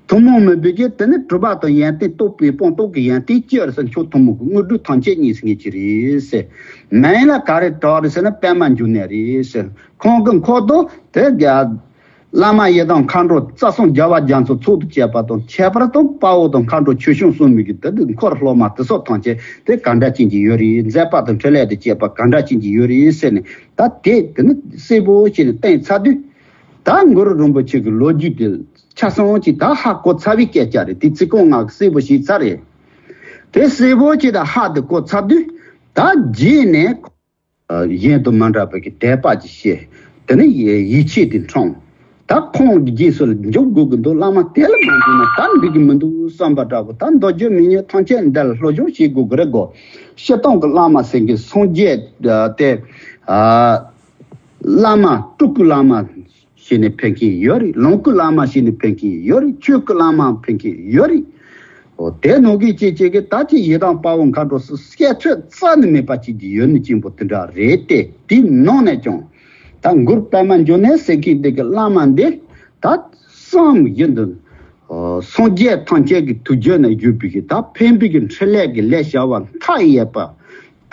ཐུན་མོང་མིན་པའི་གི་དེ་ནི་གྲུབ་པ་དང་ཡོན་ཏན་རྟོགས་པའི་སྤངས་རྟོགས་ཀྱི་ཡོན་ཏན་ཅི་ཡོད་ཟེར། མཆོག་ཐུན་མོང་གི་དངོས་གྲུབ་ཐམས་ཅད་བརྙེས་ཟིན་གྱི་རེད་ཟེར། མིང་ལ་ག་རེ་གྲགས་རེད་ཟེར་ན་པདྨ་འབྱུང་གནས་རེད་ཟེར། ཁོང་གི་འཁོར་དུ་དེ་རྒྱ་བླ་མ་ཡི་དམ་མཁའ་འགྲོ་རྩ་གསུམ་རྒྱལ་བ་རྒྱ་མཚོ་ཚོགས་དང་བཅས་པ་དང་། ཁྱད་པར་དུ་དཔའ་བོ་དང་མཁའ་འགྲོ་ཆོས་སྐྱོང་སྲུང་མའི་གི་དེ་དུ་འཁོར་སློབ་མ་དེ་སོགས་ཐམས་ཅད་དེ་ག་འདྲ་ཅན་གྱི་ཡོད་རེད། མཛད་པ་དང་འཕྲིན་ལས་དང་བཅས་པ་ག་འདྲ་ཅན་གྱི་ཡོད་རེད་ཟེར་ནས། ད་དེ་དེ་ནི་གསལ་པོ་བྱས་ནས་བསྟན་ཚར་དུས། ད་གུ་རུ་རིན་པོ་ཆེ་གི་ལོ་རྒྱུས་དེ་ཆ་ཚང་ཅིག་ད་ཧ་གོ་ཚར་བའི་སྐད་ཆ་རེད། དེ་ཚིག་རྐང་ལྔ་གིས་གསལ་པོ་བྱས་ཚར་རེད། དེ་གསལ་པོ་ཅིག་ད་ཧ་དེ་གོ་ཚར་དུས། ད་རྗེས་ནས་གཞན་དང་མ་འདྲ་བའི་གི་དད་པ་ཅིག་བྱས། དེ་ནས་ཡིད་ཆེས་དེ་འཁྲུངས། ད་ཁོང་གི་རྗེས་སུ་འཇུག་དགོས་ཀྱི་འདུག་བླ་མ་དེ་ལ་མ་འཇུག་ན་ད་འགྲིག་གི་མི་འདུག་བསམ་པ་འདྲ་པོ། ད་མདོ་རྒྱུད་མན་ངག་ཐམས་ཅད་འདི་ལ་སློབ་སྦྱོང་བྱེད་དགོས་ཀྱི་རེད་གོ། སྤྱིར་བཏང་གི་བླ་མ་ཟེར་མཁན་སངས་རྒྱས་དེ། བླ་མ་སྤྲུལ་སྐུ་བླ་མ་ཞེས་ནས་ཕན་མཁན་ཡོད་རེད། ལོངས་སྐུ་བླ་མ་ཞེས་ནས་ཕན་མཁན་ཡོད་རེད། ཆོས་སྐུ་བླ་མ་ཕན་མཁན་ཡོད་རེད། འོ་དེ་ནང་གི་ཅིག་ཅིག་གིས་ད་ཅིག་ཡི་དམ་དཔའ་བོ་མཁའ་འགྲོ་སོགས་བཤད་ཚོད་རྩ་ནས་མེད་པ་ཅིག་གི་ཡོད་ནི་ཅན་པོ་དེ་འདྲ་རེད་དེ། དེའི་ནང་ནས་ཀྱང་ད་མགུར་པདྨ་འབྱུང་གནས་ཟེར་མཁན་འདི་གི་བླ་མ་འདི་ད་བསམ་བཞིན་དུ་སངས་རྒྱས་ཐམས་ཅད་ཀྱི་ཐུགས་རྒྱུད་ནས་བརྒྱུད་པའི་གི་ད་ཕན་པའི་གི་འཕྲིན་ལས་ཀྱི་ལས་བྱ་བ་མཐའ་ཡས་པ།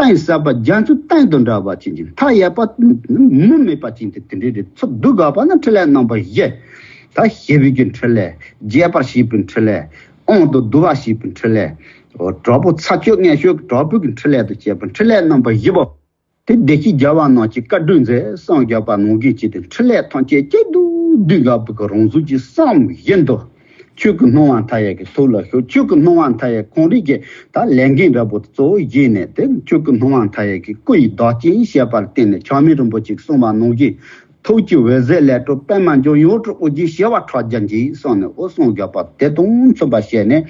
གཏིང་ཟབ་པ་རྒྱ་མཚོའི་གཏིང་དང་འདྲ་བ་ཅན་གྱི་མཐའ་ཡས་པ་མུ་མེད་པ་ཅན་དེ་དེ་འདྲའི་རེད། ཚུར་བསྡུ་དགོས་པ་ན་འཕྲིན་ལས་རྣམ་པ་བཞི། ད་ཞི་བའི་གི་འཕྲིན་ལས། རྒྱས་པར་བྱེད་པའི་འཕྲིན་ལས། དབང་དུ་བསྡུ་བར་བྱེད་པའི་འཕྲིན་ལས། དྲག་པོ་ཚ་ཁྱོད་ངན་ཤོས་དྲག་པོའི་གི་འཕྲིན་ལས་དང་བཅས་པ་འཕྲིན་ལས་རྣམ་པ་བཞི་པོ། དེ་བདེ་གཤེགས་རྒྱལ་བ་རྣམས་ཀྱི་བཀའ་དྲིན་མཛད་གསུངས་བཞག་པ་ནང་བཞིན་བྱས་ཏེ་འཕྲིན་ལས་ཐམས་ཅད་གཅིག་ཏུ་བསྡུས་དགོས་པའི་གི་རང་གཟུགས་ཀྱི་བསམ་བཞིན་དུ། ཆོས་ཀྱི་སྣང་བ་མཐའ་ཡས་ཀྱི་ཐུགས་ལ་ཞུགས། ཆོས་ཀྱི་སྣང་བ་མཐའ་ཡས་ཁོང་རིག་གི་ད་ལས་འགན་འདྲ་པོ་གཙོ་བོ་བཞེས་ནས། དེ་ཆོས་ཀྱི་སྣང་བ་མཐའ་ཡས་ཀྱི་སྐུ་ཡི་བདག་ཅན་བྱས་པར་བརྟེན་ནས་ཆགས་མེད་རིན་པོ་ཆེས་གསུངས་པ་ནང་བཞིན། ཐུགས་ཀྱི་འོད་ཟེར་ལས་སྤྲོས་པདྨ་འབྱུང་ཡང་སྤྲུལ་ཨོ་རྒྱན་བྱེ་བ་ཕྲག་བརྒྱ་འཇིག་གསུངས་ནས་འོ་གསུངས་བཞག་པ་དེ་དང་མཚུངས་པ་བྱས་ནས།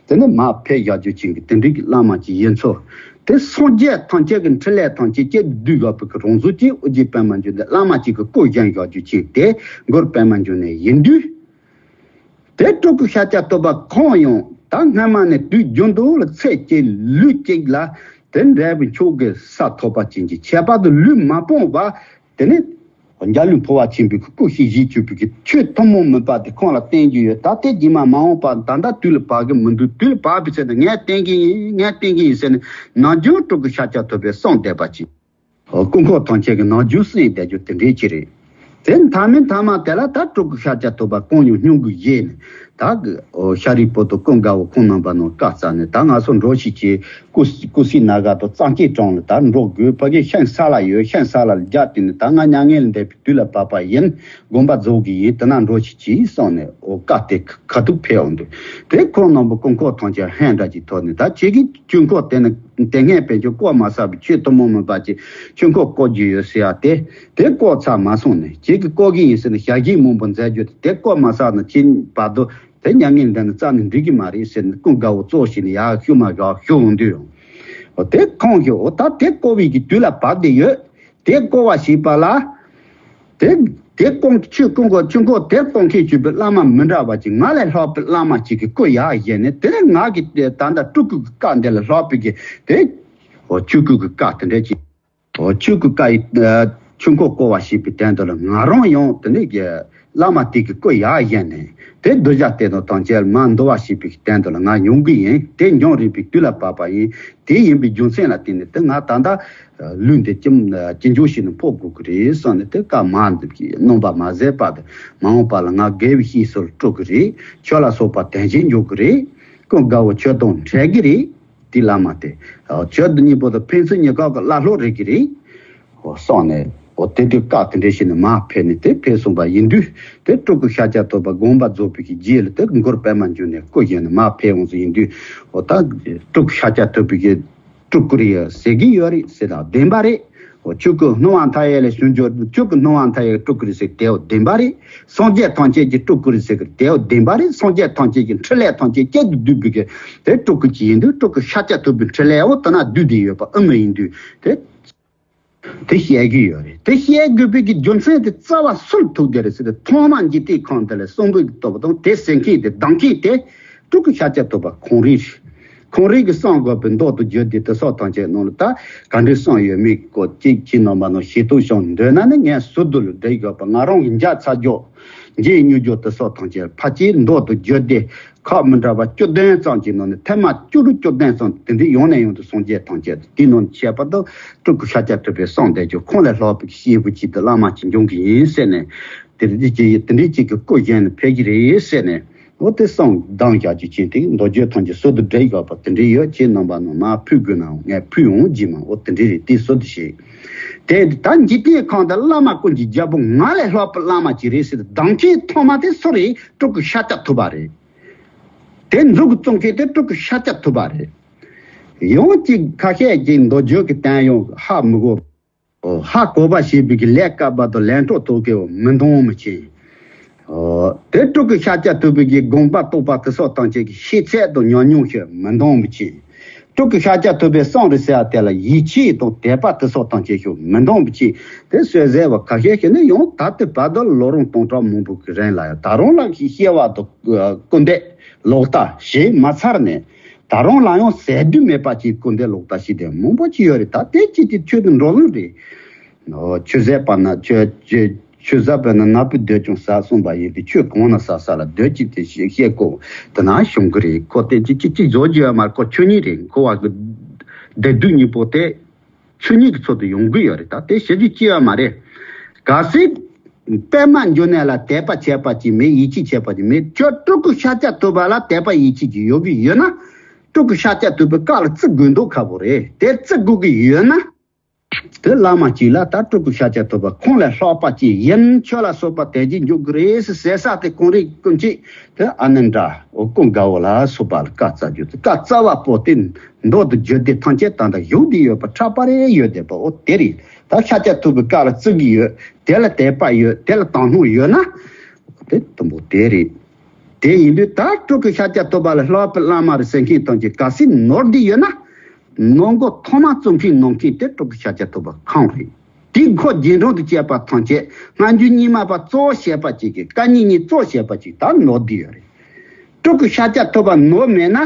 དེ་ནི་མར་ཕེབས་བཞག་རྒྱུ་ཅན་གྱི་དེ་འདྲའི་གི་བླ་མ་ཅིག་ཡིན་ཚུལ། དེ་སངས་རྒྱས་ཐམས་ཅད་ཀྱི་འཕྲིན་ལས་ཐམས་ཅད་གཅིག་བསྡུས་དགོས་པའི་གི་རང་གཟུགས་ཀྱི་ཨོ་རྒྱན་པདྨ་འབྱུང་གནས་བླ་མ་གཅིག་གི་སྐུ་བཞེངས་བཞག་རྒྱུ་ཅན་དེ་མགུར་པདྨ་འབྱུང་གནས་ཡིན་དུས། དེ་སྤྲུལ་སྐུ་ཤཱཀྱ་ཐུབ་པ་ཁོང་ཡང་ད་སྔ་མ་ནས་དུས་རྒྱུན་དུ་ལ་ཚེ་གཅིག་ལུས་གཅིག་ལ་དེ་འབྲས་བུ་མཆོག་གི་ས་ཐོབ་པ་ཅན་གྱི་ཁྱད་པར་དུ་ལུས་མ་སྤངས་པ། དེ་ནས་འཇའ་ལུས་འཕོ་བ་ཆེན་པོའི་སྐུ་ཞིག་བཞེས་བཅུག་པའི་གི་ཆོས་ཐུན་མོང་མིན་པ་དེ་ཁོང་ལ་བསྟན་རྒྱུ་ཡོད། ད་དེ་རྗེས་མ་མ་འོངས་པ་ད་ལྟ་དུས་ལ་བབ་གི་མི་འདུག་དུས་ལ་བབ་པའི་ཚེ་ན་ངས་བསྟན་གི་ཡིན། ངས་བསྟན་གི་ཡིན་ཟེར་ནས་ནམ་རྒྱུན་སྤྲུལ་སྐུ་ཤཱཀྱ་ཐུབ་པས་གསུངས་བསྡད་པ་ཅིག་ཀུན་མཁྱེན་ཐམས་ཅད་ཀྱི་ནམ་རྒྱུན་གསན་བསྡད་རྒྱུ་དེ་འདྲའི་ཅིག་རེད། དེ་མཐའ་མའི་མཐའ་མ་དེ་ལ་ད་སྤྲུལ་སྐུ་ཤཱཀྱ་ཐུབ་པ་གང་ཡང་སྙུང་གི་ཡེ་ནས་ད་གི་ཤཱ་རིའི་བུ་དང་ཀུན་དགའ་བོ་ཁོང་རྣམ་པ་རྣམས་བཀའ་སྩལ་ནས། ད་ང་ཚོ་འགྲོ་ཤིག་ཅེས་ཀུ་ཀུ་ཤི་ན་ག་དང་གཙང་སྐྱེས་གྲོང་ལ་ད་འགྲོ་དགོས། ཕ་གི་ཤིང་སཱ་ལ་ཡོད། ཤིང་སཱ་ལ་ལ་རྒྱག་དེ་ནས་ད་ང་མྱ་ངན་ལས་འདས་པའི་དུས་ལ་བབ་པ་ཡིན། དགོངས་པ་རྫོགས་གི་ཡིན། དེ་ན་འགྲོ་ཤིག་ཅེས་གསུངས་ནས་འོ་བཀའ་དེ་ཁ་ཐུག་ཕེབས་འོང་དུས། དེ་ཁོང་རྣམ་པ་ཀུན་མཁྱེན་ཐམས་ཅད་ཧན་འདྲ་ཅིག་ཐོག་ནས། ད་ཁྱེད་ཀྱིས་ཆོས་འཁོར་དེ་ནི་དེ་སྔས་ཕན་ཆད་བསྐོར་མ་ཚར་བའི་ཆོས་ཐུན་མོང་མུན་པ་ཅིག་ཆོས་འཁོར་བསྐོར་རྒྱུ་ཡོད་ཟེར་ཡ་དེ། དེ་བསྐོར་ཚར་མ་སོང་ནས། ཁྱེད་ཀྱིས་བསྐོར་གི་ཡིན་ཟེར་ནས་ཞལ་བཞེས་མང་པོ་མཛད་རྒྱུ་དེ། དེ་བསྐོར་མ་ཚར་ན་ཁྱེད་བར་དུ་དེ་མྱ་ངན་འདས་ན་རྩ་ནས་འགྲིག་གི་མ་རེད་ཟེར་ནས་ཀུན་དགའ་བོ་གཙོ་བྱས་ནས་ཡར་ཤུལ་མ་བཞག་ཤོག་འོང་དུས། འོ་དེ་ཁོང་གིས་འོ་ད་དེ་བསྐོར་བའི་གི་དུས་ལ་བབ་བསྡད་ཡོད། དེ་བསྐོར་བ་ཞེས་པ་ལ། དེ་དེ་ཀུན་ཆོས་ཀུན་མཁྱེན་ཆོས་འཁོར་དེར་བསྐོར་མཁན་བྱེད་པའི་བླ་མ་མི་འདྲ་བ་ཅིག་ང་ལས་ལྷག་པའི་བླ་མ་ཅིག་གི་སྐུ་ཡར་བཞེངས་ནས། དེ་ནས་ང་གི་ད་ལྟ་སྤྲུལ་སྐུ་གི་བཀའ་འདི་ལས་ལྷག་པའི་གི་དེ་འོ་ཆོས་སྐུ་གི་བཀའ་དེ་འདྲ་ཅིག་འོ་ཆོས་སྐུ་བཀའ་ཡི་ཆོས་འཁོར་བསྐོར་བ་ཞེས་པའི་དོན་དུ་ལ་ང་རང་ཡང་དེ་ནས་ཀྱི་བླ་མ་དེ་གི་སྐུ་ཡར་བཞེངས་ནས། དེ་གདུལ་བྱ་དེ་དག་ཐམས་ཅད་མར་འདུལ་བ་ཞེས་པའི་དོན་དུ་ལ་ང་ཡོང་གི་ཡིན། དེ་འབྱུང་རིགས་པའི་དུས་ལ་བབ་པ་ཡིན། དེ་ཡིན་པའི་རྒྱུ་མཚན་ལ་བརྟེན་ནས་དེ་ང་ད་ལྟ་ལུས་འདི་ཅི་ཅི་འགྱུར་ཞིག་ནས་འཕོ་དགོས་ཀྱི་རེད་བསམ་ནས། དེ་བཀའ་མ་འདི་གི་གནང་བ་མ་ཟད་པ་དེ་མ་འོངས་པ་ལ་ང་དགེ་བའི་བཤེས་སུ་སྤྲུལ་གི་རེད། ཆོས་ལ་སོགས་པ་དོན་ཆེན་འཇོག་གི་རེད། ཀུན་དགའ་བོ་ཁྱོད་དང་འཕྲད་གི་རེད། དེ་བླ་མ་དེ། ཨ། ཁྱོད་འདི་གཉིས་པོ་དང་ཕན་ཚུན་གཉིས་ཀ་གི་བླ་སློབ་རེད་ཀྱི་རེད། འོ་སོང་ནས་འོ་དེ་དུས་བཀའ་དེ་འདྲ་བྱས་ནས་མར་ཕེབས་ནས། དེ་ཕེབས་སོང་བ་ཡིན་དུས་དེ་སྤྲུལ་སྐུ་ཤཱཀྱ་ཐུབ་པ་དགོངས་པ་རྫོགས་པའི་གི་རྗེས་ལ་དེ་མགུར་པད་མ་འབྱུང་གནས་སྐུ་བཞེངས་ནས་མར་ཕེབས་འོང་ཟིན་ཡིན་དུས། འོ་ད་སྤྲུལ་སྐུ་ཤཱཀྱ་ཐུབ་པའི་གི་སྤྲུལ་སྐུ་རེད་ཟེར་གི་ཡོད་རེད་ཟེར་ད་བདེན་པ་རེད། འོ་ཆོས་སྐུ་སྣང་བ་མཐའ་ཡས་ལས་བྱུང་རྒྱུ། ཆོས་སྐུ་སྣང་བ་མཐའ་ཡས་སྤྲུལ་སྐུ་རེད་ཟེར་དེའོ་བདེན་པ་རེད། སངས་རྒྱས་ཐམས་ཅད་ཀྱི་སྤྲུལ་སྐུ་རེད་ཟེར་གི་དེའོ་བདེན་པ་རེད། སངས་རྒྱས་ཐམས་ཅད་ཀྱི་འཕྲིན་ལས་ཐམས་ཅད་གཅིག་ཏུ་བསྡུས་པའི་གི་དེ་སྤྲུལ་སྐུ་ཅིག་ཡིན་དུས། སྤྲུལ་སྐུ་ཤཱཀྱ་ཐུབ་པའི་འཕྲིན་ལས་འོ་དེ་ན་བསྡུས་ཏེ་ཡོད་པ་ཨེ་མ་ཡིན་དུས། དེ་དེ་བཤད་གི་ཡོད་རེད། དེ་བཤད་དགོས་པའི་གི་རྒྱུ་མཚན་དེ་རྩ་བ་སུར་ཐུག་དེ་རེད་ཟེར་ཏེ། ཐོག་མ་འཇིག་རྟེན་ཁམས་དེ་ལ་གསོན་པོའི་གི་སྟོབས་དང་དེ་ཟེར་མཁན་དེ་སྡང་མཁན་དེ་སྤྲུལ་སྐུ་ཤཱཀྱ་ཐུབ་པ་ཁོང་རང་རེད། ཁོང་རང་གི་གསུང་དགོས་པའི་མདོ་དང་རྒྱུད་སྡེ་དེ་སོགས་ཐམས་ཅད་ནང་ལ་ད་ག་འདྲའི་གསུང་ཡོད་མེད་སྐོར་གཅིག་ཁྱེད་རྣམ་པ་ནང་ཤེས་རྟོགས་བྱུང་འདོད་ན་ནི་ངས་ཟུར་དུ་ལ་འགྲེལ་དགོས་པ། ང་རང་གི་མཇལ་ཚར་རྒྱུ། མཇལ་མྱོང་རྒྱུ་དེ་སོགས་ཐམས་ཅད་ཕལ་ཆེར་མདོ་དང་རྒྱུད་སྡེ་ཁག་མི་འདྲ་བ་བཅུ་བདུན་ཙམ་གྱི་ནང་ནས་ཐེངས་མ་བཅུ་དྲུག་བཅུ་བདུན་ཙམ་དེ་འདྲའི་ཡང་ནས་ཡང་དུ་སངས་རྒྱས་ཐམས་ཅད་དེ་ནང་ཁྱད་པར་དུ་སྤྲུལ་སྐུ་ཤཱཀྱ་ཐུབ་པའི་གསུང་དེ་ཀྱང་ཁོང་ལས་ལྷག་པའི་སྐྱེས་བུ་གཅིག་དང་བླ་མ་གཅིག་འབྱུང་གི་ཡིན་ཟེར་ནས། དེ་འདྲའི་ཅིག་དེ་འདྲའི་ཅིག་གི་སྐུ་བཞེངས་ནས་ཕེབས་ཀྱི་རེད་ཟེར་ནས། འོ་དེ་གསུང་གདམས་བཞག་རྒྱུ་ཅན་དེ་མདོ་རྒྱུད་ཐམས་ཅད་ཟུར་དུ་འགྲེལ་ཡོད་པ་དེ་འདྲའི་ཡོད། ཁྱེད་རྣམ་པ་རྣམས་མར་ཕུལ་དགོས་ནའང་ངས་ཕུལ་ཡོང་རྒྱུ་མ། འོ་དེ་འདྲའི་རེད། དེ་ཟུར་དུ་བཞག་དེ་ད་འཇིག་རྟེན་ཁམས་དང་བླ་མ་ཀུན་གྱི་རྒྱལ་པོ་ང་ལས་ལྷག་པའི་བླ་མ་ཅིག་རེད་ཟེར་ཏེ་སྡང་མཁན་ཐོག་མ་དེ་སུ་རེད། སྤྲུལ་སྐུ་ཤཱཀྱ་ཐུབ་པ་རེད། དེ་མཛུབ་གུ་བཙུགས་མཁན་དེ་སྤྲུལ་སྐུ་ཤཱཀྱ་ཐུབ་པ་རེད། ཡང་ཅིག་ཁ་ཤས་ཀྱིས་མདོ་རྒྱུད་ཀྱི་དོན་ཡང་ཧ་མི་གོ། ཧ་གོ་བ་ཞེས་པའི་གི་ལས་བཀབ་པ་དང་ལས་འཕྲོ་དོག་གི་མི་འདང་མི་ཆེ། དེ་སྤྲུལ་སྐུ་ཤཱཀྱ་ཐུབ་པའི་གི་དགོངས་པ་རྟོགས་པ་དེ་སོགས་ཐམས་ཅད་ཀྱི་ཤེས་ཚད་དང་ཉམས་མྱོང་ཞིག་མི་འདང་མི་ཆེ། སྤྲུལ་སྐུ་ཤཱཀྱ་ཐུབ་པའི་གསུང་རེད་ཟེར་བ་དེ་ལ་ཡིད་ཆེས་དང་དད་པ་དེ་སོགས་ཐམས་ཅད་ཞིག་མི་འདང་མི་ཆེ། དེ་སུས་ཟེར་བ་ཁ་ཤས་ཤིག་ནི་ཡང་ད་ལྟའི་བར་དུ་ལོ་རིམ་སྟོང་ཕྲག་མང་པོ་གི་རིང་ལ་ཡང་ད་རུང་ལ་ཤེས་བྱ་དང་སྐུར་འདེབས་ལོག་ལྟ་བྱས་མ་ཚར་ནས། ད་རུང་ལ་ཡང་ཟད་དུས་མེད་པ་ཅིག་སྐུར་འདེབས་ལོག་ལྟ་བྱེད་མཁན་མང་པོ་ཅིག་ཡོད་རེད། ད་དེ་ཅི་སྟེ་ཆོས་དང་འགྲོ་ལུགས་རེད། ཆོས་ཟད་པ་ན་ཆོས་ཆོས་ཆོས་ཟད་པ་ན་ནག་པོའི་སྡོད་ཀྱང་ཟད་གསུངས་པ་ཡིན་ཏེ། ཆོས་གང་ན་ཟད་ས་ལ་སྡོད་ཅིག་དེ་ཤེས་ཤེས་དགོས། དེ་ན་བྱུང་གི་རེད། ཁོ་དེ་ཅི་ཅི་ཅི་བཟོ་རྒྱུ་ཡོད་མ་རེད། ཁོ་ཆོས་ཉིད་རེད། འཁོར་བ་གི་བདེ་སྡུག་གཉིས་པོ་དེ་ཆོས་ཉིད་ཀྱི་ཚུལ་དུ་ཡོང་གི་ཡོད་རེད། ད་དེ་བྱེད་རྒྱུ་ཅི་ཡོད་མ་རེད། གལ་སྲིད་པད་མ་འབྱུང་གནས་ལ་དད་པ་བྱས་པ་ཅིག་མེད། ཡིད་ཆེས་བྱས་པ་ཅིག་མེད། ཁྱོད་སྤྲུལ་སྐུ་ཤཱཀྱ་ཐུབ་པ་ལ་དད་པ་ཡིད་ཆེས་ཅིག་ཡོད་གི་ཡོད་ན། སྤྲུལ་སྐུ་ཤཱཀྱ་ཐུབ་པའི་བཀའ་ལ་བརྩི་དགོས་མདོག་ཁ་པོ་རེད། དེ་བརྩི་དགོས་ཀྱི་ཡོད་ན། དེ་བླ་མ་གཅིག་ལ་ད་སྤྲུལ་སྐུ་ཤཱཀྱ་ཐུབ་པ་ཁོང་ལས་ལྷག་པ་ཅིག་ཡིན། ཆོས་ལ་སོགས་པ་དེ་ཅིག་འཇུག་གི་རེད་ཟེར་ཟེར་ས་དེ་གང་རེད། སྐུ་མཆེད་དེ་ཨ་ནི་འདྲ་འོ་ཀུན་དགའ་བོ་ལ་སོགས་པ་ལ་བཀའ་སྩལ་རྒྱུ་དེ། བཀའ་སྩལ་བ་པོ་དེ་མདོ་དང་རྒྱུད་སྡེ་ཐམས་ཅད་ད་ལྟ་བཞུགས་བསྡད་ཡོད་པ་ཁྲ་པ་རེ་ཡོད་བསྡད་པ་འོ་དེ་རེད། ད་ཤཱཀྱ་ཐུབ་པའི་བཀའ་ལ་བརྩི་གི་ཡོད། དེ་ལ་དད་པ་ཡོད། དེ་ལ་དག་སྣང་ཡོད་ན། དེ་དུམ་བུ་དེ་རེད། དེ་ཡིན་དུས་ད་སྤྲུལ་སྐུ་ཤཱཀྱ་ཐུབ་པ་ལས་ལྷག་པའི་བླ་མ་རེད་ཟེར་མཁན་ཐམས་ཅད་གལ་སྲིད་ནོར་འདི་ཡོད་ན། ནོར་མགོ་ཐོག་མ་བཙུགས་མཁན་ནང་མཁན་དེ་སྤྲུལ་སྐུ་ཤཱཀྱ་ཐུབ་པ་ཁོང་རེད། དེ་ཁོ་རྗེས་འབྲང་དུ་བཅས་པ་ཐམས་ཅད་སྔ་འགྱུར་རྙིང་མ་པ་གཙོ་བོ་བྱས་པ་ཅིག་གི་བཀའ་རྙིང་གཉིས་གཙོ་བོ་བྱས་པ་ཅིག་ད་ནོར་འདི་ཡོད་རེད། སྤྲུལ་སྐུ་ཤཱཀྱ་ཐུབ་པ་ནོར་མེད་ན།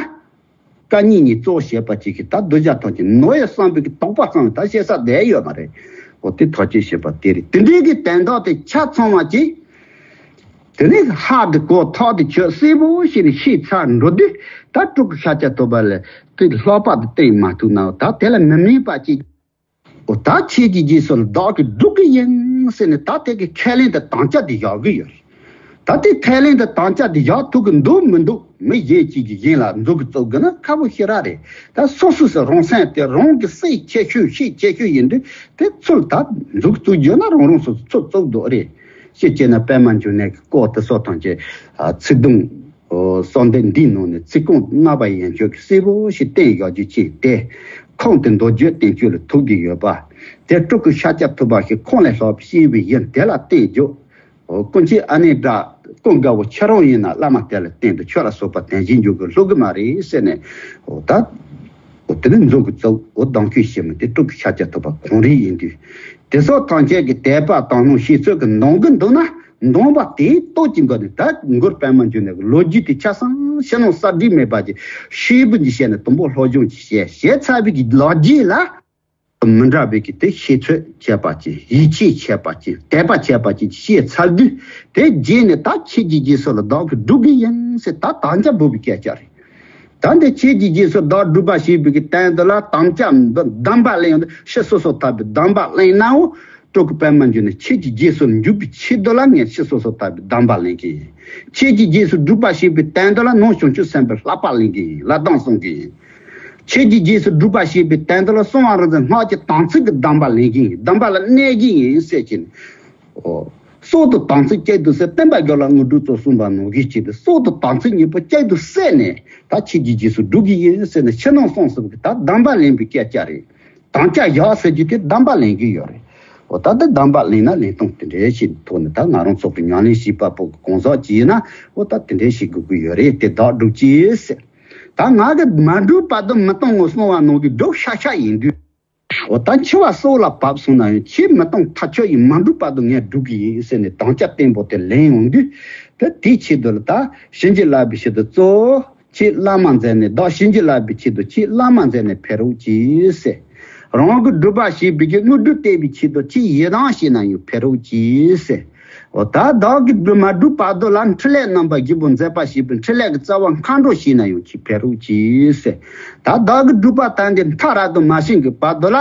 བཀའ་རྙིང་གཉིས་གཙོ་བོ་བྱས་པ་ཅིག་གིས་ད་གདུལ་བྱ་ཐམས་ཅད་ནོར་ཡོད་བསམ་པའི་གི་དོགས་པ་ཙམ་ད་བཤད་ས་བསྡད་ཡོད་མ་རེད། འོ་དེ་ཐག་གཅོད་བྱེད་པ་དེ་རེད། དེ་འདྲའི་གི་དོན་དག་དེ་ཆ་ཚང་བ་ཅིག་དེ་ནས་ཧ་དེ་གོ་ཐག་དེ་ཆོད་གསལ་པོ་བྱས་ནས་ཤེས་ཚར་འགྲོ་དུས། ད་སྤྲུལ་སྐུ་ཤཱཀྱ་ཐུབ་པ་ལ་དེ་ལྷག་པ་དེ་བསྟན་མ་ཐུབ་ན། ད་དེ་ལ་མི་མེད་པ་ཅིག་འོ་ད་ཁྱེད་ཀྱི་རྗེས་སུ་བདག་གིས་སྒྲུབ་ཀྱི་ཡིན་ཟེར་ནས་ད་དེ་གི་ཁས་ལེན་དང་དམ་བཅའ་དེ་བཞག་གི་ཡོད་རེད། ད་དེ་ཁས་ལེན་དང་དམ་བཅའ་དེ་བཞག་ཐུབ་ཀྱི་འདུག་མི་འདུག་མི་གཞན་གཅིག་གིས་གཞན་ལ་མཛུབ་གུ་བཙུགས་དགོས་ན་ཁག་པོ་ཞེ་དྲག་རེད། ད་སོ་སོ་སོ་རང་སེམས་དེ་རང་གི་སེམས་ཁྱད་ཆོས་ཤེས་ཁྱད་ཆོས་ཡིན་དུས་དེ་ཚུར་ད་མཛུབ་གུ་བཙུགས་རྒྱུ་ན་རང་རང་སོ་སོ་ཚུར་བཙུགས་འདུག་རེད། ཤེས་བྱས་ན་པད་མ་འབྱུང་གནས་ཀྱི་སྐོར་དེ་སོགས་དང་བཅས་ཚིག་དུམ། གསོལ་འདེབས་འདིའི་ནང་ནས་ཚིག་རྐང་ལྔ་པ་ཡན་ཆོད་ཀྱི་གསལ་པོ་ཞིག་བསྟན་ཡོད་རྒྱུ་ཅིག་སྟེ། ཁོང་དེ་མདོ་རྒྱུད་བསྟན་བཅོས་ལ་ཐུག་བསྡད་ཡོད་པ། དེ་སྤྲུལ་སྐུ་ཤཱཀྱ་ཐུབ་པ་ཞིག་ཁོང་ལས་ལྷག་པའི་ཤེས་པའི་ཡུལ་དེ་ལ་བསྟན་རྒྱུ། ཀུན་མཁྱེན་ཨ་ནེ་སྒྲ་ཀུན་དགའ་བོ་ཁྱེད་རང་ཡིན་ན་བླ་མ་དེ་ལ་བསྟན་ཏེ་ཆོས་ལ་སོགས་པ་དོན་གཞན་འཇུག་གི་ལྷུག་གི་མ་རེད་ཟེར་ནས། འོ་ད། འོ་དེ་ནི་མཛུབ་གུ་བཙུགས་འོ་གདམས་ཁྱོད་ཤེས་མི་དེ་སྤྲུལ་སྐུ་ཤཱཀྱ་ཐུབ་པ་གང་རེད་ཡིན་དུས། དེ་སོགས་ཐམས་ཅད་ཀྱི་དད་པ་དང་ནོ་ཤེས་ཚོད་ཀྱི་འདང་གི་འདུག་ན། འདོན་པ་དེའི་སྟོབས་ཀྱིས་འགོ་ནས་ད་མགུར་པད་མ་འབྱུང་གནས་ཀྱི་ལོ་རྒྱུས་དེ་ཆ་ཚང་ཕྱི་ནང་གསར་བསྒྲིགས་མེད་པ་ཅིག་ཤེས་བུ་འདི་བཤད་ནས་དུམ་བུ་སློབ་སྦྱོང་ཅིག་བྱས་བྱས་ཚར་བའི་གི་ལོ་རྒྱུས་ལ། མི་འདྲ་བའི་གི་དེ་ཤེས་ཚོད་བྱས་པ་ཅིག་ཡིད་ཆེས་བྱས་པ་ཅིག་དད་པ་བྱས་པ་ཅིག་བཤད་ཚར་དུས་དེ་རྗེས་ནས་ད་ཁྱེད་ཀྱི་རྗེས་སུ་ལ་བདག་གིས་སྒྲུབ་གི་ཡིན་ཟེར་ད་དམ་བཅའ་འབུལ་བའི་སྐད་ཆ་རེད། ད་འདི་ཁྱེད་ཀྱི་རྗེས་སུ་བདག་སྒྲུབ་པ་ཞེས་པའི་གི་དོན་དུ་ལ་དམ་བཅའ་འདི་གདམས་པ་ལེན་ཡོང་དུས་ཕྱི་སོ་སོ་ཐར་པའི་གདམས་པ་ལེན་ནའོ། སྤྲུལ་སྐུ་པད་མ་འབྱུང་གནས་ཁྱེད་ཀྱི་རྗེས་སུ་འཇུག་པའི་ཆེད་དུ་ལ་ངས་ཕྱི་སོ་སོ་ཐར་པའི་གདམས་པ་ལེན་གི་ཡིན། ཁྱེད་ཀྱི་རྗེས་སུ་སྒྲུབ་པ་ཞེས་པའི་དོན་དུ་ལ་ནང་བྱང་ཆུབ་སེམས་དཔའི་བསླབ་པ་ལེན་གི་ཡིན་ལ་གདམས་གསུང་གི་ཡིན། ཁྱེད་ཀྱི་རྗེས་སུ་སྒྲུབ་པ་ཞེས་པའི་དོན་དུ་ལ་གསང་བ་རིག་འཛིན་སྔགས་ཀྱི་དམ་ཚིག་གི་གདམས་པ་ལེན་གི་ཡིན་གདམས་པ་ལ་གནས་གི་ཡིན་ཟེར་གྱིན། ཨོ། སྲོག་དང་དམ་ཚིག་གཅིག་ཏུ་བསྲེས་བསྟན་པ་རྒྱུད་ལ་དངོས་གྲུབ་སྩོལ་གསུངས་པ་ནང་བཞིན་གཅིག་ཏུ་སྲོག་དང་དམ་ཚིག་གཉིས་པོ་གཅིག་ཏུ་བསྲེས་ནས་ད་ཁྱེད་ཀྱི་རྗེས་སུ་སྒྲུབ་ཀྱི་ཡིན་ཟེར་ནས་ཕྱི་ནང་གསང་གསུམ་གྱི་ད་གདམས་པ་ལེན་པའི་སྐད་ཆ་རེད། དམ་བཅའ་བཞག་ཟེར་རྒྱུ་དེ་གདམས་པ་ལེན་གྱི་ཡོད་རེད། འོ་ད་ལྟ་གདམས་པ་ལེན་ན་ལེན་སྟངས་དེ་འདྲའི་ཞིག་ཐོག་ནས་ད་ང་རང་ཚོགས་པའི་ཉམས་ལེན་བྱེད་པ་པོ་གི་གང་ཟག་ཅིག་ཡིན་ན་འོ་ད་དེ་འདྲའི་ཞིག་དགོས་ཀྱི་ཡོད་རེད་དེ་བདག་སྒྲུབ་ཀྱིས་ཟེར། ད་ང་གི་མ་སྒྲུབ་བར་དུ་མི་གཏོང་ངོ་གསུང་བ་ནང་གི་སྒྲུབ་ཤ་ཤ་ཡིན་དུས། འོ་ད་འཆི་བ་སྲོག་ལ་བབས་སོང་ན་ཡང་ཁྱེད་མི་གཏོང་ཐག་ཆོད་ཡིན་མ་འགྲུབ་བར་དུ་ངས་སྒྲུབ་ཀྱི་ཡིན་ཟེར་ནས་དམ་བཅའ་བརྟན་པོ་དེ་ལེན་ཡོང་དུས་ད་དེའི་ཆེད་དུ་ལ་ད་བྱིན་གྱིས་བརླབས་པའི་ཆེད་དུ་གཙོ་བོ་ཁྱེད་བླ་མ་མཛད་ནས་བདག་བྱིན་གྱིས་བརླབས་པའི་ཆེད་དུ་ཁྱེད་བླ་མ་མཛད་ནས་ཕེབས་རོགས་གྱིས་ཟེར། རང་གི་སྒྲུབ་པ་བྱེད་པའི་གི་དངོས་གྲུབ་སྟེར་བའི་ཆེད་དུ་ཁྱེད་ཡི་དམ་བྱས་ན་ཡང་ཕེབས་རོགས་གྱིས་ཟེར། འོ་ད་བདག་གི་སྒྲུབ་མ་སྒྲུབ་བར་དུ་ལ་འཕྲིན་ལས་རྣམ་པ་བཞི་པོ་མཛད་པ་བྱེད་པའི་འཕྲིན་ལས་ཀྱི་རྩ་བ་མཁའ་འགྲོ་བྱས་ན་ཡང་ཁྱེད་ཕེབས་རོགས་གྱིས་ཟེར། ད་བདག་གི་སྒྲུབ་པ་དང་དེ་མཐའ་རབ་ཏུ་མ་ཕྱིན་གྱི་བར་དུ་ལ།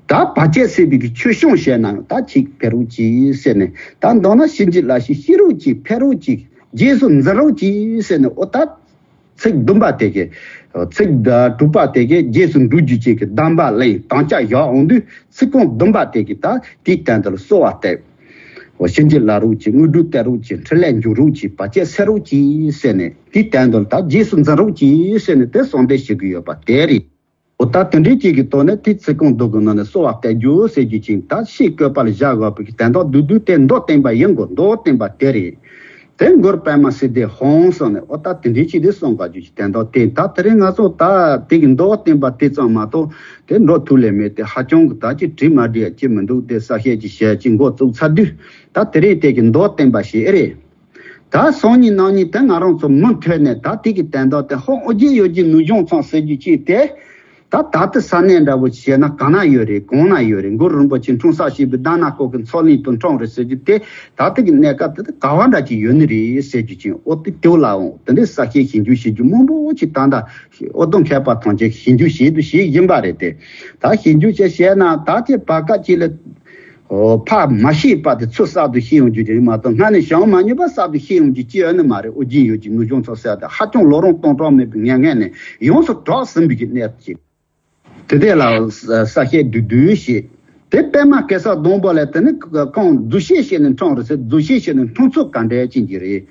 ད་བར་ཆད་སེལ་བའི་གི་ཆོས་སྐྱོང་བྱས་ན་ད་ཁྱེད་ཕེབས་རོགས་གྱིས་ཟེར་ནས་ད་མདོར་ན་བྱིན་གྱིས་བརླབས་ཤིག་ཤེས་རོགས་གྱིས་ཕེབས་རོགས་གྱིས་རྗེས་སུ་འཛིན་རོགས་གྱིས་ཟེར་ནས་འོ་ད། ཚིག་བདུན་པ་དེ་གའི། ཚིག་དྲུག་པ་དེ་གའི་རྗེས་སུ་འགྲོ་རྒྱུ་ཅན་གྱི་གདམས་པ་ལེན་དམ་བཅའ་བཞག་འོང་དུས་ཚིག་རྐང་བདུན་པ་དེ་གའི་ད་དེའི་སྟེང་དུ་གསོལ་བ་བཏབ། འོ་བྱིན་གྱིས་བརླབ་རོགས་གྱིས་དངོས་གྲུབ་སྟེར་རོགས་གྱིས་འཕྲིན་ལས་འཇུག་རོགས་གྱིས་བར་ཆད་སེལ་རོགས་གྱིས་ཟེར་ནས་དེའི་སྟེང་དུ་ད་རྗེས་སུ་འཛིན་རོགས་གྱིས་ཟེར་ནས་དེ་གསོལ་འདེབས་ཞུ་གི་ཡོད་པ་དེ་རེད། འོ་ད་དེ་འདྲའི་ཅིག་གི་ཐོག་ནས་དེ་ཚིག་རྐང་བདུན་གྱི་ནང་ནས་གསོལ་བ་བཏབ་རྒྱུ་ཟེར་རྒྱུ་ཅིག་ད་ཤེས་དགོས་པ་ལ་བཞག་དགོས་པའི་གི་དོན་དག་བདུད་བདུད་དེ་མདོ་བསྟན་པ་ཡིན་དགོས་མདོ་བསྟན་པ་དེ་རེད། དེ་མགུར་པད་མ་སིདྡྷི་ཧཱུྃ་གསུངས་ནས་འོ་ད་དེ་འདྲའི་ཅིག་དེ་གསུང་དགོས་རྒྱུ་ཅིག་དོན་དག་དེ་རེད། ང་ཚོ་ད་དེ་གི་མདོ་བསྟན་པ་དེ་ཙམ་མ་གཏོགས་དེ་འགྲོ་ཐུབ་ལེ་མེད་དེ་ཧ་ཅང་གི་ད་ཅི་བྲིས་མ་བྲིས་ཡ་ཅི་མི་འདུག་དེ་ས་བཤད་ཅིག་བཤད་ཅིག་འགོ་བཙུགས་ཚར་དུས་ད་དེ་རེད། དེ་གི་མདོ་བསྟན་པ་ཞེས་ཨེ་རེད། ད་སང་ཉིན་གནངས་ཉིན་དེ་ང་རང་ཚོ་མུ་མཐུད་ནས་ད་དེ་གི་དོན་དག་དེ་ཧོ་ཨོ་རྒྱན་ཡོད་རྒྱུ་ནུས་སྦྱོང་ཚང་ཟེར་རྒྱུ་ཅིག་དེ། ད་ད་ལྟ་ས་གནས་འདྲ་བོ་བྱས་ན་གང་ན་ཡོད་རེད། གང་ན་ཡོད་རེད། གུ་རུ་རིན་པོ་ཆེ་འཁྲུངས་ས་ཞེས་པའི་དྷ་ན་ཀོ་ཀི་མཚོ་གླིང་དུ་འཁྲུངས་རེད་ཟེར་རྒྱུ་དེ་ད་ལྟ་གི་གནས་སྐབས་དེ་ག་བ་འདྲ་ཅིག་ཡོད་ནི་རེད་ཟེར་རྒྱུ་ཅིག་འོ་དེ་དེའུ་ལའང་དེ་འདྲའི་ས་བཤད་ཞིབ་འཇུག་བྱེད་རྒྱུ་མང་པོ་ཅིག་ད་ལྟ་ཨོ་དོ་མཁས་པ་ཐམས་ཅད་ཞིབ་འཇུག་བྱེད་དུ་བྱེད་བཞིན་པ་རེད་དེ། ད་ཞིབ་འཇུག་བྱས་བྱས་ན་ད་དེ་བར་སྐབས་ཅིག་ལ། ཨོ་ཕར་མ་ཤེས་པ་དེ་ཚུར་གསར་དུ་ཤེས་ཡོང་རྒྱུ་དེ་མ་གཏོགས་སྔ་ནས་བྱུང་མ་མྱོང་པ་གསར་དུ་ཤེས་ཡོང་རྒྱུ་ཅི་ཡོད་ནི་མ་རེད། ཨོ་རྒྱན་ཡོད་ཀྱི་ནུས་སྦྱོང་ཚོགས་ཟེར་ཡ་དེ་ཧ་ཅང་ལོ་རིམ་སྟོང་ཕྲག་མེད་པའི་ངན་ངན་ནས་ཡོངས་སུ་གྲགས་ཟིན་པའི་གི་གནས་ཅིག་དེ་དེ་ལ་ས་བཤད་བསྡུས་བསྡུས་ཞེས། དེ་པད་མ་གེ་སར་སྡོང་པོ་ལ་དེ་ནི་ཁོང་རྫུ་བྱེད་བྱས་ནས་འཁྲུངས་རེད་ཟེར། རྫུ་བྱེད་བྱས་ནས་འཁྲུངས་ཚུལ་ག་འདྲའི་ཅན་གྱི་རེད།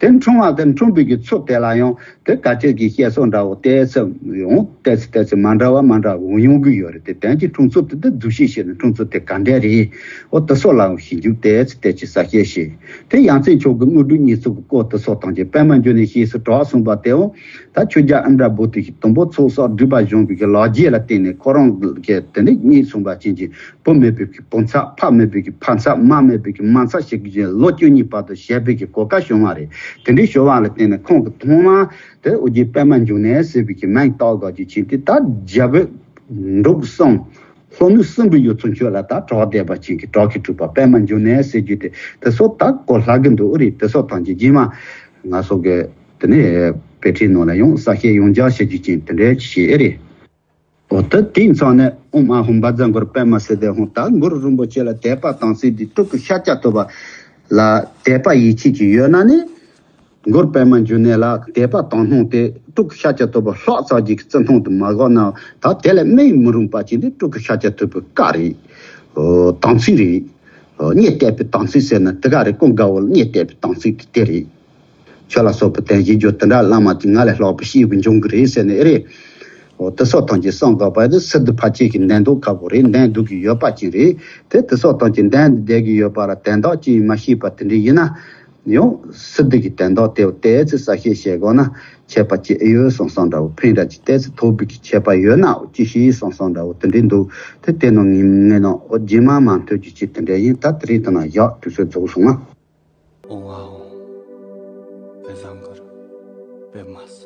དེ་འཁྲུངས་པ་དེ་འཁྲུངས་པའི་གི་ཚུལ་དེ་ལ་ཡང་དེ་ག་ཅིག་གི་བཤད་སྲོལ་འདྲ་བོ་ཏོག་ཙམ་ཡང་ཏོག་ཙམ་ཏོག་ཙམ་མ་འདྲ་བ་མ་འདྲ་བ་ཡོང་གི་ཡོད་རེད། དེ་དོན་གྱི་འཁྲུངས་ཚུལ་དེ་དེ་རྫུ་བྱེད་བྱས་ནས་འཁྲུངས་ཚུལ་དེ་ག་འདྲ་རེད། འོ་དེ་སོགས་ལའང་ཞིབ་འཇུག་ཏོག་ཙམ་ཏོག་ཙམ་ས་བཤད་བྱས། དེ་ཡ་མཚན་མཆོག་གི་དངོས་གྲུབ་བརྙེས་ཚུལ་གྱི་སྐོར་དེ་སོགས་དང་བཅས་པད་མ་འབྱུང་གནས་ཞེས་སུ་གྲགས་གསུངས་པ་དེའང་ད་ཆོས་རྒྱལ་ཨིནྡྲ་བྷུ་ཏི་ཞིག་དུམ་བུ་ཚོགས་བསགས་སྒྲིབ་པ་སྦྱོང་བའི་གི་ལག་རྗེས་ལ་བརྟེན་ནས་ཁོ་རང་གིས་དེ་ནས་བརྙེས་གསུངས་པ་ཅན་གྱི་བུ་མེད་པའི་གི་བུ་མཚམས། ཕ་མེད་པའི་གི་ཕ་མཚམས། མ་མེད་པའི་གི་མ་མཚམས་ཞིག་གི་ལོ་བཅུ་གཉིས་བར་དུ་བཞེས་པའི་གི་གོ་སྐབས་བྱུང་བ་རེད། དེ་འདྲའི་བྱུང་བ་ལ་བརྟེན་ནས་ཁོང་གིས་ཐོག་མར་དེ་ཨོ་རྒྱན་པད་མ་འབྱུང་གནས་ཟེར་བའི་གི་མིང་བཏགས་དགོས་རྒྱུ་ཅན་དེ་ད་རྒྱལ་པོ་འབྲུག་གསུམ། ལྷོ་ནུབ་སྲིན་པོའི་ཡུལ་ཚོ་ཆོས་ལ་ད་གྲགས་བསྡད་པ་ཅན་གྱི་བྲག་གི་སྤྲུལ་པ་པད་མ་འབྱུང་གནས་ཟེར་རྒྱུ་དེ་དེ་སོགས་ད་གོ་སླ་གི་འདུག་རེད། དེ་སོགས་དང་གཅིག་རྗེས་མ་ང་ཚོ་གི་དེ་ནས་དཔེ་ཁྲིད་ནང་ལ་ཡང་གསལ་བཤད་ཡང་བསྐྱར་བྱེད་རྒྱུ་ཅན་དེ་འདྲའི་ཞིག་ཨེ་རེད། འོ་ད་དེ་ཚང་ནས་ཨོཾ་ཨཱཿཧཱུྃ་བཛྲ་གུ་རུ་པདྨ་སིདྡྷི་ཧཱུྃ། ད་གུ་རུ་རིན་པོ་ཆེ་ལ་དད་པ་དམ་ཚིག་འདི་སྤྲུལ་སྐུ་ཤཱཀྱ་ཐུབ་པ་ལ་དད་པ་ཡིད་ཆེས་ཀྱི་ཡོད་ན་ནི། གུ་རུ་པདྨ་འབྱུང་གནས་ལ་དད་པ་དག་སྣང་དེ་སྤྲུལ་སྐུ་ཤཱཀྱ་ཐུབ་པ་ལྷག་ཙམ་ཅིག་གི་བརྩི་མཐོང་དུ་མ་བཞག་ན། ད་དེ་ལས་སྨད་མི་རུང་པ་ཅིག་འདི་སྤྲུལ་སྐུ་ཤཱཀྱ་ཐུབ་པའི་བཀའ་རེད། ཨོ་དམ་ཚིག་རེད། ཨོ་རྙེད་བསྡད་པའི་དམ་ཚིག་ཟེར་ན་དེ་ག་རེད། ཀུན་དགའ་བོ་ལ་རྙེད་བསྡད་པའི་དམ་ཚིག་དེ་དེ་རེད། ཁྱོད་ལ་སོགས་པ་བསྟེན་ཞེས་བརྗོད། དེ་འདྲ་བླ་མ་དེ་ང་ལས་ལྷག་པའི་སྐྱེས་བུ་འབྱུང་གི་རེད་ཟེར་ནས་ཨེ་རེད། འོ་དེ་སོགས་ཐམས་ཅད་བསམ་དགོས་པ་དེ་སིདྡྷི་ཕལ་ཆེར་གྱི་གདན་ཐོག་ཁ་པོ་རེད། གདན་འདུག་གི་ཡོད་པ་ཅིག་རེད། དེ་དེ་སོགས་ཐམས་ཅད་གདན་འདི་བསྡད་ཀྱི་ཡོད་པ་ར་དན་རྟགས་ཅིག་མ་ཤེས་པ་དེ་འདྲ་ཡིན་ན། ཡང་སིདྡྷི་གི་དན་རྟགས་དེ་ཏོག་ཙམ་གསལ་བཤད་བྱེད་དགོས་ན་ཁྱད་པར་ཅིག་ཨེ་ཡོད་བསམ་བསམ་འདྲ་བོ། ཕན་འདྲ་ཅིག་ཏོག་ཙམ་ཐོབ་པའི་གི་ཁྱད་པར་ཡོད་ན་འོ་ཅི་ཞིག་བསམ་བསམ་འདྲ་བོ་དེ་འདྲ་འདུག་དེ་དེ་ནང་ངེས་ངེས་ནང་འོ་རྗེས་མ་མ་མཐུན་རྒྱུ་ཅིག་དེ་འདྲ་ཡིན། ད་དེ་རིང་དེ་ན་བཞག་དུས་ཚོད་རྫོགས་སོང་ང་། ཨོཾ་ཨཱཿཧཱུྃ་བཛྲ་གུ་རུ་པདྨ།